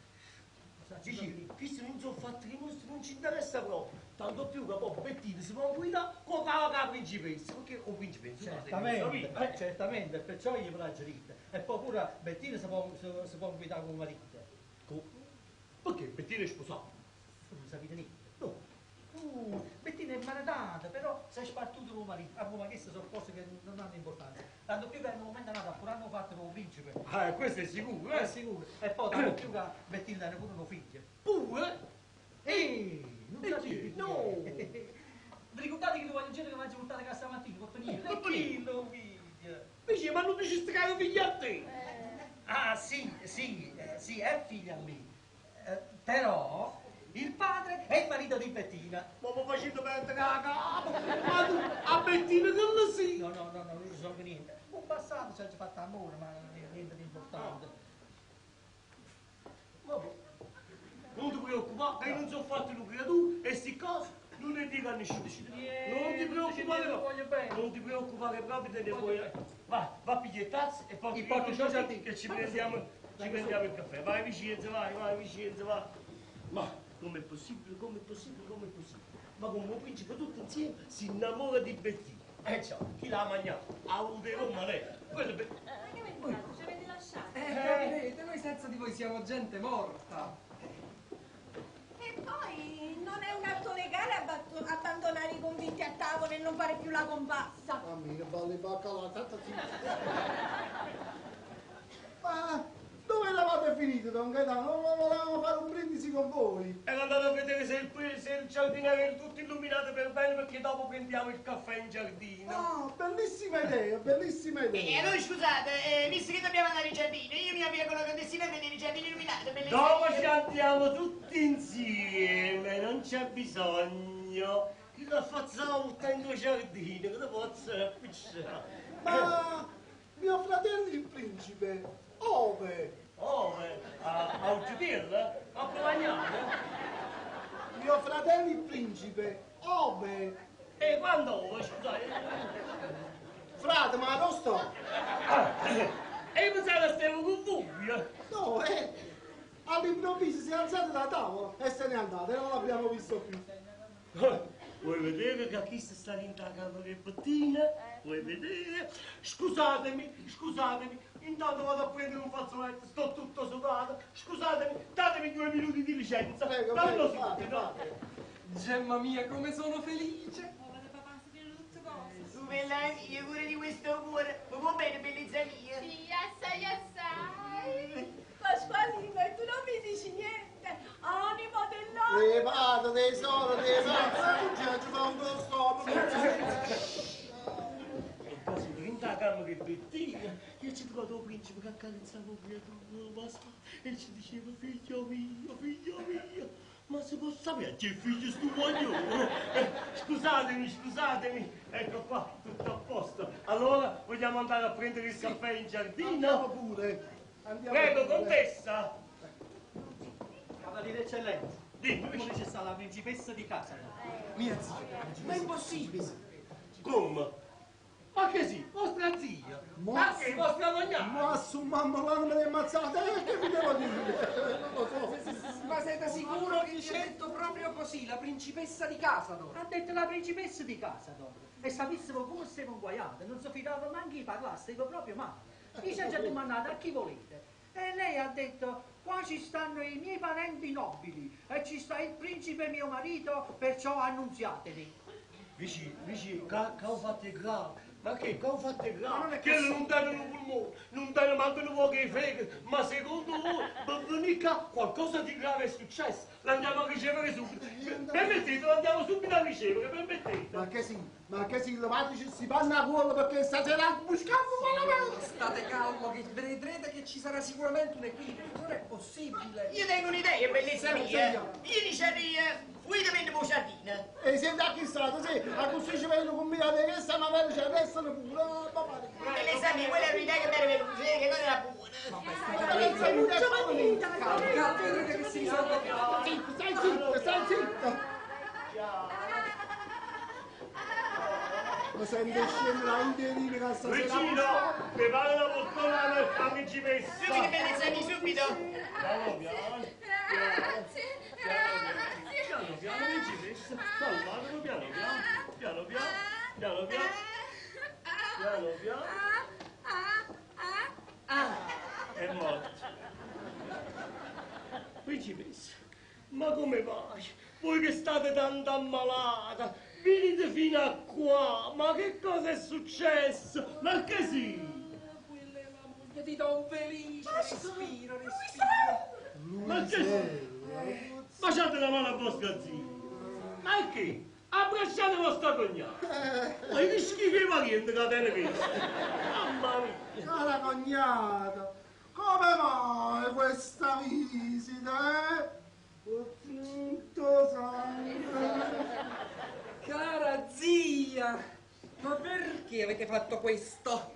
Lo sa, Dici, questi non sono fatti che mostri, non ci interessa proprio. Tanto più che poi Bettina si può guidare con la principessa, perché o principessa Certamente, certamente, perciò io me l'ho dritta. E poi pure Bettina si può, si, si può guidare con marito. Perché Bettina è sposata? Non sapete niente. No. Bettina è maritata, però si è spartuto con marito. Ah, ma queste sono cose che non hanno importanza. Tanto più che nel momento è nata, pure hanno fatto con il principe. Ah, questo è sicuro, È sicuro. E poi tanto più che Bettina era pure un figlio. Pure? Ehi, non E sapete chi? No! Vi ricordate che tu voglio gente che mi ha portato a casa stamattina? Con Con E chi lo figlio? Dici, ma non dici che era figlio a te? Ah, sì, sì, sì, è figlia a me. Però il padre è il marito di Bettina. Ma mi facendo perdere la capo! Ma tu, a Bettina che lo sei? No, no, no, no, non so niente. Un passato ci ha fatto amore, ma non è niente di importante. Vabbè. Non ti preoccupare, che io non sono fatto una creatura e sti cose non ne dico a nessuno. Non ti preoccupare, non voglio bene. Non ti preoccupare proprio, te ne puoi. Va, va a pigliare tazze e porti I porti il già a te. che ci prendiamo, ci prendiamo il caffè. Vai Vicenza, vai, vai Vicenza, vai. Ma com'è possibile, com'è possibile, com'è possibile? Ma come un principe tutto insieme si innamora di Bettina. Eh ciao, chi l'ha mangiato? Ha avuto in Roma lei. Quello è Ma che avete fatto? Ci avete lasciato? Capirete, noi senza di voi siamo gente morta. E poi non è un atto legale abbandonare i conviti a tavola e non fare più la comparsa. Mamma mia, balli baccalà, tanta zitta. Ma Dove eravate finito, Don Gaetano? Non volevamo fare un brindisi con voi. Ero andato a vedere se il, se il giardino era tutto illuminato per bene perché dopo prendiamo il caffè in giardino. Ah, bellissima idea, bellissima idea. E allora scusate, visto che dobbiamo andare in giardino, io mi avvio con la contessina a vedere il giardino illuminato, bellezza Dopo mia. ci andiamo tutti insieme, non c'è bisogno. Chi la facciamo tutta in due giardini, che lo posso appicciare? Ma mio fratello il principe, ove? Ove? A, a Uccidirla? A Provagnano? Mio fratello il principe, ove? E quando ove, scusate? Frate, ma non sto. Ah, e io pensavo che stavo con voi. No, all'improvviso si è alzato da tavola e se n'è andato e non l'abbiamo visto più. Vuoi vedere che chi sta in camera di Bettina? Vuoi vedere? Scusatemi, scusatemi, intanto vado a prendere un fazzoletto, sto tutto sudato. Scusatemi, datemi 2 minuti di licenza. Prego, Damelo prego, fate, subito. fate. Gemma mia, come sono felice! Oh, vado papà, si vede tutte cose. Su bella mia, cuore di questo cuore, mi va bene, bellezza mia. Sì, assai, assai. Pasqualino, e tu non mi dici niente. Anima dell'anima. Preparato, tesoro, tesoro. Non c'è, ci fa un po' E poi sono in la camera di Bettina, io ci trovo il principe che accarezzava creatura, e ci diceva figlio mio, figlio mio, ma si può sapere che figlio sto guaglione? Scusatemi, scusatemi, ecco qua, tutto a posto. Allora vogliamo andare a prendere il caffè in giardino? Andiamo pure. Andiamo Prego, pure. contessa. Cavaliere eccellenza, Dimmi. come c'è sta la principessa di casa? Mia zia, ma è impossibile! Come? Ma che sì, vostra zia? Ma che vostra cognata? Ma su mamma l'hanno me ammazzata, che vi devo dire? Non lo so. Ma siete sicuro che ci ha detto proprio così, la principessa di Casador? Ha detto la principessa di Casador. E sapessimo come stiamo inguaiati, non si fidava manco di parlare, stava proprio male. Mi si è già domandato a chi volete. E lei ha detto, qua ci stanno i miei parenti nobili e ci sta il principe mio marito, perciò annunziateli. Vicino, vicino, che ho fatto è grave. Ma che, che ho fatto è Ma non grave? è Che non danno un polmone, non danno manco un po' che frega. Ma secondo voi, per venire qua, qualcosa di grave è successo. L'andiamo a ricevere subito. Permettete, l'andiamo subito a ricevere, permettete. Ma che sì, ma che sì, levateci si panna a culo perché stasera buscamo malamente. State calmo, che vedrete che ci sarà sicuramente un equivoco, non è possibile. Io tengo un'idea, bellezza mia. Io dicevo, fuori da me giardino. E senti a chi stato, sì, a così ci vengono combinate che sta magari ci arrestano pure, oh, papà. Bellezza mia, quella è un'idea che mi era venuta, che non era buona. Ma bellezza mia, Calmo, calmo, vedrete che si risolve tutto. Zitto, stai zitto, stai zitto. Mi sento scendere la interina che stasera... Vicino, prepara la poltrona alla principessa. Subito, bellezza mia, subito. Piano piano, Grazie, grazie. piano piano, principessa. Calmatevi, piano piano, piano piano, piano piano, piano piano. È morto. Principessa, ma come vai? Voi che state tanto ammalata, venite fino a qua, ma che cosa è successo? Ma che sì? Quella è la moglie di Don Felice. Respira, respira. Ma che sì? Baciate la mano a vostra zia. Ma che? Abbracciate vostra cognata. Ma che schifo i parenti che avete visto? Mamma mia. Cara cognata, come mai questa visita, eh? Ho tutto sangue. Cara zia, ma perché avete fatto questo?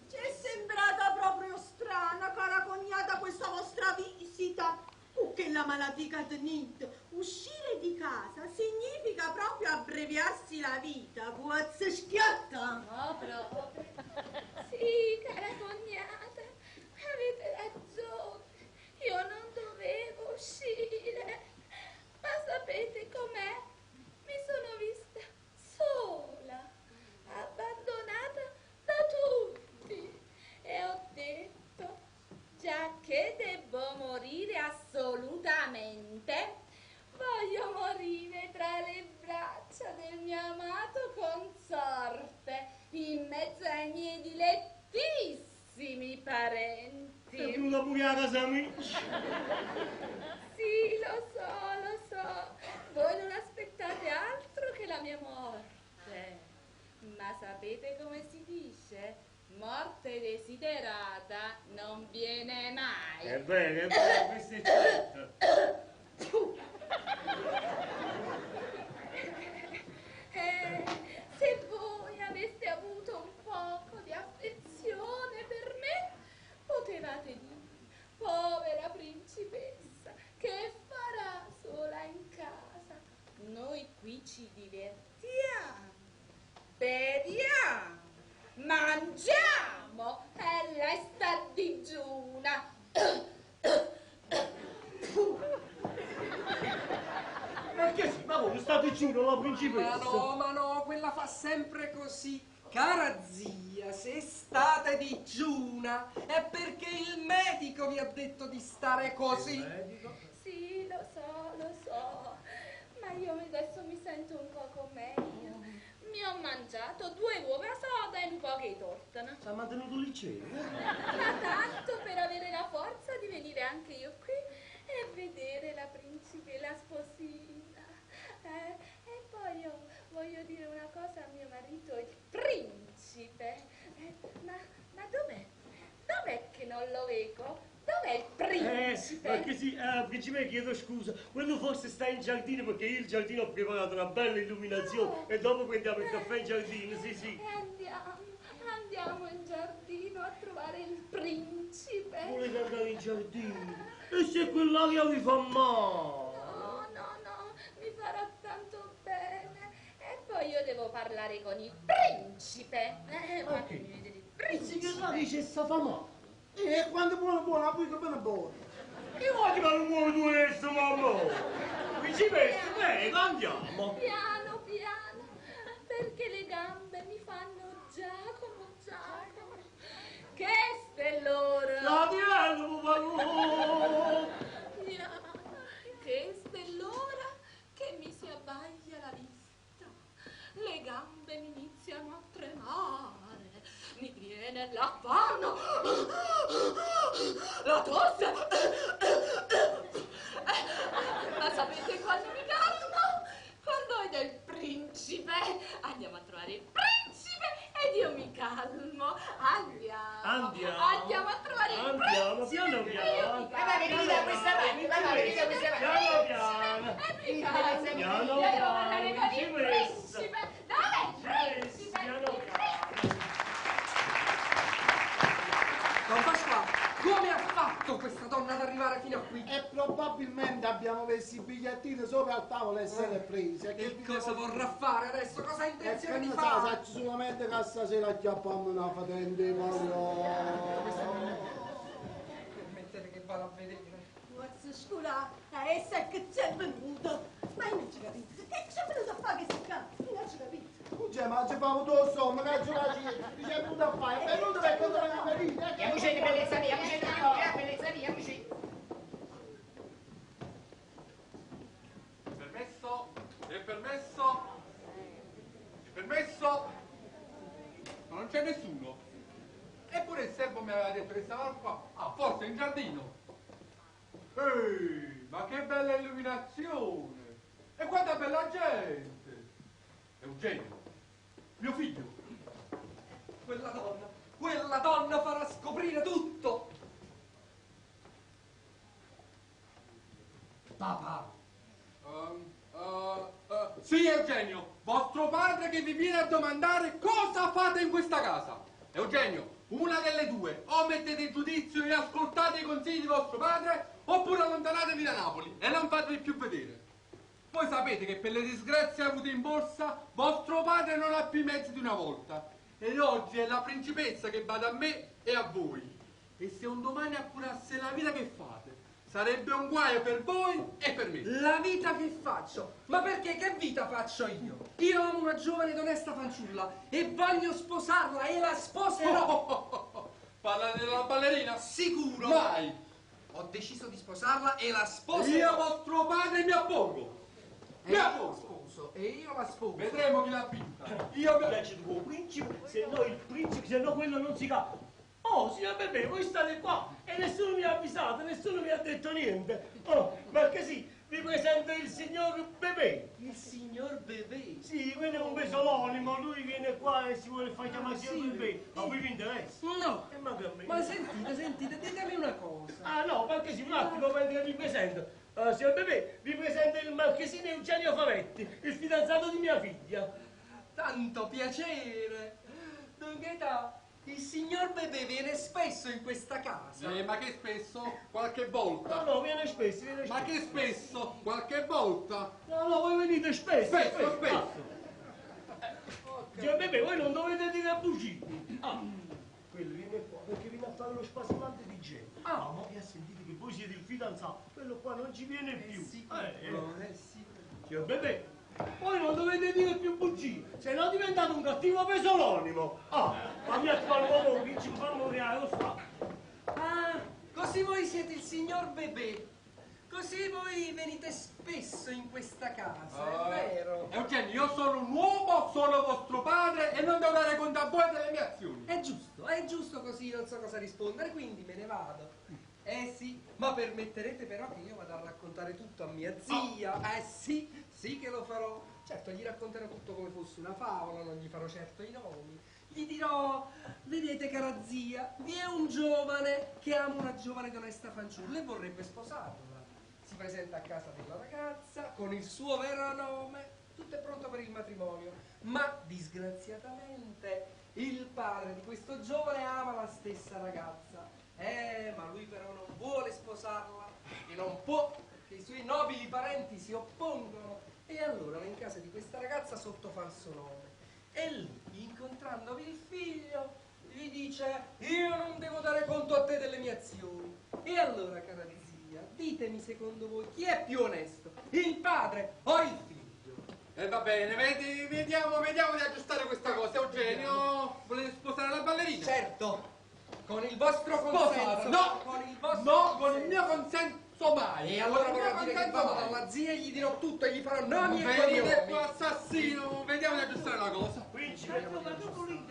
Ci è sembrata proprio strana, cara cognata, questa vostra visita. O che la malattia tenete. Uscire di casa significa proprio abbreviarsi la vita. Puozza schiatta. No, proprio. Sì, cara cognata, avete ragione. Io non dovevo uscire. Ma sapete com'è? Mi sono vista sola, abbandonata da tutti. E ho detto, già che devo morire assolutamente, voglio morire tra le braccia del mio amato consorte, in mezzo ai miei dilettissimi. carissimi parenti. È venuta pure a casa mia. Sì, lo so, lo so. Voi non aspettate altro che la mia morte. Ma sapete come si dice? Morte desiderata non viene mai. È vero, è vero, questo è certo. Se voi aveste avuto un poco di affezione per me, potevate dire, povera principessa, che farà sola in casa? Noi qui ci divertiamo, beviamo, mangiamo e lei sta digiuna. Perché sì, ma come sta digiuna la principessa? Ma no, quella fa sempre così. Cara zia, se state digiuna è perché il medico vi ha detto di stare così. Il medico? Sì, lo so, lo so, ma io adesso mi sento un poco meglio. Mi ho mangiato 2 uova soda e un po' di torta. Si è mantenuto il liceo? Ma tanto per avere la forza di venire anche io qui e vedere la principe, la sposina. E poi io voglio dire una cosa a mio marito, il principe. Ma dov'è? Dov'è che non lo vedo? Dov'è il principe? Perché sì, principe, chiedo scusa, quello forse sta in giardino perché io il giardino ho preparato una bella illuminazione e dopo prendiamo il caffè in giardino, sì sì. E andiamo in giardino a trovare il principe. Volete andare in giardino? E se quell'aria vi fa male? No, no, no, mi farà tanto bene. E poi io devo parlare con il principe. Ma che mi vedete il principe? Ma che c'è sta fa male? E quando buono buono, a voi che bene buono. Io voglio che non muoio tu adesso, mamma. Principessa, prego, andiamo. Piano, piano, perché le gambe mi fanno Giacomo, Giacomo. Che è l'ora? La piano, papà. Piano, che è l'ora che mi si abbaglia la vista. Le gambe mi iniziano a tremare. Mi viene l'affanno, la tosse. Ma sapete quando mi calmo? Quando vedo il principe. Andiamo a trovare il principe ed io mi calmo. Andiamo. Andiamo. Andiamo a trovare il Andiamo, principe. piano piano. Ma va, venite da questa parte, ma va, venite da questa parte. Piano piano. E mi calmo. Piano Io devo parlare con il principessa. principe. Dov'è il principe? Piano piano. Don Pasquale, come ha fatto questa donna ad arrivare fino a qui? E probabilmente abbiamo messo i bigliettini sopra al tavolo e se le prese. E Che cosa vorrà fare adesso? Cosa ha intenzione E di che ne fare? sa, saccio solamente che stasera acchiappiamo una fatente, Permettete che vado a vedere. Forza scuola, essa che c'è venuto. Ma io non ci capito. Che c'è venuto a fare questo qua? Io non ci capito. Cioè, ma ci famo tu insomma, che ce la ci è venuto a fare? È venuto perché doveva venire. Andiamocene, bellezza mia, andiamocene, bellezza mia, andiamocene. Permesso? È permesso? È permesso? Ma non c'è nessuno. Eppure il servo mi aveva detto che stava qua. Ah, forse in giardino. Ehi, ma che bella illuminazione! E quanta bella gente! Eugenio, mio figlio. Quella donna farà scoprire tutto! Papà! Sì, Eugenio, vostro padre che vi viene a domandare cosa fate in questa casa. Eugenio, una delle due, o mettete in giudizio e ascoltate i consigli di vostro padre, oppure allontanatevi da Napoli e non fatevi più vedere. Voi sapete che per le disgrazie avute in borsa, vostro padre non ha più i mezzi di una volta. E oggi è la principessa che va da me e a voi. E se un domani appurasse la vita che fate, sarebbe un guaio per voi e per me. La vita che faccio? Ma perché che vita faccio io? Io amo una giovane ed onesta fanciulla e voglio sposarla e la sposerò. Parla della ballerina? Sicuro. Mai. Ho deciso di sposarla e la sposerò. Io vostro padre mi oppongo. E io la sposo, e io la sposo. Vedremo chi l'ha vinta. Io mi piace tuo principe, se no il principe, se no quello non si ca. Oh, signor Bebè, voi state qua e nessuno mi ha avvisato, nessuno mi ha detto niente. Oh, Marchesì, vi presento il signor Bebè. Il signor Bebè? Sì, quello è un pesolonimo, lui viene qua e si vuole far chiamare Ah, signor sì. Bebè. Ma voi vi interessa? No. E manca a me. Ma sentite, sentite, ditemi una cosa. Ah no, Marchesì, un attimo, mentre vi presento. Signor Bebè, vi presento il marchesino Eugenio Favetti, il fidanzato di mia figlia. Tanto piacere. Don Gaetano, il signor Bebè viene spesso in questa casa. Ma che spesso? Qualche volta. No, no, viene spesso, viene Ma spesso. che spesso? Qualche volta. No, no, voi venite spesso. Spesso, spesso. Ah. Signor Bebè, voi non dovete dire bugie. Ah, quello viene qua perché viene a fare lo spasimante di gente. Ah, ma che ha sentito che voi siete il fidanzato, quello qua non ci viene più. Sicuro, sì. Signor Bebè, voi non dovete dire più bugie, se no diventate un cattivo pesolonimo. Ah, fammi a fare un uomo che ci fa morire, lo fa. Ah, così voi siete il signor Bebè. Così voi venite spesso in questa casa, Ah. è vero? Eugenio, io sono un uomo, sono vostro padre e non devo dare conto a voi delle mie azioni. È giusto così, non so cosa rispondere, quindi me ne vado. Eh sì, ma permetterete però che io vada a raccontare tutto a mia zia. Eh sì, sì che lo farò. Certo, gli racconterò tutto come fosse una favola, non gli farò certo i nomi. Gli dirò, vedete cara zia, vi è un giovane che ama una giovane ed onesta fanciulla e vorrebbe sposarla. Si presenta a casa della ragazza con il suo vero nome, tutto è pronto per il matrimonio, ma disgraziatamente il padre di questo giovane ama la stessa ragazza. Ma lui però non vuole sposarla e non può che i suoi nobili parenti si oppongono. E allora va in casa di questa ragazza sotto falso nome. E lì, incontrandovi il figlio, gli dice: io non devo dare conto a te delle mie azioni. E allora, cara zia, ditemi secondo voi chi è più onesto, il padre o il figlio? E va bene, vediamo di aggiustare questa cosa. Eugenio, volete sposare la ballerina? Certo, con il vostro Sposarla. consenso. No, con il vostro no, con il mio consenso mai. E allora Con il mio vorrà dire che consenso vado mai. dalla zia e gli dirò tutto e gli farò nomi e Venite cognomi. qua, assassino, vediamo di aggiustare la cosa. Principe,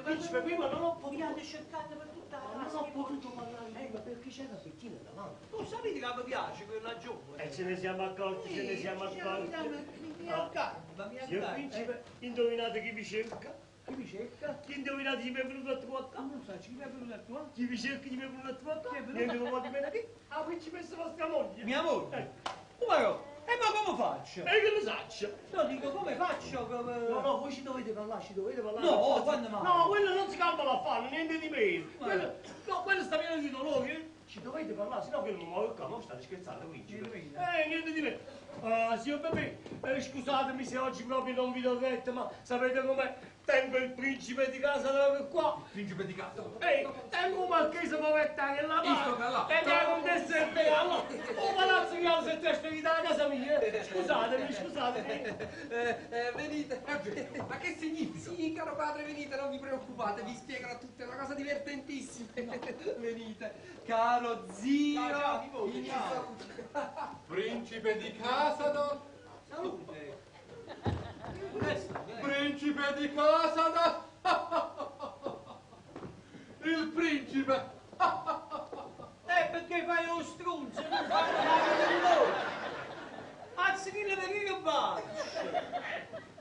principe, prima non ho potuto... Mi hanno cercato per tutta la Non casa. ho potuto parlare prima perché c'era Bettina davanti. Tu sapete che mi piace quella giovane? E ce ne siamo accorti, ce ne siamo Sì, accorti. Mi Ah. accarpa, mi Signor accarpa. principe, indovinate chi vi cerca? Chi vi cerca? Chi indovinate chi mi è venuto a trovare qua? Non so, chi mi è venuto a trovare? Chi vi cerca, chi mi è venuto a trovare qua? Chi è venuto? Niente come di meno chi? La principessa vostra moglie. Mia moglie? Come E ma come faccio? E che lo saccio? No, dico come faccio? Come... No, no, voi ci dovete parlare, ci dovete parlare. No, quando mai? No, quello non si calma la fanno, niente di meno. Ma- Quello, no, quello sta pieno di dolori. eh. Ci dovete parlare, sennò quello non muove qua, ma state scherzando, principe. Niente di meno. Ah, signor Bebè, scusatemi se oggi proprio non vi do retta, ma sapete com'è? Tengo il principe di casa da qua. Il principe di casa? Ehi, tengo un marchese Pavetta che la Isto che là. E la contessa è bella. Un palazzo che ha si è trasferito a casa mia. Scusatemi, scusatemi. Venite. Ma che significa? Sì, caro padre, venite, non vi preoccupate, vi spiegherò tutta, è una cosa divertentissima. Venite, caro zio. Ciao, ciao, nipote, i miei ciao. saluti. Principe di casa, no? Salute. Principe di casa, no? Il principe. Perché fai lo strunzo, non fai la mano di loro. Anzi, chi le vedi che faccio?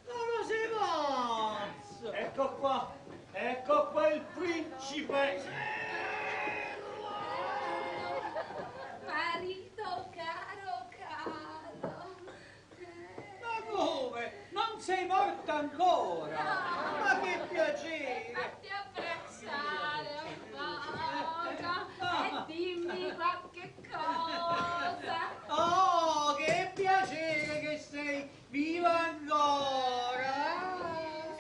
No, no, sei pazzo. Ecco qua, ecco qua il principe. Marito caro, caro. Ma come? Non sei morta ancora? Ma che piacere! Fatti abbracciare un poco e dimmi qualche cosa. Oh, che piacere che sei viva ancora!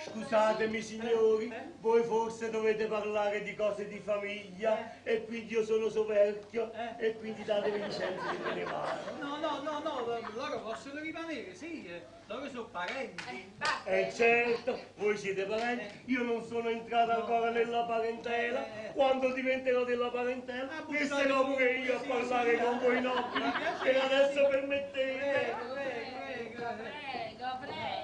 Scusatemi signori, voi forse dovete parlare di cose di famiglia e quindi io sono soverchio e quindi datemi licenza che me ne vado. No, no, no, no, loro possono rimanere, sì, loro sono parenti. Eh certo, voi siete parenti, io non sono entrato ancora nella parentela, quando diventerò della parentela resterò pure io a parlare con voi nobili, per adesso permettete. Prego, prego.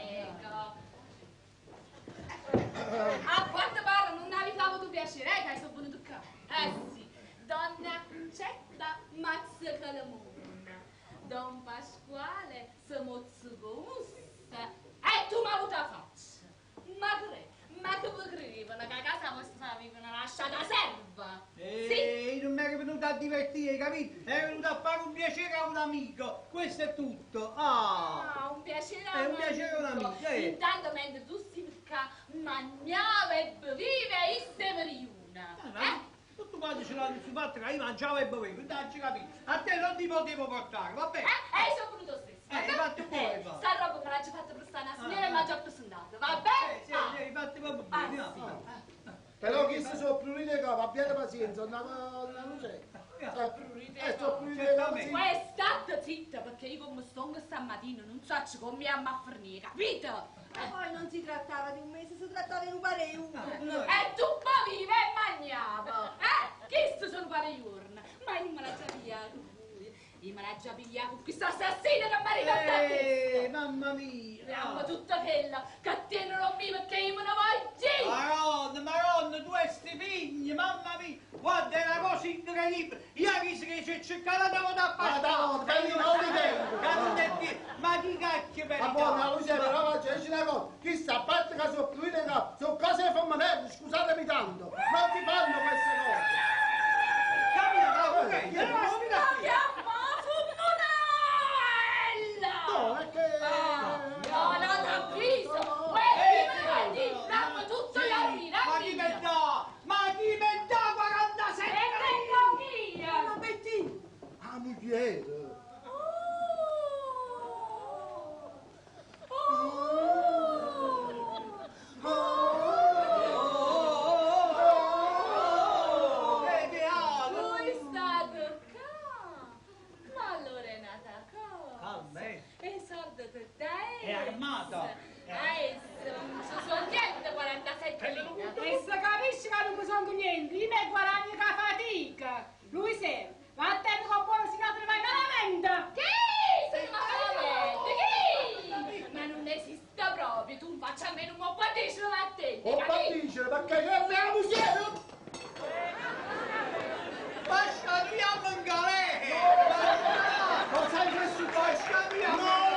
A quanto pare non avevi avuto piacere, che sono venuto qua. Eh capito? È venuto a fare un piacere a un amico, questo è tutto. Ah! Ah, un piacere a È un piacere a un amico, eh. Intanto mentre tu stai qua, mangiava e beveva e stava riuna. Eh? Tutto quanto ce l'hanno sul fatto che io mangiavo e bevevo, dai, ci capito. A te non ti potevo portare, va bene? Eh, io sono venuto stesso. Eh, hai fatto buono, va. Sta roba me l'ha già fatta prestare una signora Ah, e mi ha già presentato, va bene? Eh, sì, sì, hai fatto proprio bene. no. Però chi si sono prurite capo, abbiate pazienza, una, una luce. Eh, sono prurite capo, sì. Poi state zitta perché io come sto stamattina non so come mi amma a fornire, capito? Ma poi non si trattava di un mese, si trattava di un paio. E tu beviva e mangiava! Eh? Questi sono pare giorni! Ma io non me la già pigliata con voi! Io me la già pigliata con questo assassino che mi è arrivato a Eh, mamma mia! Abbiamo tutta quella che tiene non mi perché io me ne voglio! Madonna, madonna, tu e sti figli, mamma mia! Guarda, è una cosa incredibile! Io ho visto che c'è cercato da da Madonna, belli, non li tengo. Che non è vero. Ma chi cacchio per Ma buona luce, però c'è una cosa, chissà, a parte che sono prurite capo, sono cose femminili, scusatemi tanto, non si fanno queste cose. Cammina, no, ok, Eh, eh, Ma che No, è che... No, no, t'avviso! Uè, ti dammi tutto la rovina! Ma chi me dà? Ma chi me dà 47 E tengo io! Ma Betty! Ah, moglie! Voi state qua! Ma allora è nata cosa? Calma, eh. E soldi te dai? È armata. Eh, non ci sono niente 47 lire. E se capisci che non mi sono niente, io mi guadagno che fatica. Lui se, vattene con buono si te ne vai malamente. Che? Sei malamente, che? Ma non esiste proprio, tu faccia a me non puoi dicere a te. O patticere, perché c'è la moglie! Lascia via in galera! Non sai che è successo? Lascia via! No!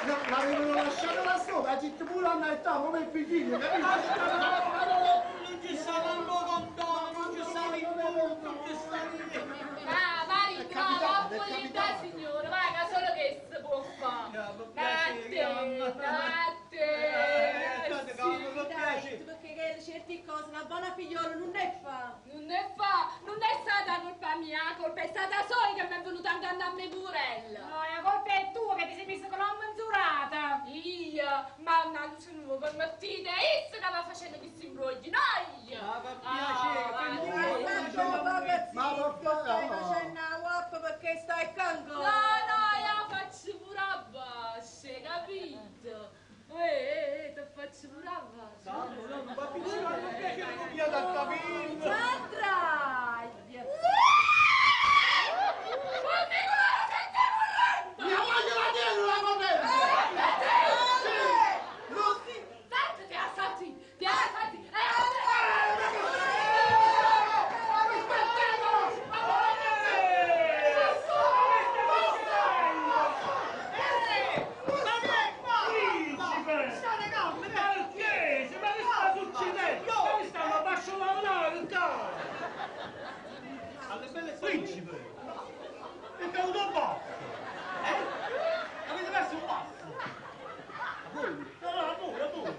No, l'avevano lasciato da sola, ha detto pure a età, come il figlino, capito? Non ci sta manco condono, non ci sta l'indulto, non ci sta niente. Ah, vai, È bravo, capitato, è volita capitato. signora, vai, che solo che si può fare. piacere, Vatte, Eh, vatte. calma, per Dai, piacere. perché che certe cose una buona figliola non ne fa. Non è fa, non è stata colpa mia, la colpa è stata sua che mi è venuta a ingannare a me purella. No, la colpa è tua che ti sei messa con la mensurata. Io, ma una luce nuova per mattina, è essa che va facendo questi imbrogli, no io. Ma per piacere, Ah, per va. piacere. Stai un poco Ma zitto, per stai favore. facendo la guappa perché stai qua No, ancora. no, io la faccio pure a basce, capito? Eh, eh, eh, ti faccio pure a basce. No, no, ma piccino, non piacere che mi ha dato capito. Sandraglia! Mia moglie la tiene la corrente! Tanto ti ha fatti, ti ha fatti. Principe! State calmi, dai. Marchese, ma che sta succedendo? Ma che stiamo a basso lavorare qua? Alle belle Principe! È caduto un baffo! Eh? Avete perso un baffo? A voi? No, no, a voi, a voi!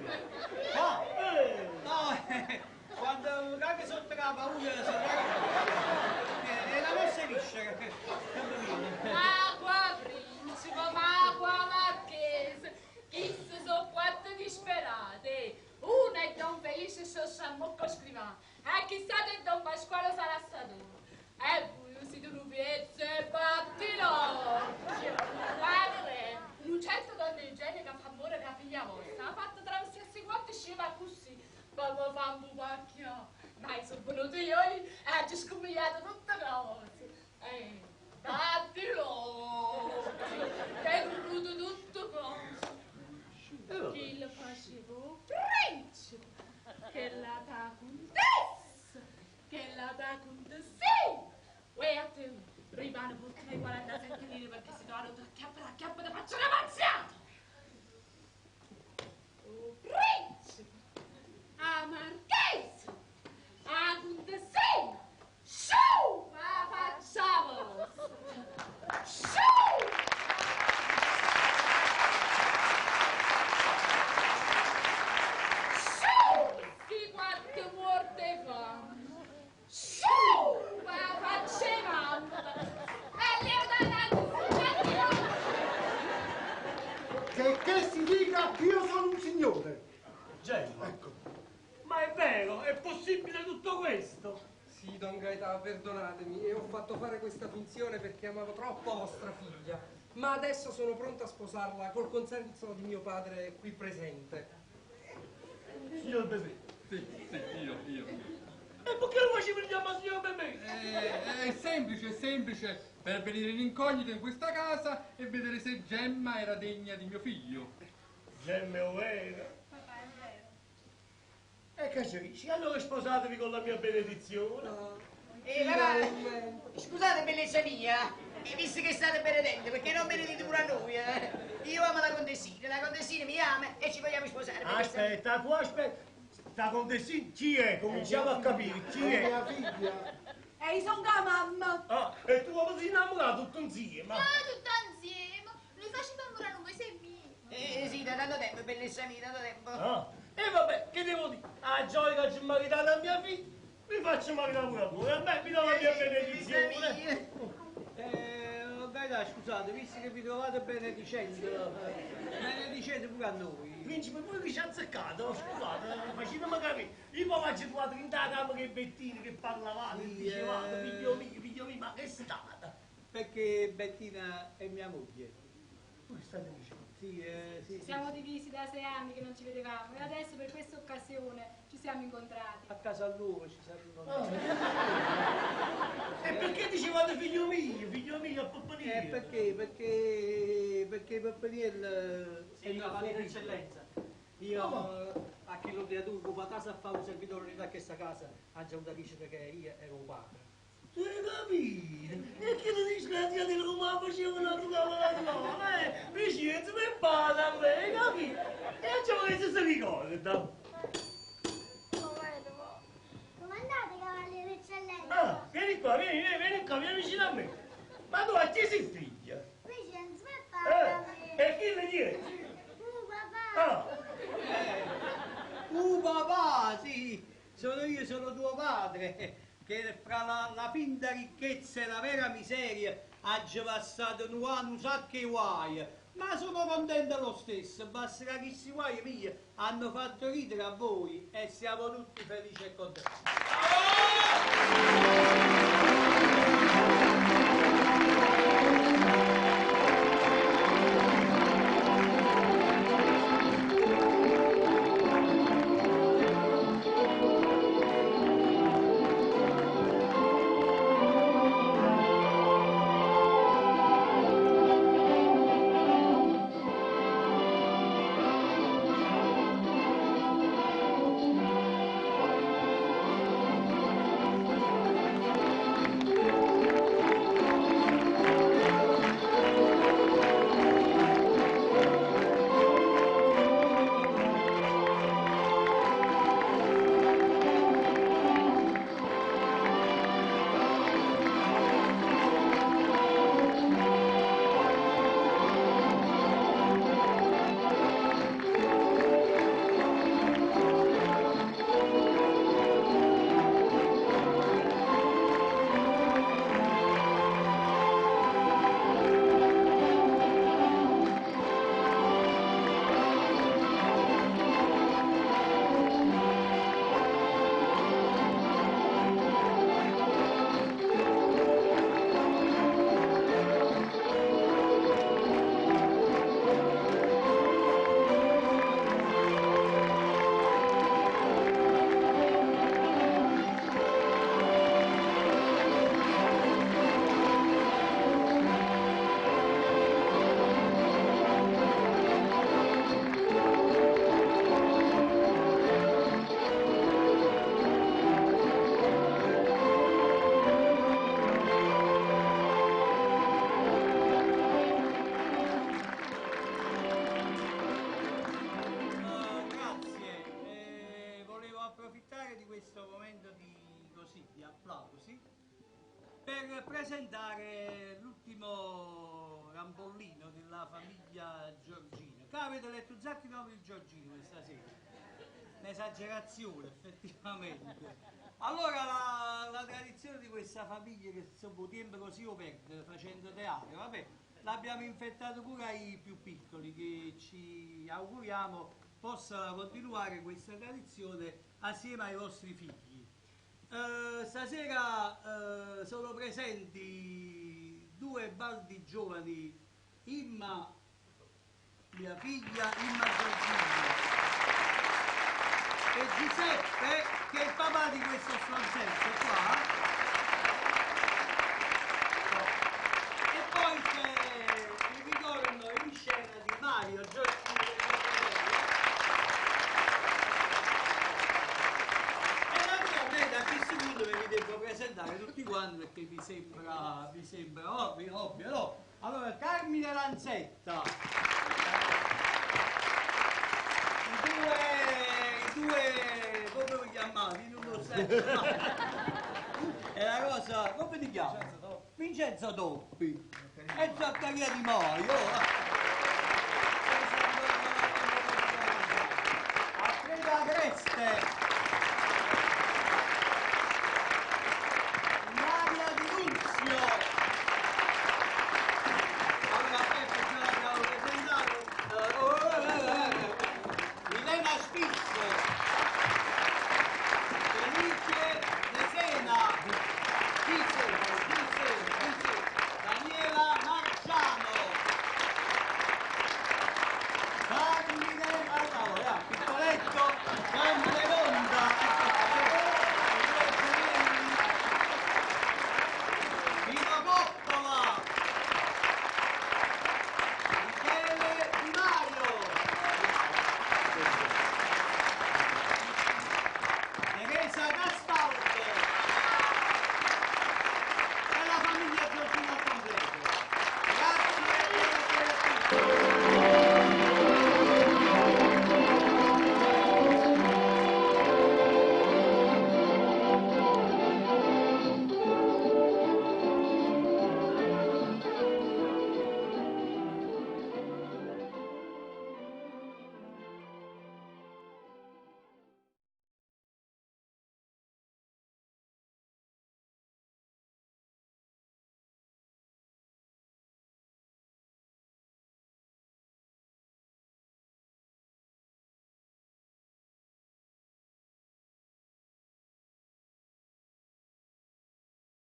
Ah! Eh! No, quando anche sotto la paura si è la mossa liscia che che mi viene. Acqua, principe, ma acqua, marchese. Chissà sono quattro disperate. Una è Don Felice Sciosciamocco Scrivà. E chissà che Don Pasquale sarà stato. E voi siete un pezzo e battilocchio. Padre, un certo Don Eugenio che fa amore con la figlia vostra, ha fatto attraversare quattro scema così. Ma mi fa un pupacchio. Ma sono venuto io e ho scommigliato tutte cose. Eh, battilocchio. Che è venuto tutto cose. Chi lo faceva? Principe! Che la da contessa! Che la da contessa! Uè, a te rimane pure le 47 lire perché se no ti acchiappa, ti acchiappa, ti faccio una pazziata! Oh, principe! A marchesa! A contessina! Su! Ma facciamo! Che, che si dica, io sono un signore. Gemma. Ecco. Ma è vero, è possibile tutto questo? Sì, don Gaetano, perdonatemi, e ho fatto fare questa finzione perché amavo troppo vostra figlia. Ma adesso sono pronto a sposarla col consenso di mio padre qui presente. Signor Bebè. Sì, sì, io, io. E perché lo facevi chiamare signor Bebè? Eh, è semplice, è semplice. Per venire in incognito in questa casa e vedere se Gemma era degna di mio figlio. Gemma è vero. Papà, è vero. E che ci dici? Allora sposatevi con la mia benedizione. Eh, papà, scusate bellezza mia, e visto che state benedendo, perché non benedite pure a noi, eh? Io amo la contessina, la contessina mi ama e ci vogliamo sposare. bellezza mia. Aspetta, tu aspetta. Sta contessina chi è? Cominciamo a capire chi È è. mia figlia. E io sono la mamma. Ah, e tu come sei innamorato tutto insieme? Ah, tutto insieme. Noi facciamo ancora un mese e mezzo. Eh, sì, da tanto tempo, bellezza mia, tanto tempo. Ah, e vabbè, che devo dire? A gioia che ci maritata a mia figlia, mi faccio maritare pure a voi, a me mi do la mia benedizione. Eh, Gaetano, scusate, visto che vi trovate benedicendo, benedicete pure a noi. Principe, voi che ci azzeccate? Scusate, facetemi capire. Io poi faccio trovato in ta camera che Bettina che parlavate, Sì, dicevate, eh. figlio mio, ma che è stata? Perché Bettina è mia moglie. Voi che state dicendo? Sì, sì, sì. Siamo divisi da sei anni che non ci vedevamo e adesso per questa occasione ci siamo incontrati. A casa loro ci siamo incontrati. E perché dicevate figlio mio, a Pappanino? Eh, perché? Perché, perché Pappaniel Sì, cavaliere eccellenza. Io eh, a chi l'ho creato, come casa a fare un servitore da questa casa, ha già avuto dire che io ero un padre. Tu hai capito? E che lo disgrazia del Roma faceva una tua la eh? Vicino, mi parla a me, hai capito? E c'è che si ricorda. Come andate, cavaliere eccellenza? Ah, vieni qua, vieni, vieni, vieni qua, vieni vicino a me. Ma tu a chi sei figlia? Vincenzo, mi parla. Eh, e chi le dice? Uh, papà. Ah, Papà, sì, sono io, sono tuo padre, che fra la, la finta ricchezza e la vera miseria ha già passato un, un sacco di guai. Ma sono contento lo stesso, basta che questi guai miei hanno fatto ridere a voi e siamo tutti felici e contenti. Eh, grazie, Eh, volevo approfittare di questo momento di, così, di applausi per presentare l'ultimo rampollino della famiglia Giorgino. Qua avete letto un sacco di nomi di Giorgino questa sera. Un'esagerazione, effettivamente. Allora, la, la tradizione di questa famiglia che insomma tempo così o perde facendo teatro, vabbè, l'abbiamo infettato pure ai più piccoli che ci auguriamo possano continuare questa tradizione assieme ai vostri figli. Eh, stasera eh, sono presenti due baldi giovani, Imma, mia figlia, Imma Giorgini, e Giuseppe, che è il papà di questo stronzetto qua. E poi c'è il ritorno in scena di Mario Giorgini. E naturalmente a questo punto ve li devo presentare tutti quanti perché mi sembra ovvio, ovvio, no? Allora, Carmine Lanzetta. I due, come vi chiamate? Io non lo so. È la cosa, come ti chiami? Vincenzo Toppi. E Zaccaria Di Maio.